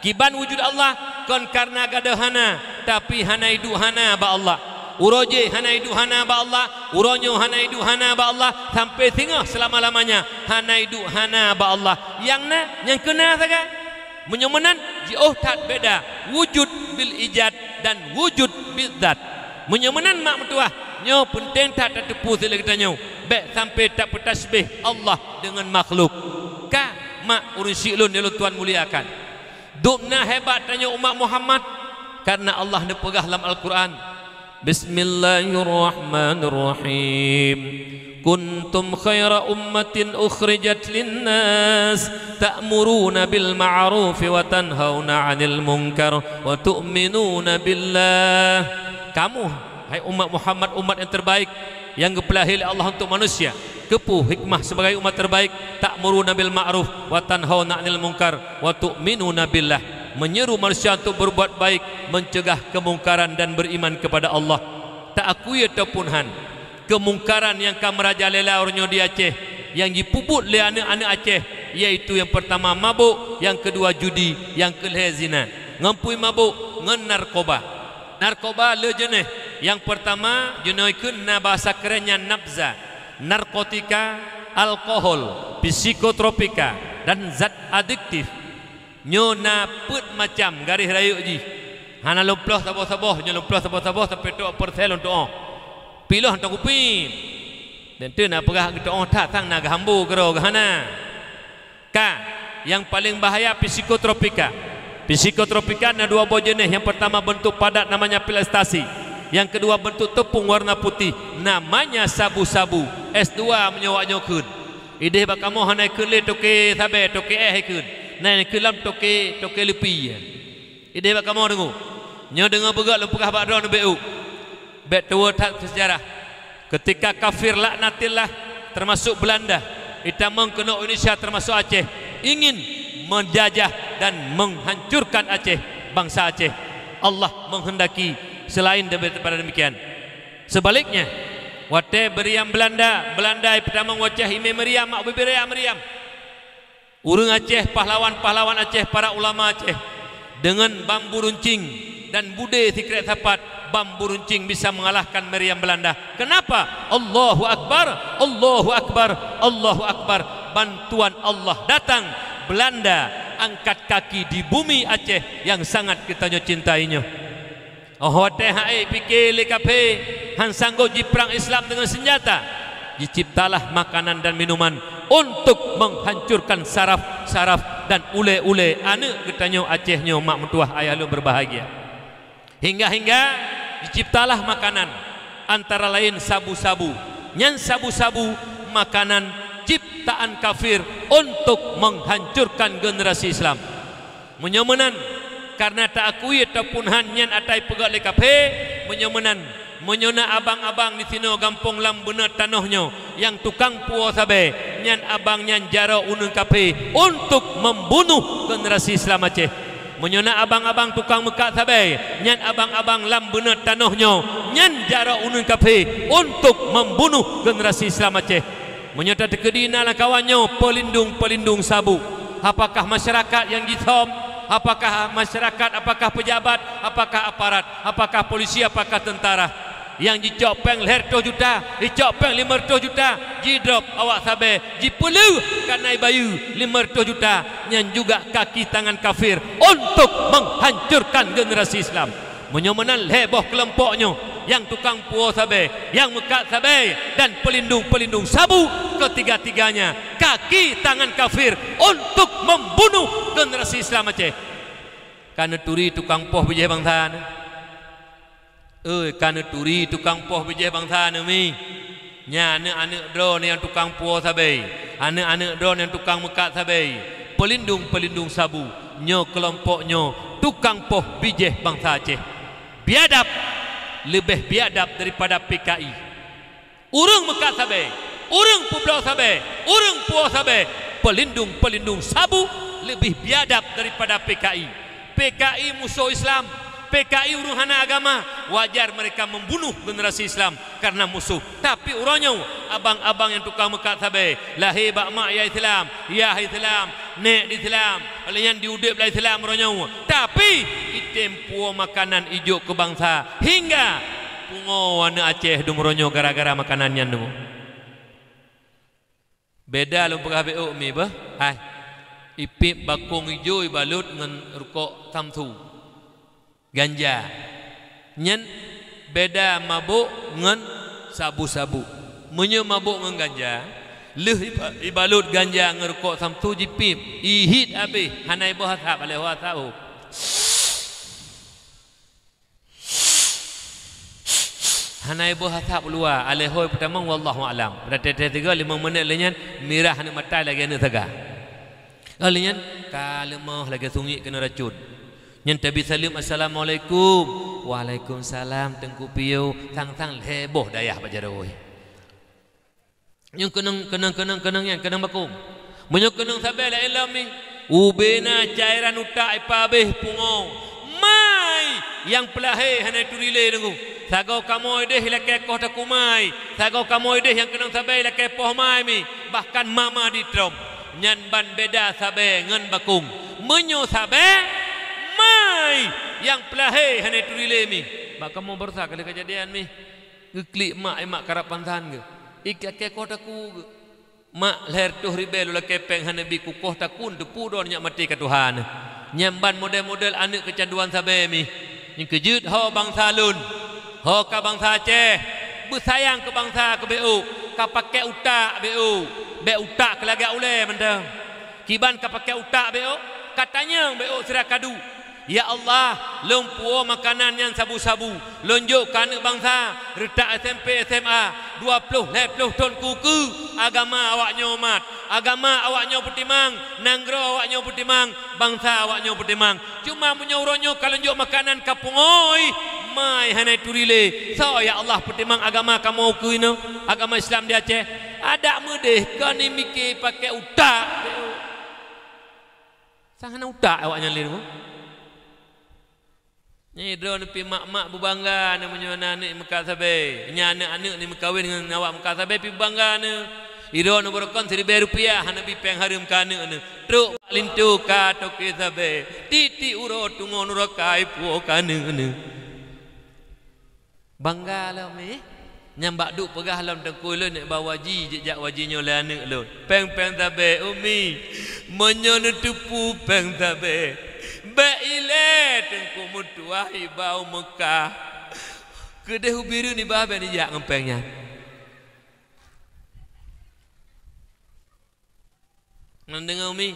Kiban wujud Allah kon kareuna gadôh hana, tapi hana iduek hana bak Allah. Uroe jéh hana iduek hana bak Allah, uroe nyoe hana iduek hana bak Allah, sampoe singoh seulama-lamanya hana iduek hana bak Allah. Nyang na, nyang keuna sagai. Meunyoe meunan, jiôh that beda wujud bil ijad dan wujud bidzat. Meunyoe meunan mak meutuwah, nyoe peunteng that tateupeue lé geutanyoe, bék sampoe tapeutasbih Allah deungon makhluk. Ka, mak ureuëng syiek lôn nyang lôn tuan muliakan. Dum na hebat tanyoe umat Muhammad, kareuna Allah neupeugah lam Al-Qur'an, "Bismillahirrahmanirrahim. Kuntum khaira ummatin ukhrijat linnas, ta'muruna bil ma'ruf wa tanhauna 'anil munkar wa tu'minuna billah." Kamu, hai umat Muhammad, umat nyang terbaik, nyang geupeulahé lé Allah untuk manusia. Keupeue hikmah sebagai umat terbaik? Ta'muruna bil ma'ruf wa tanhauna 'anil munkar wa tu'minuna billah. Meunyeru manusia untuk berbuat baik, mencegah kemungkaran dan beriman kepada Allah. Taakui ataupun han, kemungkaran nyang ka meurajalela uroe nyoe di Aceh, nyang jipeubuet lé aneuëk-aneuëk Aceh, yaitu nyang peurtama mabök, nyang keudua judi, nyang keulhée zina. Ngon peue mabök? Ngon narkoba. Narkoba le jeuneh. Nyang peurtama, jinoe kheun na bahasa kerennya nabza, narkotika, alkohol, psikotropika, dan zat adiktif. Nyoe na peuet macam garéh rayeuk jih. Hana lôn ploh saboh-saboh, nyoe lôn ploh saboh-saboh sampoe trok persen lôn tuoh. Piloh hantom kupi. Dan teu na peugah geutuoh that sang na geuhambo keudroe geuhana. Ka, nyang paleng bahaya psikotropika. Psikotropika na dua boh jeuneh, nyang peurtama beuntuk padat namanya pil ekstasi, nyang keudua beuntuk teupông warna putih namanya sabu-sabu. S dua meunyoe awak nyoe kheun. Ideh bak kamoe hana kheun lé toke sabe, toke éh kheun. Na kheun lam toke, toke lupi. Ideh bak kamoe deungoe. Nyoe deungoe beugöt lôn peugah bak droeneuh bék u. Bék tuwoe that keu seujarah. Keutika kafir laknatillah, teumasok Beulanda, itamong keunoe Indonesia teumasok Aceh, ingin meujajah dan meuhancurkan Aceh, bansa Aceh, Allah meuheundaki seulaén daripada demikian. Seubaliknya, watée Meriam Beulanda, Beulanda ipeutamong u Aceh imé Meriam, mak bubiri Meriam. Ureuëng Aceh, pahlawan-pahlawan Aceh, para ulama Aceh, deungon bambu runcing dan budé sikrek sapat, bambu runcing bisa mengalahkan meriam Belanda. Kenapa? Allahu Akbar, Allahu Akbar, Allahu Akbar. Bantuan Allah datang, Belanda angkat kaki di bumi Aceh yang sangat kita nyoe cintai nyoe. Óh watée hai pike lé kaphé han sanggob jiprang Islam deungon seunjata, jiciptalah makanan dan minuman untuk menghancurkan saraf-saraf dan ulée-ulée aneuëk geutanyoe Aceh nyoe mak meutuwah ayah lôn berbahagia. Hingga-hingga jiciptalah makanan. antara lain sabu-sabu. Nyan sabu-sabu makanan ciptaan kafir untuk menghancurkan generasi Islam. Meunyoe meunan, kareuna taakui ataupun han nyan ata ipeugét lé kafé, meunyoe meunan, meunyoe na abang-abang di sinoe gampông lam beuneuet tanoh nyoe nyang tukang puwoe sabé, nyan abang nyan jaroe uneuen kafé untuk membunuh generasi Islam Aceh. Meunyoe na abang-abang tukang meukat sabé, nyan abang-abang lam beuneuet tanoh nyoe, nyan jaroe uneuen kafé untuk membunuh generasi Islam Aceh. Meunyoe tateukeudi na lam kawan nyoe peulindung-peulindung sabu, apakah masyarakat nyang jisom, apakah masyarakat, apakah pejabat, apakah aparat, apakah polisi, apakah tentara, nyang jicok péng lhèe reutôh juta, jicok péng limong reutôh juta, jidrop awak sabé, jipeuleueh keunan bayeue limong reutôh juta, nyan juga kaki tangan kafir untuk menghancurkan generasi Islam. Meunyoe meunan lhèe boh keulompok nyoe, nyang tukang puwoe sabé, nyang meukat sabé, dan pelindung-pelindung sabu, ketiga-tiganya kaki tangan kafir untuk membunuh generasi Islam Aceh. Ka neuturi tukang poh bijéh bansa nyoe. Oi, ka neuturi tukang poh bijéh bansa nyoe mi. Nyan aneuëk-aneuëk droeneuh nyang tukang puwoe sabé, aneuëk-aneuëk droeneuh nyang tukang meukat sabé, peulindung-peulindung sabu, nyoe keulompok nyoe tukang poh bijéh bansa Aceh. Biadab, leubeh biadab daripada P K I. Ureuëng meukat sabé, ureuëng peubloe sabé, ureuëng puwoe sabé, peulindung-peulindung sabu leubeh biadab daripada P K I. P K I musoh Islam, P K I ureuëng hana agama, wajar mereka membunuh generasi Islam karena musoh. Tapi uroe nyoe, abang-abang nyang tukang meukat sabé, lahé bak mak nyang Islam, yah Islam, nèk di Islam, lheueh nyan diudeb lam Islam uroe nyoe. Tapi, item puwoe makanan ijok keu bansa, hingga pungoe aneuëk Aceh dum uroe nyoe gara-gara makanan nyan nyoe. Beda lôn peugah beuh mi beuh, hai. Ipiep bakong ijo ibalot ngon rukok samsu, ganja. Nyan beda mabök ngon sabu-sabu. Meunyoe mabök ngon ganja, lheueh iba-, ibalot ganja ngon rukok samsu jipiep, ihiet abéh, hana iboh asap, alèh ho asap. Hana iboh asap luwa, alèh ho peutamong, wallahu a'lam. Pada teuh-teuh tiga, limong menit lheueh nyan, mirah aneuëk mata lagèe aneuëk saga. Lheueh nyan, ka leumoh lagèe sungiek keuneuk racun. Nyan tabi saleuem, "Assalamualaikum." "Waalaikumsalam, Teungku Piôh." Sang-sang lhèe boh dayah bak jaroe. Nyoe keunong, keunong, keunong, keunong nyan, keunong bakong. Meunyoe keunong sabé laén lom mi, ubé na cairan utak ipabéh pungoe. Mai, nyang peulahé hana ituri lé deungoe. Sagoe kamoe idéh ilakèe koh takue mai. Sagoe kamoe idéh nyang keunong sabé ilakèe poh mai mi. Bahkan mama di trom. Nyan ban beda sabé ngon bakong. Meunyoe sabé, mai, nyang peulahé hana ituri lé mi. Bak kamoe baroesa ka lheueh keujadian mi. Geuklik mak, "Eh, mak, karab pansan keuh? Ikakèe koh takue keuh?" "Mak, lhèe reutôh ribèe lôn lakèe péng hana bi kukoh takue, teupeue droeneuh nyak maté ka tuha neuh." Nyan ban model-model aneuëk keucanduan sabé mi. Nyang keujeuet ho bansa lôn, ho ka bansa Aceh, beusayang keu bansa keu beuh, ka pakèk utak beuh, bèk utak keu lagak ulèe mantong. Kiban ka pakèk utak beuh, ka tanyong beuh sira kadu. Ya Allah, lôn puwoe makanan nyan sabu-sabu, lôn jok keu aneuëk bansa, reutak S M P, S M A, dua ploh, lhèe ploh thon keu-keu, agama awaknyoe mat, agama awaknyoe peutimang, nanggroe awaknyoe peutimang, bansa awaknyoe peutimang. Cuma meunyoe uroe nyoe ka lôn jok makanan ka pungoe, mai hana ituri lé. Soe ya Allah peutimang agama kamoe keu inoe, agama Islam di Aceh? Adak meudéh kon imike pakèk utak. Sang hana utak awaknyan lé nyoe. Nyan droeneuh pih mak-mak beubangga neuh meunyoe na aneuëk meukat sabé. Nyan aneuëk-aneuëk ni meukawen ngon awak meukat sabé pih beubangga neuh. Droeneuh beurokon siribèe rupiah hana bi péng hareuem keu aneuëk neuh. Trok bak linto ka toke sabé. Tieb-tieb uroe teungoh nuraka ipuwoe keu aneuëk neuh. Bangga lom, eh? Nyang bak duek peugah lom teungku lôn, "Nèk ba waji, jijak waji nyoe lé aneuëk lôn. Péng-péng sabé, Umi. Meunyoe neuteupeue péng sabé, bèk ilèe teungku meutuah iba u Meukah. Keudéh u Bireuen iba bèk nijak ngon péng nyan." Ngon deungoe, Umi.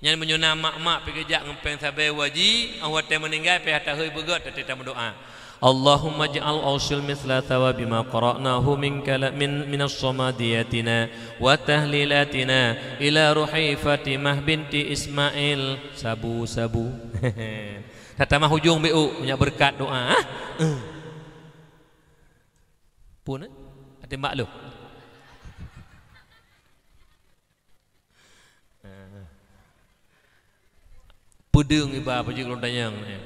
Nyan meunyoe na mak-mak pih geujak ngon péng sabé waji, 'oh watèe meuninggai pih ata hôi beugöt, ata tameudoa. Allahumma ij'al ushil mithla thawabi ma qara'nahu min kala-, min, minas samadiyatina wa tahlilatina ila ruhi Fatimah binti Ismail sabu-sabu. Tatamah ujong B U, banyak berkat doa, ah. Eh. Pun, eh? Até mak lu. Peudeueng iba peujeuet lôn tanyong nyoe.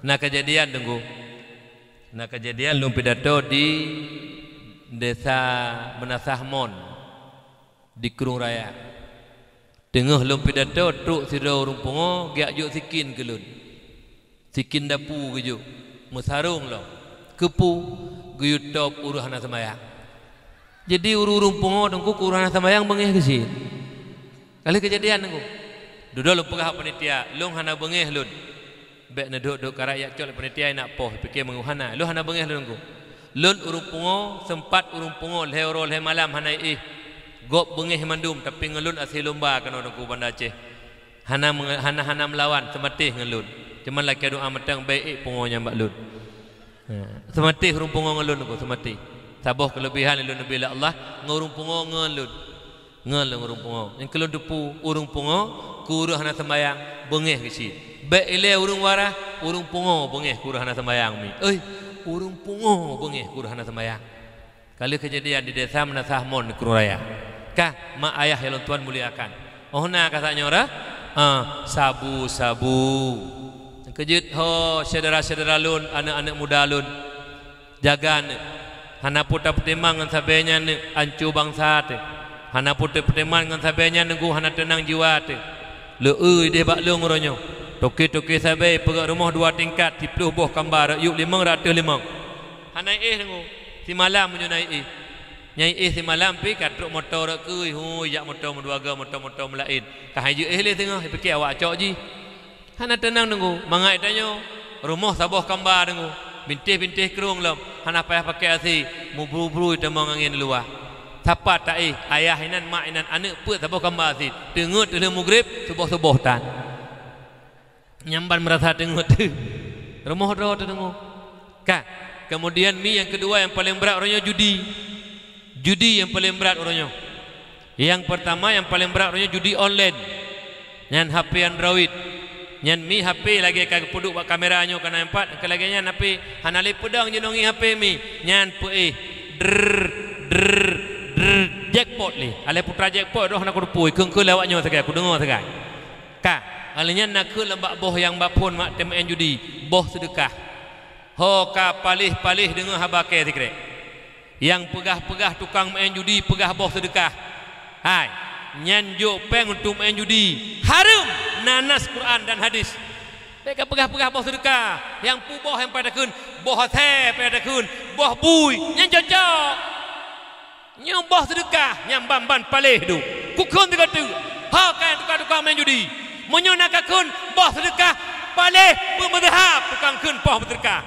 Na keujadian, Teungku. Na keujadian lôn pidato di Desa Meunasah Mon, di Krueng Raya. Teungoh lôn pidato, trok sidroe ureuëng pungo geujak jok sikin keu lôn. Sikin dapu geujok, meusarong lom. Keupeue? Geuyue top ureuëng hana seumayang. Jadi ureuëng-ureuëng pungo Teungku keu ureuëng hana seumayang beungéh keu cit. Ka lheueh keujadian Teungku. Dudoe lôn peugah bak panitia, lôn hana beungéh lôn. Bék neudok-dok karak jak cok lé panitia inak poh, pike meunguh hana. Lôn hana beungéh lôn Teungku. Lôn ureuëng pungo, seumpat ureuëng pungo lhée uroe lhée malam hana éh. Gob beungéh mandum, tapi ngon lôn asie lomba keunoe Teungku Banda Aceh. Hana menge-, hana, hana meulawan, seumatéh ngon lôn. Cuman lakée doa mantong bék ék pungo nyan bak lôn. Ha, seumatéh ureuëng pungo ngon lôn Teungku, seumatéh. Saboh keuleubehan lôn neubi lé Allah ngon ureuëng pungo ngon lôn. Ngon lôn ureuëng pungo. Nyang keu lôn teupeue ureuëng pungo keu ureuëng hana seumayang beungéh keu cit. Bék ilée ureuëng waras, ureuëng pungo beungéh keu ureuëng hana seumayang mi. Oi, ureuëng pungo beungéh keu ureuëng hana seumayang. Ka lheueh keujadian di Desa Meunasah Mon di Krueng Raya. Ka, mak ayah nyang lôn tuan muliakan. Oh na ka sa nyoe ra? Ah, sabu-sabu. Keujeuet ho syedara-syedara lôn, aneuëk-aneuëk muda lôn. Jaga aneuëk. Hana peue tapeutimang ngon sabe nyan aneuëk, anco bansa teuh. Hana peue tapeutimang ngon sabe nyan Teungku, hana teunang jiwa teuh. Lé-eu ideh bak lôn uroe nyoe. Toke-toke sabe peugét rumoh dua tingkat, siploh boh kamba rot yup limong rot ateueh limong. Hana éh Teungku. Simalam meunyoe na éh. Nyang éh simalam pih ka trok moto rot keue, hui, jak moto meudua goe, moto-moto meulaén. Ka hai jeuet éh lé teungoh, ipike awak cok jih. Hana teunang Teungku, mangat tanyoe rumoh saboh kamba Teungku, bintéh-bintéh krueng lom, hana payah pakai asie, meubru-bru tamong angén luwa. Sapa taéh, ayah inan, mak inan, aneuëk peuet saboh kamba asie, teungeut teulheueh mugreb, suboh-suboh tan. Nyan ban meurasa teungeut teuh. Rumoh droe teuh Teungku. Ka. Kemudian mi nyang keudua nyang paleng brat uroe nyoe judi. Judi nyang paleng brat uroe nyoe. Nyang peurtama nyang paleng brat uroe nyoe judi online. Nyan H P Android. Nyan mi H P lagée ka geupeuduek bak kamera nyoe kana empat, ka lagée nyan H P hana lé peudong jinoe ngi H P mi. Nyan peuéh drrr drrr drrr jackpot lé. Alai putra jackpot roh na kuteupui, keung-keung lé awak nyoe sagai, kudeungoe sagai. Ka, alai nyan na kheueh lam bak boh nyang bak phon mak teumaén judi, boh seudeukah. Ho ka paléh-paléh deungoe haba kée sikrek. Nyang peugah-peugah tukang maén judi peugah boh seudeukah. Hai, nyan jok péng untuk maén judi. Hareuem! Na nas Quran dan hadis. Bék ka peugah-peugah boh seudeukah. Nyang puboh nyang pada kheun, boh asée pada kheun, boh bui, nyan cocok. Nyoe boh seudeukah nyang ban-ban paléh duek. Kukheun sigoe teuk, ho ka tukang-tukang maén judi. Meunyoe na ka kheun boh seudeukah, paléh peumeudeuhab tukang kheun boh seudeukah.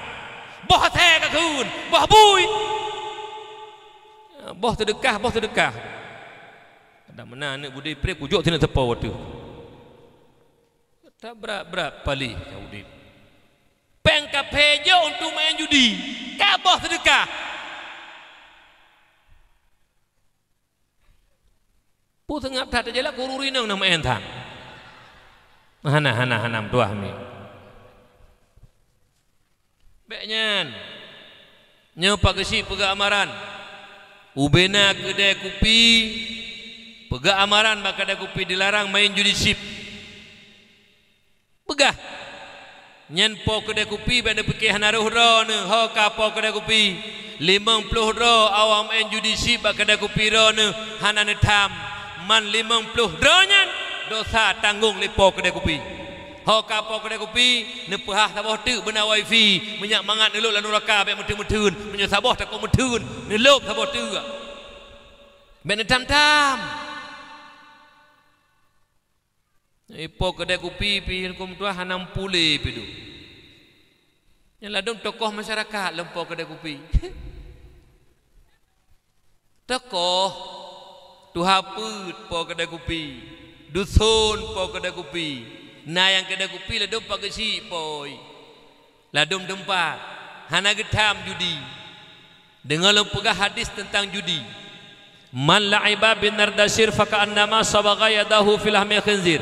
Boh asée ka kheun, boh bui. Boh seudeukah, boh seudeukah. Kadang meunan aneuëk budi pré kujok sineuk seupôt teuh. Tabrat-brat paléh ka udeb. Péng kaphé jok untuk maén judi, ka boh seudeukah. Peue seungab that teujalak guru rinong na maén that. Hana, hana, hana meutuah mi. Bék nyan. Nyoe Pak Geuchik peugah amaran. Ubena keudée kupi, peugah amaran bak keudée kupi dilarang maén judi chip. Peugah. Nyan po keudée kupi bék neupike hana roh droeneuh, ho ka po keudée kupi. Limong ploh droe awak maén judi chip bak keudée kupi droeneuh hana neutham. Man limong ploh droe nyan dosa tanggong lé po keudée kupi. Ho ka po keudée kupi, neupeuhah saboh teuk beuna wifi, meunyak mangat neulôb lam nuraka bék meutheun-meutheun, meunyoe saboh takot meutheun, neulôb saboh teuk. Bék neutham-tham. Ipo keudée kupi pih huköm tuah hana meupuléh pih duek. Nyan ladôm tokoh masyarakat lom po keudée kupi. Tokoh, tuha peuet po keudée kupi, duson po keudée kupi, na nyang keudée kupi ladôm Pak Geuchik po. Ladôm teumpat, hana geutham judi. Deungoe lôn peugah hadis teuntang judi. "Man la'iba bin nardasir faka'annama sabagha yadahu fi lahmil khinzir."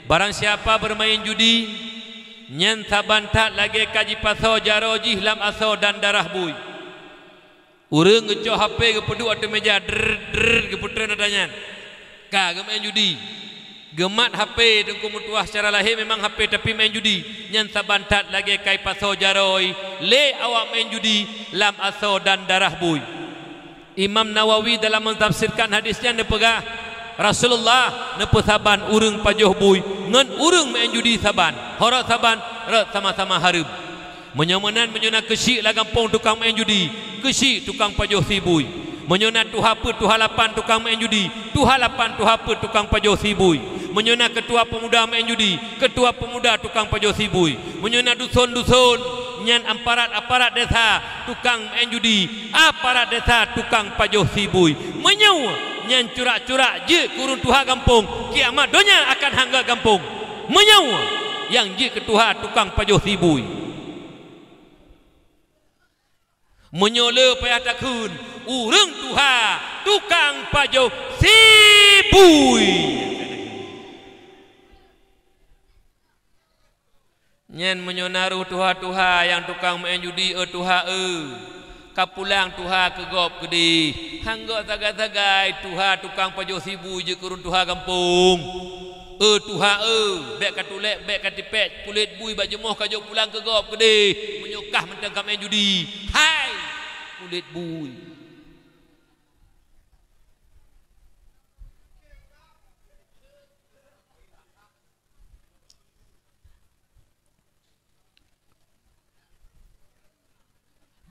Barang siapa bermain judi, nyan saban that lagée ka jipasoe jaroe jih lam asoe dan darah bui. Ureuëng geucok H P geupeuduek ateueh meja, drrrr, drrrr, geupeutrön atra nyan. Ka geumeu'en judi. Geumat H P teungku meutuwah, secara lahé memang H P tapi meu'en judi. Nyan saban that lagée ka jipasoe jaroe lé awak meu'en judi lam asoe dan darah bui. Imam Nawawi dalam mentafsirkan hadis nyan neupeugah, Rasulullah neupeusaban ureuëng pajoh bui ngon ureuëng meu'en judi saban. Ho rot saban, rot sama-sama hareuem. Meunyoe meunan, meunyoe na keuchik lam gampông tukang meu'en judi, keuchik tukang pajoh sie bui. Meunyoe na tuha peuet tuha lapan tukang meu'en judi, tuha lapan tuha peuet tukang pajoh sie bui. Meunyoe na keutua peumuda meu'en judi, keutua peumuda tukang pajoh sie bui. Meunyoe na duson-duson, nyan aparat-aparat desa tukang meu'en judi, aparat desa tukang pajoh sie bui. Meunyoe nyan curak-curak jeuet keu ureuëng tuha gampông, kiamat donya akan han gét gampông. Meunyoe nyang jeuet keu tuha tukang pajoh sie bui. Meunyoe le payah takheun, ureuëng tuha tukang pajoh sie bui. Nyan meunyoe na roh tuha-tuha nyang tukang meu'en judi, eu tuha eu, ka pulang tuha keu gob keudeh. Han gét sagai-sagai tuha tukang pajoh sie bui jeuet keu ureuëng tuha gampông. Eu tuha eu, bék ka tulek, bék ka tipék kulét bui bak jeumoh ka jok pulang keu gob keudeh, meunyoe kah mantong ka meu'en judi. Hai! Kulét bui.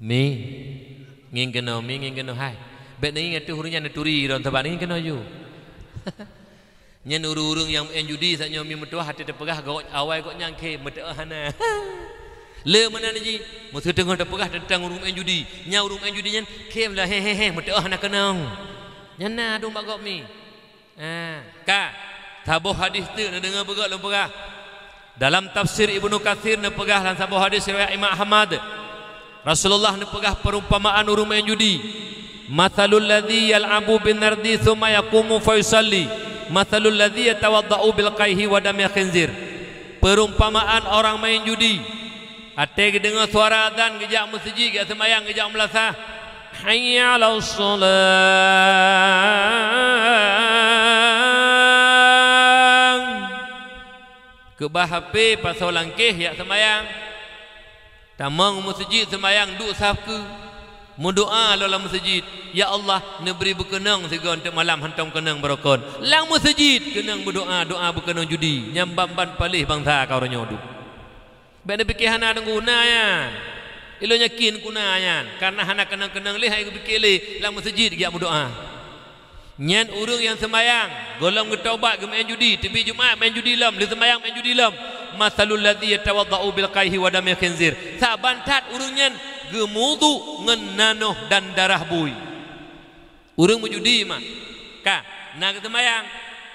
Mi, ngieng keunoe, mi ngieng keunoe hai. Bék neungieng ateueh ureuëng nyan neuturi droe saban, ngieng keunoe ju. Nyan ureuëng-ureuëng nyang meu'en judi, saat nyoe mi meutuwah até teupeugah gawat awai gobnyan khém, meuteu'oh hana. Le meunan jih, meuseuteungoh teupeugah teuntang ureuëng meu'en judi. Nyan ureuëng meu'en judi nyan khém lah, he he he, meuteu'oh hana keunong. Nyan na dum bak gob mi. Ah, ka. Saboh hadis teuk neudeungoe beugét lôn peugah. Dalam tafsir Ibnu Katsir neupeugah lam saboh hadis riwayat Imam Ahmad, Rasulullah neupeugah perumpamaan ureuëng meu'en judi, "Matsalul ladzi yal'abu bin nardi tsumma yaqumu fa yusalli, matsalul ladzi yatawadda'u bil qaihi wa damil khinzir." Perumpamaan orang main judi. Até geudeungoe suara azan geujak meuseujid, geujak seumayang, geujak meulasah. Hayya 'alas shalah. Keubah H P pasoe langkéh jak seumayang. Tamong meuseujid seumayang duek saf keu. Meudoá lom lam meuseujid, "Ya Allah, neubri beukeunong sigoe teuk malam hantom keunong barokon." Lam meuseujid keunong meudoá, doá beukeunong judi, nyang ban-ban paléh bansa ka uroe nyoe duek. Bék neupiké hana guna nyan. Ilôn yakin guna nyan, kareuna hana keunong-keunong lé hai geupike lé lam meuseujid geujak meudoá. Nyan ureuëng nyang seumayang, gohlom geutobat geumeu'en judi, teubiet Jumat meu'en judi lom, lheueh seumayang meu'en judi lom. Matsalul ladzi yatawadda'u bil qaihi wa damil khinzir. Saban that ureuëng nyan geumudu ngon nanoh dan darah bui. Ureuëng meujudi mah, ka na geuseumayang,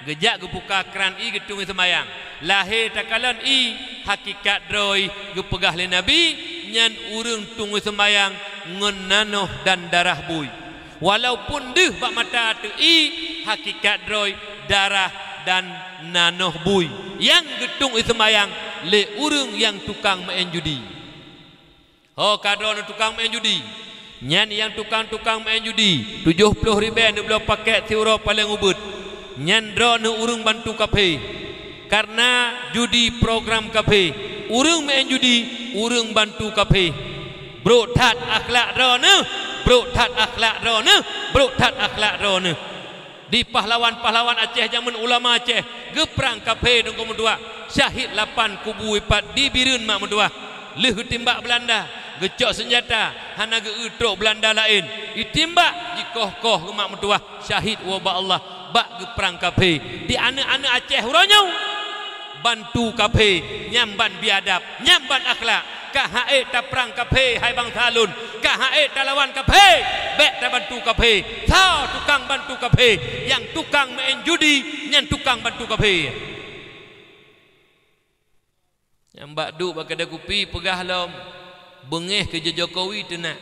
geujak geupuka kran ié geutueng seumayang. Lahé takalon ié, hakikat droe geupeugah lé Nabi, nyan ureuëng tueng seumayang ngon nanoh dan darah bui. Walaupun deuh bak mata ateueh ié, hakikat droe darah dan nanoh bui nyang geutueng seumayang lé ureuëng nyang tukang meu'en judi. Ho ka droeneuh tukang meu'en judi. Nyan nyang tukang-tukang meu'en judi, tujoh ploh ribèe neubloe pakèt siuroe paleng ubit. Nyan droeneuh ureuëng bantu kafé. Kareuna judi program kafé. Ureuëng meu'en judi, ureuëng bantu kafé. Brok that akhlak droeneuh, brok that akhlak droeneuh, brok that akhlak droeneuh. Di pahlawan-pahlawan Aceh jameun ulama Aceh geuprang kafé teungku meutuah, syahid lapan kubu ipat di Bireuen mak meutuah. Lheueh geutimbak Beulanda, geucok seunjata, hana geu-eu trok Beulanda laén. Itimbak, jikoh-koh geuh mak meutuah, syahid woe bak Allah bak geuprang kafé. Di aneuëk-aneuëk Aceh uroe nyoe, bantu kafé, nyan ban biadab, nyan ban akhlak. Ka han ék taprang kafé, hai bansa lôn, ka han ék talawan kafé, bék tabantu kafé. Soe tukang bantu kafé? Nyang tukang meu'en judi, nyan tukang bantu kafé. Nyang bak duek bak keudè kupi peugah lom, beungéh keu Jokowi teunak.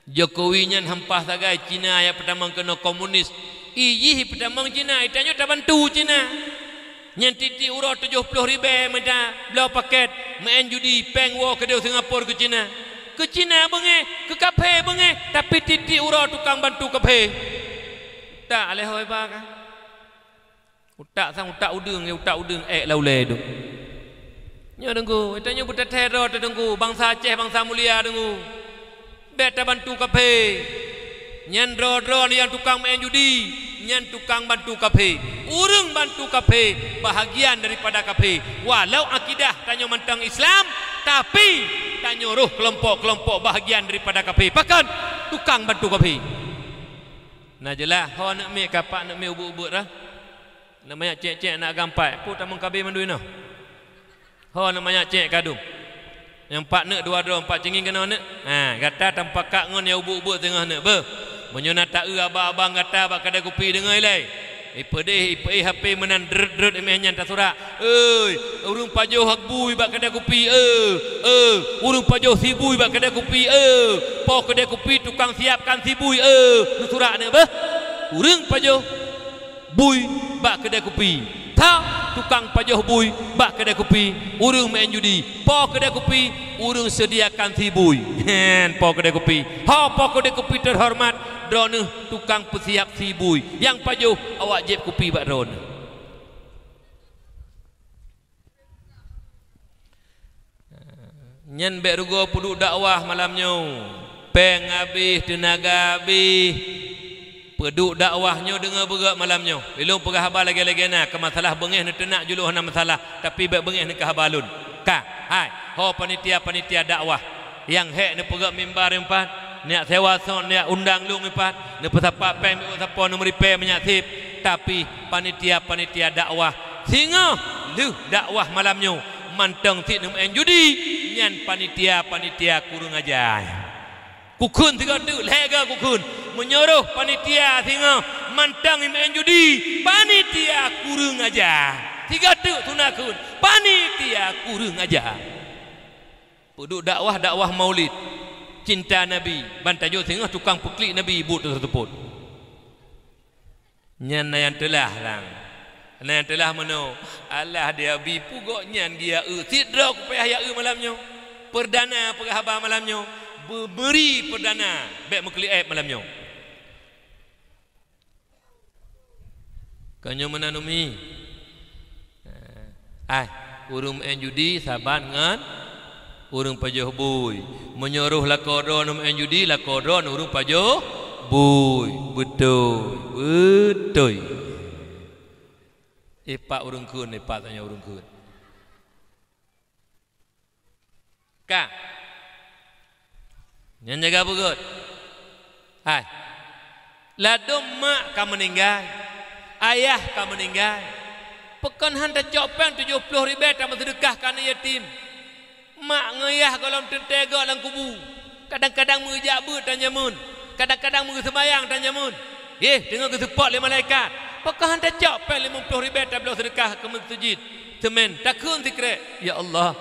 Jokowi nyan hampah sagai Cina nyang peutamong keunoe komunis. I jih peutamong Cina, i tanyoe tabantu Cina. Nyan tieb-tieb uroe tujoh ploh ribèe mita bloe pakèt, meu'en judi, péng woe keudéh Singapura keu Cina. Keu Cina beungéh, keu kaphé beungéh, tapi tieb-tieb uroe tukang bantu kaphé. Tak lé hôi ba ka. Utak sang utak udeueng, utak udeueng ék lam ulèe dum. Nyoe Teungku, tanyoe beuteuthèe droe teuh Teungku, bansa Aceh bansa mulia Teungku. Bèk tabantu kaphé. Nyan droe-droe nyang tukang meu'en judi, nyan tukang bantu kaphé. Ureueng bantu kaphé bahagian daripada kaphé. Walau akidah tanyoe mantong Islam, tapi tanyoe roh keulompok-keulompok bahagian daripada kaphé. Pakon? Tukang bantu kaphé. Na jeulaih, ho aneuk miet ka pat aneuk miet ubeut-ubeut dah. Aneuk manyak cék-cék aneuk agam pat, peue tamong KB mandum inoe? Ho aneuk manyak cék ka dum. Nyang pat neuk dua droe, pat cingi keunoe neuk. Ha, gata tamupakat ngon nyang ubeut-ubeut teungoh neuk beuh. Meunyoe na taeu abang-abang gata bak keudè kupi deungö ilèe. Ipeudeh, ipeuéh HP meunan dreuet-dreuet imèh nyan tasurak. Oi, ureueng pajoh bui bak keudè kupi, eh, eh, ureueng pajoh sie bui bak keudè kupi, eh, po keudè kupi tukang siapkan sie bui, eh, neusurak neuk beuh. Ureueng pajoh bui bak keudè kupi. Tha, tukang pajoh bui bak keudè kupi, ureueng meu'en judi. Po keudè kupi, ureueng sediakan sie bui. Hen, po keudè kupi. Ho po keudè kupi teuhoreumat, droeneuh tukang peusiap sie bui. Nyang pajoh awak jieb kupi bak droeneuh. Nyan bèk rugoe peuduek dakwah malam nyoe. Péng habéh, teunaga habéh. Peuduek dakwah nyoe deungö beugöt malam nyoe. Ilôn peugah haba lagèe-lagèe na, keu masalah beungéh neuteunak juluh hana masalah, tapi bèk beungéh neukeu haba lôn. Ka, hai, ho panitia-panitia dakwah. Nyang hék neupeugöt mimbar nyoe pat, neujak sewa sound, neujak undang lôn nyoe pat, neupeusapat péng, neupeusapat, neumeuripèe meunyak sép, tapi panitia-panitia dakwah singoh lheueh dakwah malam nyoe mantong cit neumeu'en judi, nyan panitia-panitia kureueng aja. Kukheun sigoe teuk lhèe goe kukheun, meunyoe roh panitia singoh mantong meu'en judi, panitia kureueng aja. Sigoe teuk su na kheun, panitia kureueng aja. Peuduek dakwah, dakwah maulid, cinta Nabi, ban tajoe singoh tukang peuklik Nabi buet teuseupôt. Nyan na nyang teulah lang. Na nyang teulah meunoe, alah di Abi peue gobnyan geujak eu, sidroe kupayah jak eu malam nyoe. Perdana peugah haba malam nyoe, beubri perdana, bèk meuklik èb malam nyoe. Ka nyoe meunan umi. Ai, ureueng meu'en judi saban ngon ureueng pajoh bui. Meunyoe roh lakoe droeneuh meu'en judi, lakoe droeneuh ureueng pajoh bui. Beutôi, beutôi. Ipak ureueng kheun, ipak tanyoe ureueng kheun. Ka. Nyan jaga beugöt. Hai. Ladôm mak ka meuninggai, ayah ka meuninggai. Pakon han tacok péng tujoh ploh ribèe tameuseudeukah keu aneuk yatim? Mak ngon yah gohlom teuntèe göt lam kubu. Kadang-kadang meujak beuet tan jameun, kadang-kadang meuseumayang tan jameun. Yeh, teungoh geuseupôt lé malaikat. Pakon han tacok péng limong ploh ribèe tabloe seudeukah keu meuseujid? Teuma takheun sikrek, "Ya Allah,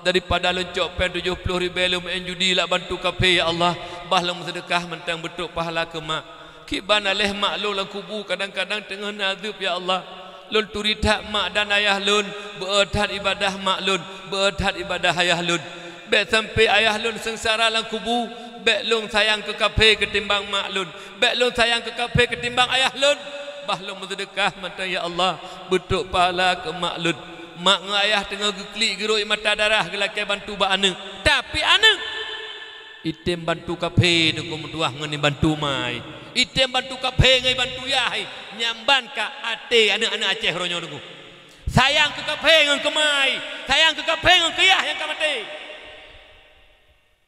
daripada lôn cok péng tujoh ploh ribèe lôn meu'en judi lam bantu kaphé, ya Allah, bah lôn meuseudeukah mantong beutrok pahala keu mak. Kiban aléh mak lôn lam kubu kadang-kadang teungoh na azeub, ya Allah. Lôn turi that mak dan ayah lôn, beu-o that ibadah mak lôn, beu-o that ibadah ayah lôn. Bèk sampoe ayah lôn seungsara lam kubu, bèk lôn sayang keu kaphé keutimbang mak lôn." Bèk lôn sayang keu kaphé keutimbang ayah lôn. Bah lôn meuseudeukah mantong, ya Allah, beutrok pahala keu mak lôn. Mak ngon ayah teungoh geuklik geurôi mata darah geulakèe bantu bak aneuk. Tapi aneuk itém bantu kaphé teungku meutuah ngon ibantu mai. Itém bantu kaphé ngon ibantu yah, nyang ban ka até aneuk-aneuk Aceh uroe nyoe teungku. Sayang keu kaphé ngon keu mai, sayang keu kaphé ngon keu yah nyang ka maté.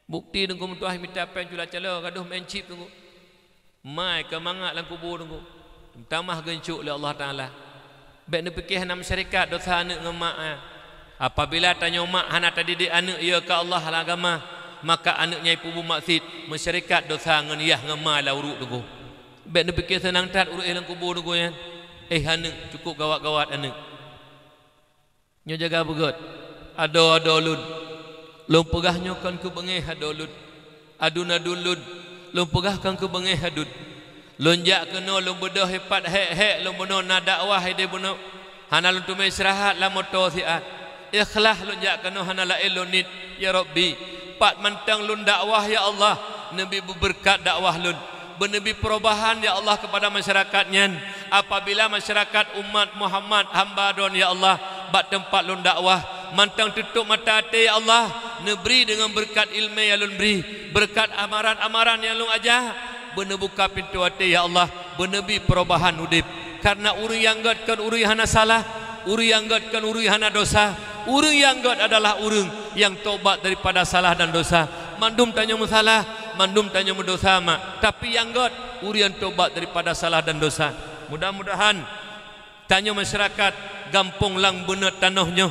Bukti teungku meutuah mita péng cula caloe gadôh meu'en cip teungku. Mai ka mangat lam kubu teungku. Meutamah geuncok lé Allah Taala. Bèk neupiké hana meusyarikat dosa aneuk ngon mak, eh. Apabila tanyoe mak hana tadidik aneuk yö keu Allah lam agama, maka aneuk nyan ipeubuet maksiet, meusyarikat dosa ngon yah ngon ma lam uruek teungku. Bèk neupiké seunang that uroe éh lam kubu teungku nyan. Éh aneuk, cukup gawat-gawat aneuk. Nyoe jaga beugöt. Adoe-adoe lôn, lôn peugah nyoe kon keu beungéh adoe lôn. Aduen-aduen lôn, lôn peugah kon keu beungéh aduen. Lôn jak keunoe lôn beudôh ipat hék-hék lôn bunoe na dakwah idéh bunoe. Hana lôn teumé istirahat lam moto siat. Ikhlas lôn jak keunoe hana laén lôn niet, ya Rabbi, pat mantong lôn dakwah ya Allah, neubi beubeureukat dakwah lôn. Beuneubri peurubahan, ya Allah, keupada masyarakat nyan. Apabila masyarakat umat Muhammad hamba Droe, ya Allah, bak teumpat lôn dakwah, mantong tutup mata até, ya Allah, neubri deungon beureukat ileumé nyang lôn bri, beureukat amaran-amaran nyang lôn aja, beuneubuka pintoe até, ya Allah, beuneubri peurubahan udeb. Kareuna ureuëng nyang gét kon ureuëng nyang hana salah, ureuëng nyang gét kon ureuëng nyang hana desya, ureuëng nyang gét adalah ureuëng nyang tobat daripada salah dan desya. Mandum tanyoe meusalah, mandum tanyoe meudesya mak, tapi nyang gét ureuëng nyang tobat daripada salah dan desya. Mudah-mudahan tanyoe masyarakat gampông Langbeuneuet tanoh nyoe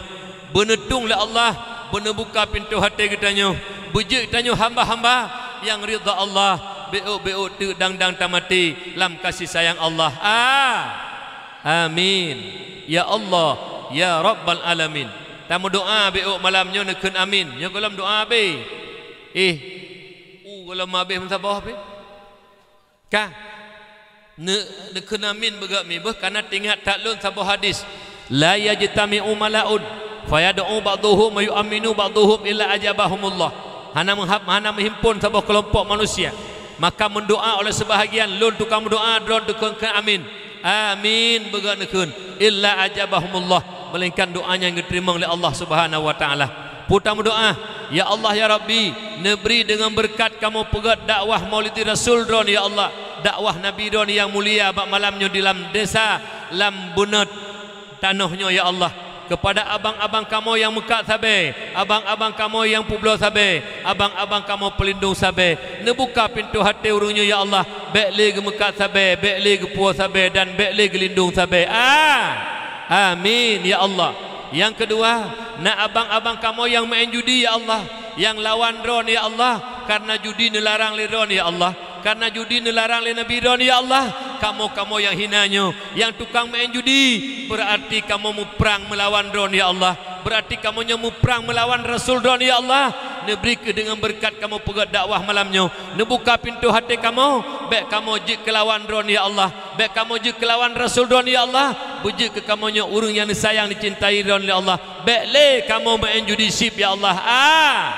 beuneutueng lé Allah, beuneubuka pintoe até geutanyoe, beujeuet tanyoe hamba-hamba nyang ridha Allah, bék-bék teuk dang-dang tamaté lam kasih sayang Allah. A-, amin. Ya Allah, ya Rabbal Alamin. Tameudoa bék malam nyoe neukheun amin. Nyoe gohlom doa abéh. Eh, u gohlom abéh meusaboh abéh. Ka. Ne-, neukheun amin beugét mi beuh, kareuna teuingat that lôn saboh hadis, "La yajtami'u mala'un fayad'u ba'dhuhum wa yu'amminu ba'dhuhum illa ajabahumullah." Hana meuhab-, hana meuhimpon saboh keulompok manusia, maka meudoa oleh seubahagian, lôn tukang meudoa, droe tukang kheun amin. Amin beugét neukheun, illa ajabahumullah, melainkan doa nyan geuteurimong lé Allah Subhanahu wa Taala. Peue tameudoa, "Ya Allah, ya Rabbi, neubri deungon beureukat kamoe peugét dakwah Maulidi Rasul Droe, ya Allah, dakwah Nabi Droe nyang mulia bak malam nyoe di lam desa Langbeuneuet tanoh nyoe, ya Allah, keupada abang-abang kamoe nyang meukat sabe, abang-abang kamoe nyang peubloe sabe, abang-abang kamoe peulindong sabe. Neubuka pintoe até ureuëng nyoe, ya Allah, bék lé geumeukat sabe, bék lé geupuwoe sabe, dan bék lé geulindong sabe." A-, amin, ya Allah. Nyang keudua, na abang-abang kamoe nyang meu'en judi, ya Allah, nyang lawan Droe, ya Allah, kareuna judi neularang lé Droe, ya Allah, kareuna judi neularang lé Nabi Droe, ya Allah. Kamoe-kamoe nyang hina nyoe, nyang tukang meu'en judi, beurati kamoe muprang meulawan Droe, ya Allah, beurati kamoe nyoe muprang meulawan Rasul Droe, ya Allah. Neubri kheueh deungon beureukat kamoe peugét dakwah malam nyoe, neubuka pintoe até kamoe, bék kamoe jeuet keu lawan Droe, ya Allah. Bék kamoe jeuet keu lawan Rasul Droe, ya Allah. Beujeuet keu kamoe nyoe ureuëng nyang neusayang, neucintai Droe, ya Allah. Bék lé kamoe meu'en judi syiek, ya Allah. A-,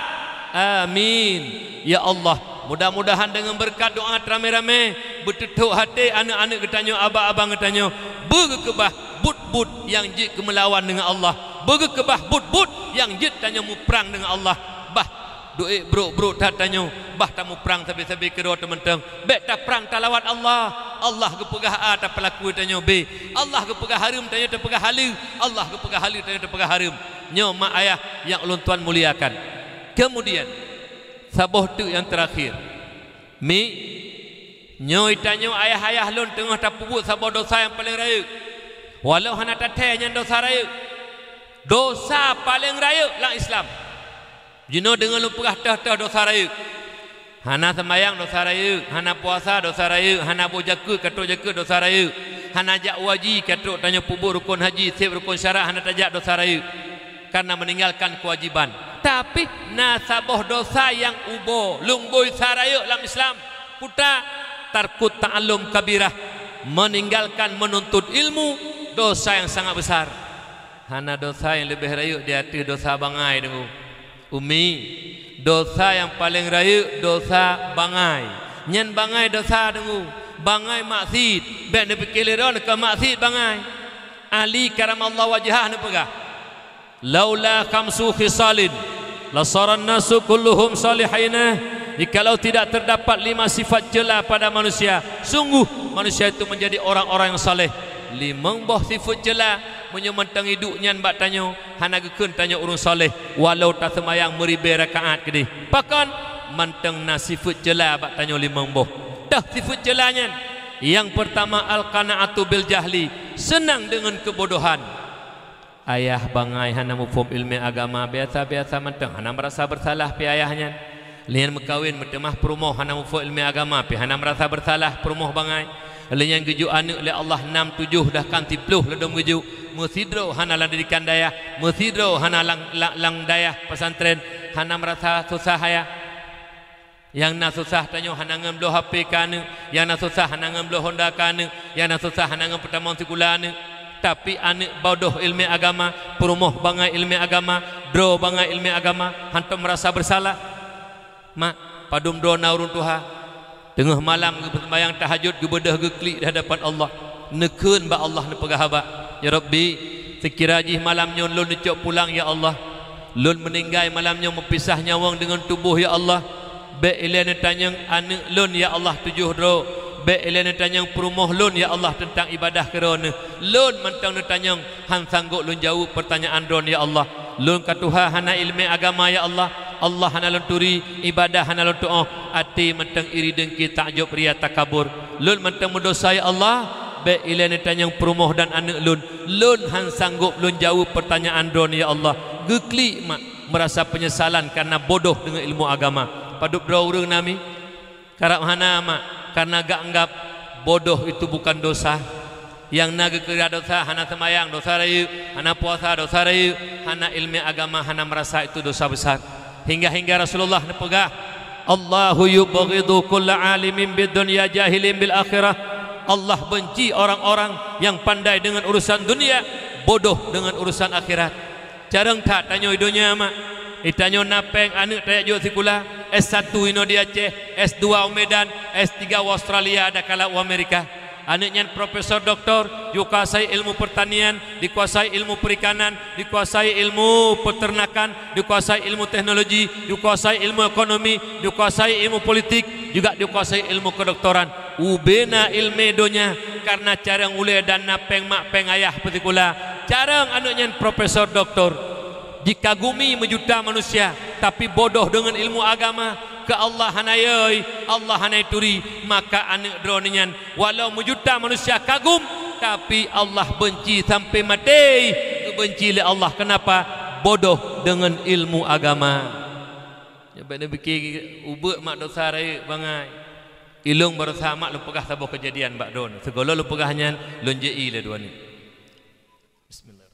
amin. Ya Allah, mudah-mudahan deungon beureukat doa teuramé-ramé, beuteuthok até aneuëk-aneuëk geutanyoe, abang-abang geutanyoe, beugeukeubah buet-buet nyang jeuet keu meulawan deungon Allah. Beugeukeubah buet-buet nyang jeuet tanyoe muprang deungon Allah. Bah, duek brok-brok that tanyoe, bah tamuprang sabe-sabe keudroe teumantong. Bék taprang talawan Allah. Allah geupeugah A, tapeulaku tanyoe B. Allah geupeugah hareuem, tanyoe tapeugah haleue. Allah geupeugah haleue, tanyoe tapeugah hareuem. Nyoe mak ayah nyang ulôn tuan muliakan. Keumudian, saboh teuk nyang teurakhir. Mi, nyoe tanyoe ayah-ayah lôn teungoh tapeubuet saboh desya nyang paleng rayeuk. Walau hana tathèe nyan desya rayeuk. Desya paleng rayeuk lam Islam. Jinoe deungon lôn peugah teuh-teuh desya rayeuk. Hana seumayang desya rayeuk, hana puasa desya rayeuk, hana boh jakeuet, katrok jakeuet desya rayeuk, hana jak u haji, katrok tanyoe peubuet rukon haji, seb rukon syarat hana tajak desya rayeuk, kareuna meuninggalkan keuwajiban. Tapi na saboh desya nyang ubô, lôn bôi sa rayeuk lam Islam. Peue ta? Tarkut ta'allum kabirah, meuninggalkan meununtut ilmu, desya nyang sangat beusar. Hana desya nyang leubeh rayeuk di ateueh desya bangai, deungoe. Umi, desya nyang paleng rayeuk desya bangai. Nyan bangai desya, deungoe. Bangai maksiet. Bék neupike lé droe keu maksiet bangai. Ali karamallahu wajhah neupeugah, "Laula khamsu khisalin lasaran nasu kulluhum salihina." Jikalau tidak terdapat lima sifat ceula pada manusia, sungguh manusia itu menjadi orang-orang yang saleh. Limong boh sifat ceula, meunyoe mantong iduek nyan bak tanyoe, hana geukheun tanyoe ureuëng saleh, walau taseumayang meuribée rakaat keudeh. Pakon? Mantong na sifat ceula bak tanyoe limong boh. Teuh sifat ceula nyan. Nyang peurtama, al-qana'atu bil jahli, seunang deungon keubodohan. Ayah bangai hana muphom ileumé agama, biasa-biasa mantong, hana meurasa beursalah pih ayah nyan. Lheueh nyan meukawen, meuteumah peurumoh, hana muphom ileumé agama pih, hana meurasa beursalah peurumoh bangai. Lheueh nyan geujok aneuk lé Allah nam tujoh dah kan siplôh ladôm geujok. Meusidroe hana lam didikan dayah, meusidroe hana lam, lam, lam dayah pesantren, hana meurasa susah ayah. Nyang na susah tanyoe hana ngon bloe H P keu aneuk, nyang na susah hana ngon bloe Honda keu aneuk, nyang na susah hana ngon peutamong sikula aneuk. Tapi aneuk bodoh ileumèe agama, peurumoh bangai ileumèe agama, droe bangai ileumèe agama, hantom meurasa beusalah. Mak, padum droe na ureueng tuha, teungoh malam geupeuseumbahyang tahajud, geubeudôh geuklik di hadapan Allah, neukheun bak Allah, neupeugah haba, "Ya Rabbi, seukira jih malam nyoe lôn neucok pulang, ya Allah, lôn meuninggai malam nyoe meupisah nyawöng deungon tuboh, ya Allah, bèk ilèe neutanyong aneuk lôn, ya Allah, tujoh droe, bèk ilèe neutanyong peurumoh lôn, ya Allah, teuntang ibadah keu Droeneuh. Lôn mantong neutanyong, hán sanggôp lôn jaweueb peurtanyaan Droeneuh, ya Allah. Lôn ka tuha hana ileumèe agama, ya Allah. Allah hana lôn turi, ibadah hana lôn tu'oh, até mantong iri deungki, takjob ria takabur. Lôn mantong meudesya, ya Allah. Bèk ilèe neutanyong peurumoh dan aneuk lôn. Lôn hán sanggôp lôn jaweueb peurtanyaan Droeneuh, ya Allah." Geuklik mak, meurasa peunyesalan kareuna bodoh deungon ileumèe agama. Padum droe ureueng na mi? Karab hana mak, kareuna geuanggab bodoh itu bukan dosa. Nyang na geukira dosa, hana seumayang, dosa rayeuk, hana puasa, dosa rayeuk, hana ileumèe agama, hana meurasa itu dosa besar. Hingga-hingga Rasulullah neupeugah, "Allahu yubghidu kulla alimin bid dunya jahilin bil akhirah." Allah benci orang-orang yang pandai dengan urusan dunia, bodoh dengan urusan akhirat. Carông that tanyoe i donya mak. I tanyoe na pèng aneuk tajak jok sikula, S satu inoe di Aceh, S dua u Medan, S tiga u Australia, dan kalap u Amerika. Aneuk nyan profesor doktor, dikuasai ilmu pertanian, dikuasai ilmu perikanan, dikuasai ilmu peternakan, dikuasai ilmu teknologi, dikuasai ilmu ekonomi, dikuasai ilmu politik, juga dikuasai ilmu kedoktoran. Ubena ileumèe donya, kareuna carông ulèe dan na pèng mak pèng ayah peusikula. Carông aneuk nyan profesor doktor. Jikagumi meujuta manusia, tapi bodoh deungon ilmu agama, keu Allah hana yoi, Allah hana turi, maka aneuk droeneuh nyan, walau meujuta manusia kagum, tapi Allah benci sampai maté, geubenci lé Allah. Kenapa? Bodoh deungon ilmu agama. Nyoe bèk neupike ubeut mak dosa rayeuk bangai. Ilôn baroesa mak lôn peugah saboh keujadian bak droeneuh. Sigohlom lôn peugah nyan, lôn jép ie lé droeneuh. Bismillah.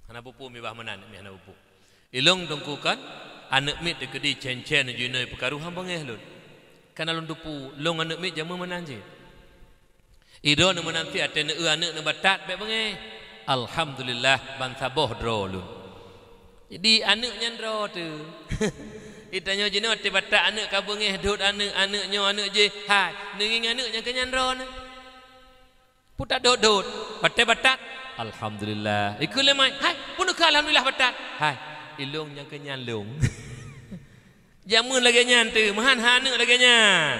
Hana peue-peue, mibah meunan, mi hana peue-peue. Ilôn teungku kan, aneuk miet teukeudi cen-cen jinoe peukaru han beungéh lôn. Kana lôn teupeu, lôn aneuk miet jameun meunan cit. Idroeneuh meunan pih até neueu aneuk neubatat bèk beungéh. Alhamdulillah, ban saboh droe lôn. Jadi, aneuk nyan droe teuh. Itanyoe jinoe até batat aneuk ka beungéh, dot aneuk, aneuk nyoe, aneuk jéh. Hai, neungieng aneuk nyang keu nyan droeneuh. Peue tadot-dot, watèe batat, alhamdulillah. Ikheun lé mai, hai, peue neukheun alhamdulillah batat? Hai, ilôn nyang keu nyan lôn. Jameun lagèe nyan teuh, meuhan han aneuk lagèe nyan.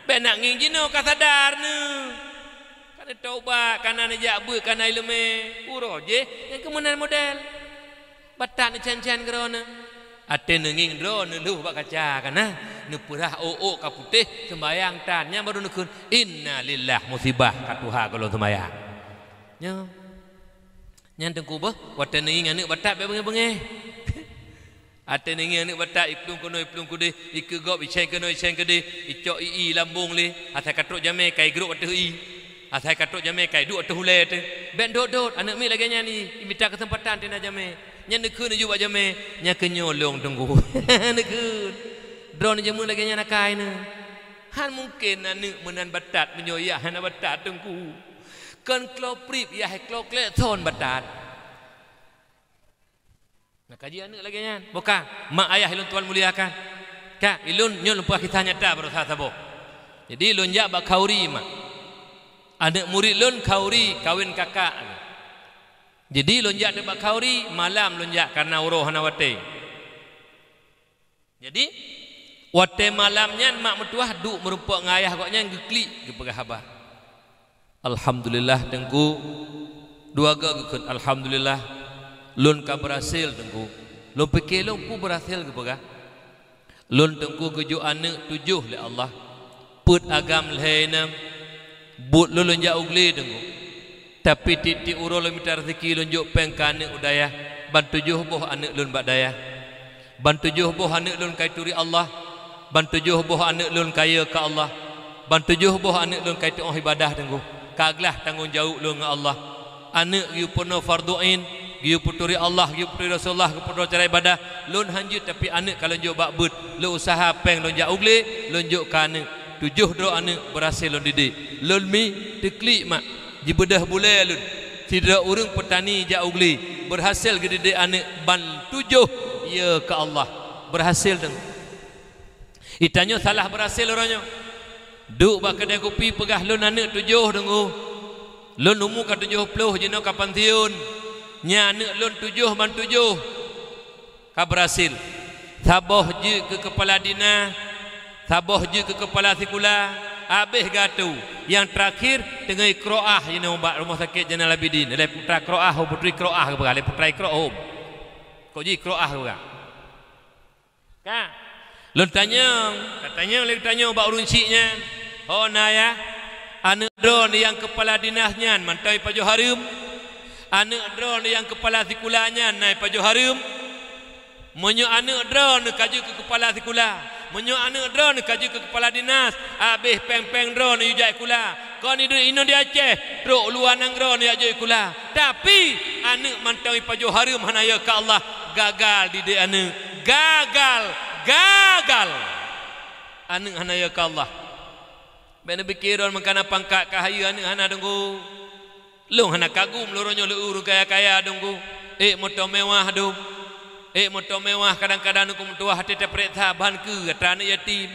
Bèk nak ngieng jinoe ka sadar neuh. Ka neutaubat, ka na neujak beuet, ka na ileumèe. Uroe jéh, nyang keu meunan model. Batat neucen-cen keu droeneuh. Até neungieng droeneuh lhôh bak kaca kana, neupeurah ôk-ôk ka putéh, seumbayang tan. Nyan baru neukheun, "Innalillah, musibah ka tuha goh lôn seumbayang." Nyoe. Nyan teungku beuh, watèe neungieng aneuk batat bèk beungéh-beungéh. Até neungieng aneuk batat, iplueng keunoe, iplueng keudéh, ikeue gob, icen keunoe, icen keudéh, icok ie-ie lambông lé, asai ka trok jamèe, ka igrôp ateueh ie. Asai ka trok jamèe, ka iduek ateueh ulèe teuh. Bèk dot-dot, aneuk miet lagèe nyan i, imita keuseumpatan teuh na jamèe. Nyan neukheun neujak bak jamèe, nyan keu nyoe lôn teungku. Neukheun. Droeneuh jameun lagèe nyan akai neuh. Han mungken aneuk meunan batat meunyoe yah hana batat teungku. Kon kloe prip yah kloe klek thon batat. Nah, kaji aneuk lagèe nyan. Bukan, mak ayah ilôn tuan muliakan. Ka, ilôn nyoe lôn peugah kisah nyata baroesa saboh. Jadi, lôn jak bak khauri, mak. Aneuk murit lôn khauri kawén kakak. Jadi, lôn jak teuk bak khauri, malam lôn jak kareuna uroe hana watèe. Jadi, watèe malam nyan mak meutuwah duek meurumpok ngon ayah gobnyan geuklik geupeugah haba. Alhamdulillah, Teungku. Dua goe geukheun, "Alhamdulillah, lôn ka beurhasil, Teungku." Lôn pike lôn peue beurhasil geupeugah. "Lôn, Teungku, geujok aneuk tujoh lé Allah. Peuet agam lhèe inong. Buet lôn, lôn jak u glé, Teungku." Tapi tiep-tiep uroe lôn mita raseuki lôn jok péng keu aneuk u dayah, ban tujoh boh aneuk lôn bak dayah. Ban tujoh boh aneuk lôn ka turi Allah, ban tujoh boh aneuk lôn ka yö keu Allah, ban tujoh boh aneuk lôn ka tu'oh ibadah teungku, ka glah tanggong jaweueb lôn ngon Allah. Aneuk geuyue peurunoe fardhu ain, geuyue peuturi Allah, geuyue peuturi Rasulullah, geuyue peuturi cara ibadah, lôn hanjeuet tapi aneuk ka lôn jok bak beuet, lôn useuha péng lôn jak u glé, lôn jok keu aneuk. Tujoh droe aneuk beurhasil lôn didik. Lôn mi teuklik mak, jibeudôh bulèe lôn. Sidroe ureuëng peutani jak u glé, beurhasil geudidik aneuk ban tujoh yö keu Allah. Beurhasil teungku. Itanyoe salah beurhasil uroe nyoe. Duek bak keudè kupi peugah lôn aneuk tujoh teungku. Lôn umu ka tujoh ploh jinoe ka pansiun. Nyan aneuk lôn tujoh ban tujoh ka beurhasil. Saboh jeuet keu keupala dinas, saboh jeuet keu keupala sikula, habéh geuatô. Nyang teurakhir teungoh iqroah jinoe bak Rumoh Sakét Zainal Abidin. Lé putra iqroah, ho putri iqroah geupeugah, lé putra iqroah hom. Kok jih iqroah geupeugah. Ka. Lôn tanyong, ka tanyong lé tanyong bak ureuëng syiek nyan. Ho na yah, aneuk droeneuh nyang keupala dinas nyan mantong ipajoh hareuem? Aneuk droeneuh nyang keupala sikula nyan na ipajoh hareuem? Meunyoe aneuk droeneuh ka jeuet keu keupala sikula, meunyoe aneuk droeneuh ka jeuet keu keupala dinas, habéh péng-péng droeneuh yue jak sikula. Kon iduek inoe di Aceh, trok luwa nanggroe neujak jok sikula. Tapi, aneuk mantong ipajoh hareuem hana yö keu Allah, gagal didik aneuk. Gagal! Gagal! Aneuk hana yö keu Allah. Bèk neupike droe meukanan pangkat ka hayeu aneuk hana teungku. Lôn hana kagum lôn uroe nyoe lé ureuëng kaya-kaya teungku. Ék moto mewah dum. Ék moto mewah kadang-kadang teungku meutuwah até tapareksa ban keu atra aneuk yatim.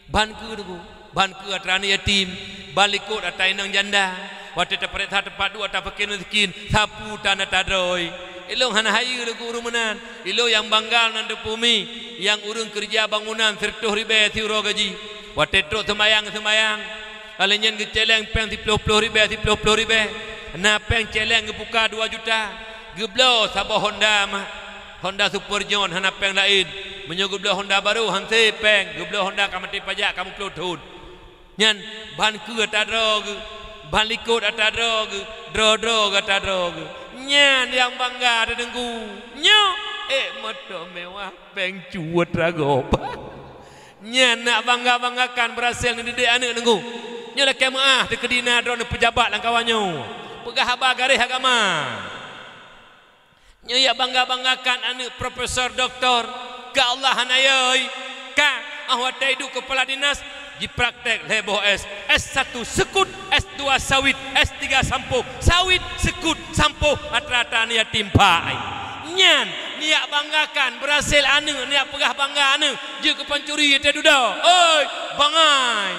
Ban keu teungku, ban keu atra aneuk yatim, ban likot atra inong janda. Watèe tapareksa teumpat duek atra fakir miskin, sapeue tan atra droe. Ilôn hana hayeu lôn keu ureuëng meunan. Ilôn nyang bangga nan teupeu mi, nyang ureuëng keureuja bangunan sireutôh ribèe siuroe gaji. Watèe trok seumayang-seumayang, lheuh nyan geucèlèng péng siploh-ploh ribèe, siploh-ploh ribèe. Na péng cèlèng geupuka dua juta. Geubloe saboh Honda mah. Honda Super John hana péng laén. Meunyoe geubloe Honda barô han sé péng, geubloe Honda ka maté pajak ka meuploh thon. Nyan ban keu atra droe geuh, ban likot atra droe geuh, droe-droe geuh atra droe geuh. Nyan nyang bangga teungku. Nyoe ék moto mewah péng cu atra gob. Nyan nak bangga-banggakan beurhasil neudidik aneuk teungku. Nyoe lakèe meuáh teukeudi na droeneuh peujabat lam kawan nyoe. Peugah haba garéh agama. Nyoe jak bangga-banggakan aneuk profesor doktor, keu Allah hana yö, ka, ah watèe iduek keupala dinas, jipraktek lhèe boh S, S satu seukut, S dua sawit, S tiga sampoh, sawit seukut sampoh, atra-atra aneuk yatim pai. Nyan, neujak banggakan beurhasil aneuk, neujak peugah bangga aneuk, jeuet keu pancuri watèe dudoe. Oi, bangai!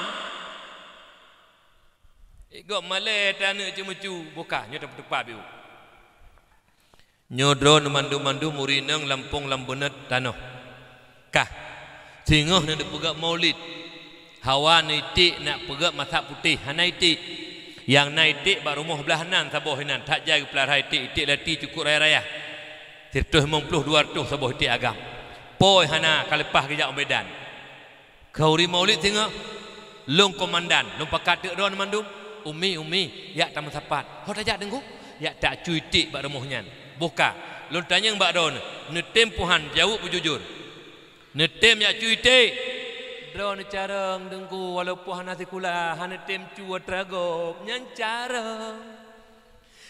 Igob malèe atra aneuk ceumeucu, boh ka, nyoe teupeu-teupeu biu. Nyoe droeneuh mandum-mandum ureuëng inong lampôh lam beunét tanoh. Kah, singoh neupeugöt maulid. Hawa neuiték nak peugöt masak putéh, hana iték. Nyang na iték bak rumoh blah nan saboh inan, that jai geupeulara iték, iték lati cukôp raya-raya. Sireutôh limong ploh, dua reutôh saboh iték agam. Pôi hana ka leupah geujak u Medan. Kheun ureuëng maulid singoh, lôn komandan, lôn pakat teuk droeneuh mandum, umi, umi, jak tameusapat. Ho tajak teungku, jak tacu iték bak rumoh nyan. Boh ka, lôn tanyong bak droeneuh, neutem peuhan jaweueb beujujur. Neutem jak cu iték. Droeneuh carông teungku, walaupun hana sikula, hana tem cu atra gob, nyan carông.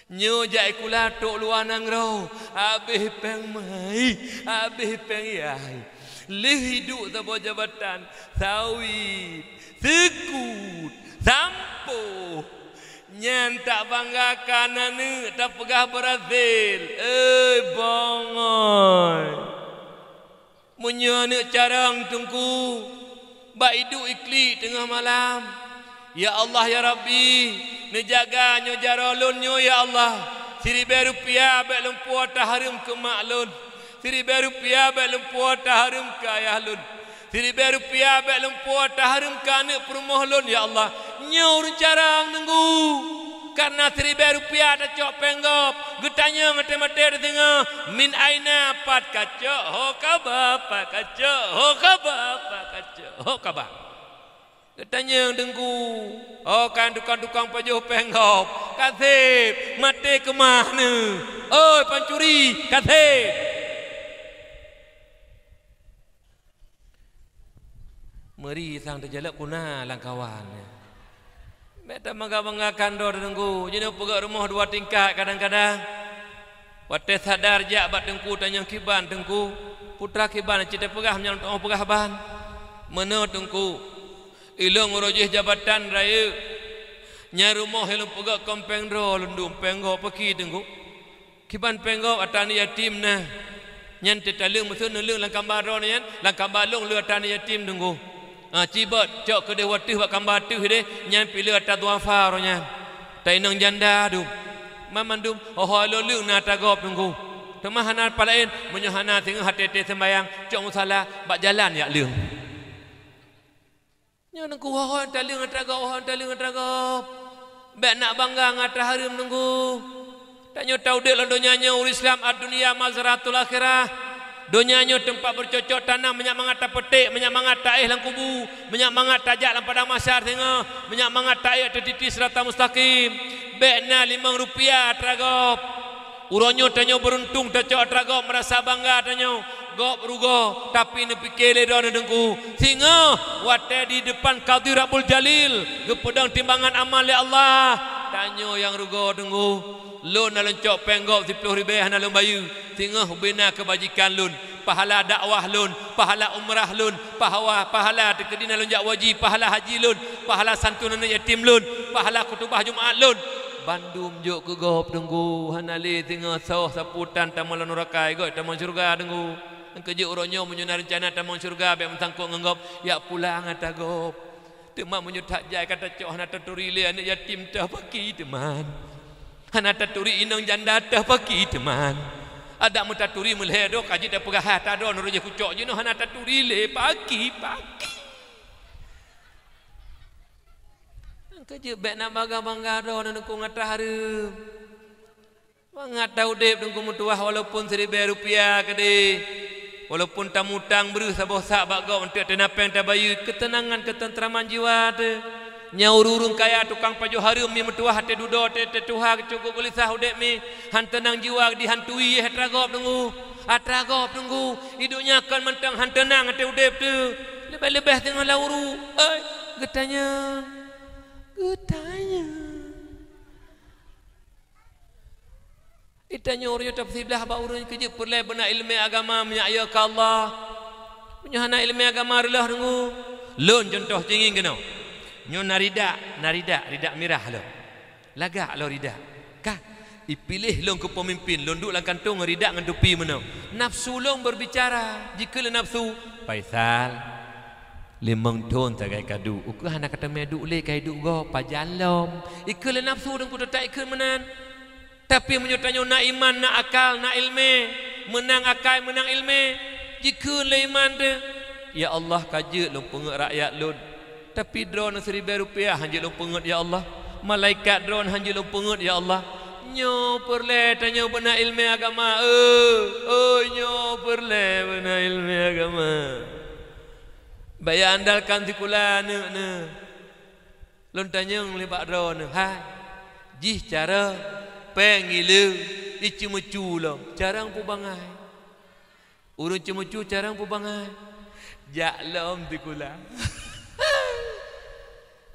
Nyoe jak sikula trok luwa nanggroe, habéh péng mai, habéh péng yai. Lheueh iduek saboh jabatan, sawit, seukut, sampoh. Nyan tabanggakan aneuk, tapeugah beurhasil. Eh, bangai! Meunyoe aneuk carông teungku, bak iduek iklik teungoh malam, "Ya Allah, ya Rabbi, neujaga nyoe jaroe lôn nyoe, ya Allah. Siribèe rupiah bèk lôn puwoe tahareuem keu mak lôn. Siribèe rupiah bèk lôn puwoe tahareuem keu ayah lôn. Siribèe rupiah bèk lôn puwoe tahareuem keu aneuk peurumoh lôn, ya Allah." Nyoe ureuëng carông teungku. Kareuna siribèe rupiah tacok péng gob, geutanyong maté-maté teudeungoe, "Min aina, pat kacok ho kaba, pat kacok ho kaba, pat kacok ho kaba?" Geutanyong teungku, "Oh, kan tukang-tukang pajoh péng gob, Kaseb, maté keumah neuh. Oi, pancuri, kaseb! Meuri sang teujalok kuna lam kawan. Bèk tameuga-banggakan droe Teungku. Jinoe peugöt rumoh dua tingkat kadang-kadang. Watèe sadar jak bak Teungku tanyong kiban Teungku. Putra kiban cit teupeugah meunyoe teupeugah ban. Meunoe Teungku. Ilôn uroe jih jabatan rayeuk. Nyan rumoh ilôn peugöt kon pèng droe lôn dum pèng gob paki Teungku. Kiban pèng gob ata aneuk yatim na. Nyan teutaleueng meuseue neuleueng lam kamba droeneuh nyan, lam kamba lôn lé ata aneuk yatim Teungku. Ha, cibot cok keudeh wateuh bak kamba teuh deh, nyan pih lé ata duafa roh nyan. Ta inong janda dum. Mamandum ho-ho lôn leueng na ata gob Teungku. Teuma hana palaén meunyoe hana singoh até-até seumbayang cok musala bak jalan jak leueng. Nyoe Teungku ho-ho taleueng atra gob, ho-ho taleueng atra gob. Bèk nak bangga ngon atra hareuem Teungku. Tanyoe taudép lam donya nyoe ureueng Islam, ad-dunya mazra'atul akhirah. Donya nyoe teumpat beucocok tanam, meunyak mangat tapeuték, meunyak mangat taéh lam kubu, meunyak mangat tajak lam padang mahsyar singoh, meunyak mangat taéh teutiti sirata mustaqim. Bèk na limong rupiah atra gob. Uroe nyoe tanyoe beuruntung tacok atra gob meurasa bangga tanyoe. Gob rugoe, tapi neupike lé droeneuh Teungku. Singoh watèe di depan Qadhi Rabbul Jalil geupeudong timbangan amal lé Allah, tanyoe nyang rugoe Teungku. Lôn na lôn cok pèng gob siploh ribèe hana lôn bayeue. Singoh ubena keubajikan lôn, pahala dakwah lôn, pahala umrah lôn, pahawa-, pahala teukeudi na lôn jak waji, pahala haji lôn, pahala santunan aneuk yatim lôn, pahala khutubah Jumat lôn. Bandum jok keu gob Teungku, hana lé singoh soh sapeue tan tamong lam nuraka, gob tamong syeuruga Teungku. Nyang keujeuet uroe nyoe meunyoe na reuncana tamong syeuruga bèk meusangkot ngon gob, jak pulang atra gob. Teuma meunyoe that jai ka tacok hana taturi lé aneuk yatim teuh paki teuman. Hana taturi inong janda teuh paki teuman. Adak meutaturi meulhèe droe ka jeuet tapeugah hai ata droe nurot jih kucok jinoe hana taturi lé paki, paki. Nyang keujeuet bèk na bangga-bangga droe neuneukong atra hareuem. Mangat taudép Teungku meutuwah walaupun siribèe rupiah keudeh. Walaupun tamutang breuh saboh sak bak gob eunteuk teunapèng tabayeue keuteunangan keuteuntraman jiwa teuh. Nyan ureueng-ureueng kaya tukang pajoh hareuem mi meutuwah até dudoe até, até tuha cukôp geulisah udép mi. Han teunang jiwa dihantui yeh atra gob Teungku. Atra gob Teungku. Di donya kon mantong han teunang até udép teuh. Leubeh-leubeh teungoh lam uruek. Oi, geutanyong. Geutanyong. Di tanyoe ureueng tapeusibeulaih bak ureueng keujeuet peureulèe beuna ileumèe agama meunyak yo keu Allah. Meunyoe hana ileumèe agama reuloh deungoe. Lôn cuntoh cingin keunoe. Nyoe na ridak, na ridak, ridak mirah lôn. Lagak lôn ridak. Ka, ipiléh lôn keu peumimpin, lôn duek lam kantong ngon ridak ngon tupi meunoe. Nafsu lôn berbicara, jikheun lé nafsu, "Faisal, limong thon sagai ka duek, ukeue hana ka teumè duek lé, ka iduek gob, pajan lom." Ikheun lé nafsu deungoe teutab ikheun meunan. Tapi meunyoe tanyoe na iman, na akal, na ileumèe, meunang akai, meunang ileumèe, jikheun lé iman teuh, "Ya Allah, ka jeuet lôn peungeut rakyat lôn, tapi droeneuh siribèe rupiah han jeuet lôn peungeut, ya Allah. Malaikat droeneuh han jeuet lôn peungeut, ya Allah." Nyoe peureulèe tanyoe beuna ileumèe agama, eu, oi, nyoe peureulèe beuna ileumèe agama. Bèk ya andalkan sikula aneuk neuh. Lôn tanyong nibak droeneuh, hai, jih carông, pèng ileung, iceumeucue lom, carông peue bangai? Ureueng ceumeucue carông peue bangai? Jak lom sikula.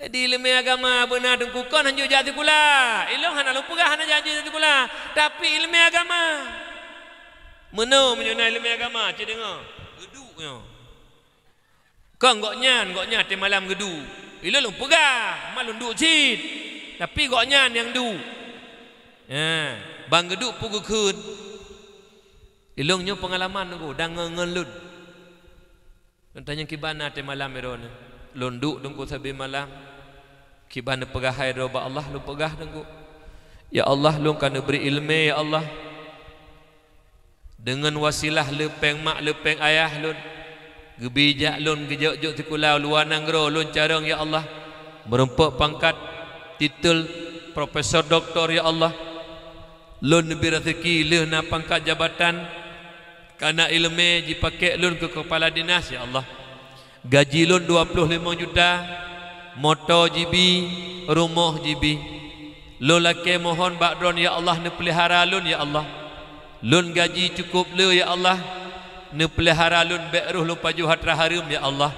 Jadi ileumèe agama beuna deungoe kon han jeuet jak sikula. Ilôn hana lôn peugah hana jak jeuet sikula, tapi ileumèe agama. Meunoe meunyoe na ileumèe agama, cit deungoe. Geuduek nyoe. Kon gobnyan, gobnyan até malam geuduek. Ilôn lôn peugah, ma lôn duek cit. Tapi gobnyan nyang duek. Nyan, ban geuduek peue geukheun. Ilôn nyoe peungalaman deungoe dan ngon, ngon lôn. Lôn tanyong kiban na até malam droeneuh. Lôn duek deungoe sabe malam. Kiban neupeugah hai droe bak Allah lôn peugah deungoe. Ya Allah, lôn ka neubri ileumèe, ya Allah. Deungon wasilah le pèng mak le pèng ayah lôn, geubri jak lôn geujok-jok sikula u luwa nanggroe lôn carông, ya Allah, meurumpok pangkat titel profesor doktor, ya Allah. Lôn neubri raseuki lheueh na pangkat jabatan, kana ileumèe jipakék lôn keu keupala dinas, ya Allah. Gaji lôn dua ploh limong juta, moto jibi, rumoh jibi. Lôn lakée mohon bak Droe, ya Allah, neupeulihara lôn, ya Allah. Lôn gaji cukôp le, ya Allah. Neupeulihara lôn, bék roh lôn pajoh atra hareuem, ya Allah.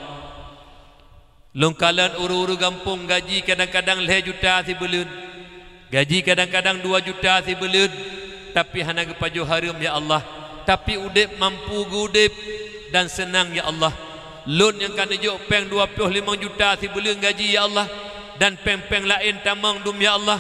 Lôn kalon ureuëng-ureuëng gampông gaji kadang-kadang lhée juta sibuleuen, gaji kadang-kadang dua juta sibuleuen, tapi hana geupajoh hareuem, ya Allah. Tapi udeb mampu geuudeb dan seunang, ya Allah. Lôn nyang ka neujok péng dua ploh limong juta sibuleuen gaji, ya Allah, dan péng-péng laén tamong dum, ya Allah.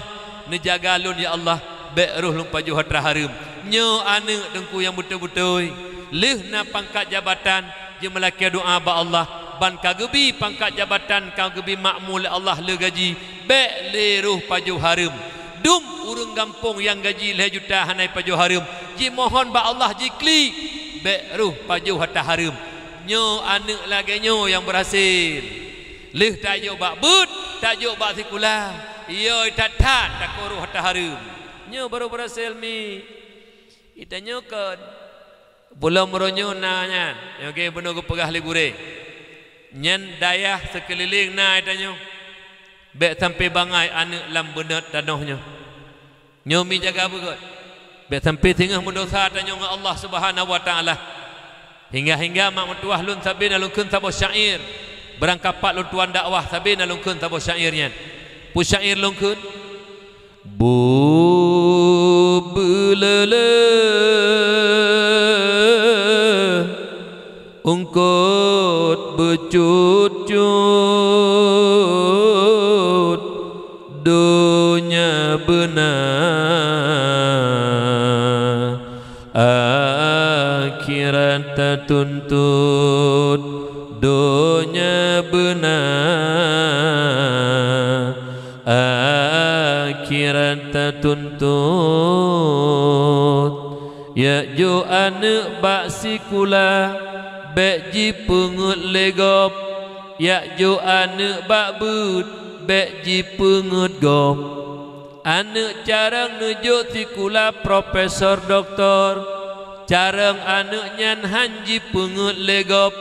Neujaga lôn, ya Allah, bék roh lôn pajoh atra hareuem. Nyoe aneuëk Teungku nyang beutôi-beutôi, lheueh na pangkat jabatan, jimeulakée doá bak Allah, ban ka geubi pangkat jabatan, ka geubi makmu lé Allah le gaji, bék le roh pajoh hareuem. Dum ureuëng gampông nyang gaji lhée juta hana pajoh hareuem, jimohon bak Allah jiklik, bék roh pajoh atra hareuem. Nyoe aneuëk lagée nyoe nyang beurhasil. Lheueh tajok bak beuet, tajok bak sikula, yoi that-that takue roh atra hareuem. Nyoe barô beurhasil mi. Geutanyoe kon. Pulo Meureunoe na nyan, nyang geupeugah lé gurée. Nyan dayah sikeulileng na geutanyoe. Bék sampoe bangai aneuëk lam beuneuet tanoh nyoe. Nyoe mi jaga beugét. Bék sampoe singoh meudosa tanyoe ngon Allah Subhanahu wa Taala. Hingga-hingga mak meutuwah lôn sabe na lôn kheun saboh syair. Beurangkapat lôn tuan dakwah sabe na lôn kheun saboh syair nyan. Peue syair lôn kheun? Bubeuleuleu ungkot beucut-cut donya beuna, akhirat tatuntut donya beuna. Akhirat tatuntut. Yak jok aneuëk bak sikula, bék jipeungeuet lé gob. Yak jok aneuëk bak beuet, bék jipeungeuet gob. Aneuëk carông neujok sikula profesor doktor, carông aneuëk nyan hán jipeungeuet lé gob.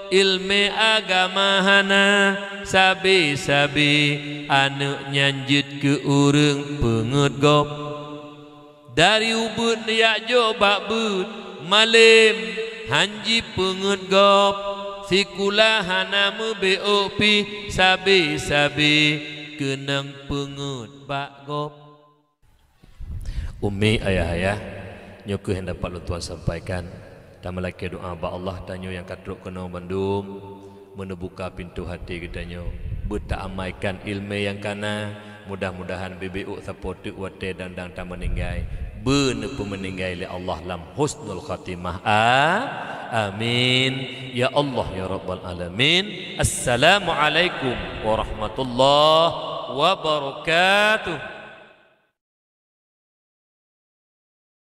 Iéleumé agama hana, sabe-sabe aneuëk nyan jeuet keu ureuëng peungeuet gob. Dari ubeuet neujak jok bak beuet, malém hán jipeungeuet gob. Sikula hana meubeuôk pih, sabe-sabe keunong peungeuet bak gob. Umi, ayah-ayah, nyoe kheueh nyang dapat lôn tuan sampaikan. Tameulakée doá bak Allah tanyoe nyang ka trok keunoe bandum, meuneubuka pintoe até geutanyoe, beutaamaikan iéleumé nyang kana. Mudah-mudahan beubeujeuet sapoe teuk watée dang-dang tameuninggai, beuneupeumeuninggai lé Allah lam husnul khatimah. A-, amin. Ya Allah, ya Rabbal Alamin. Assalamualaikum warahmatullahi wabarakatuh.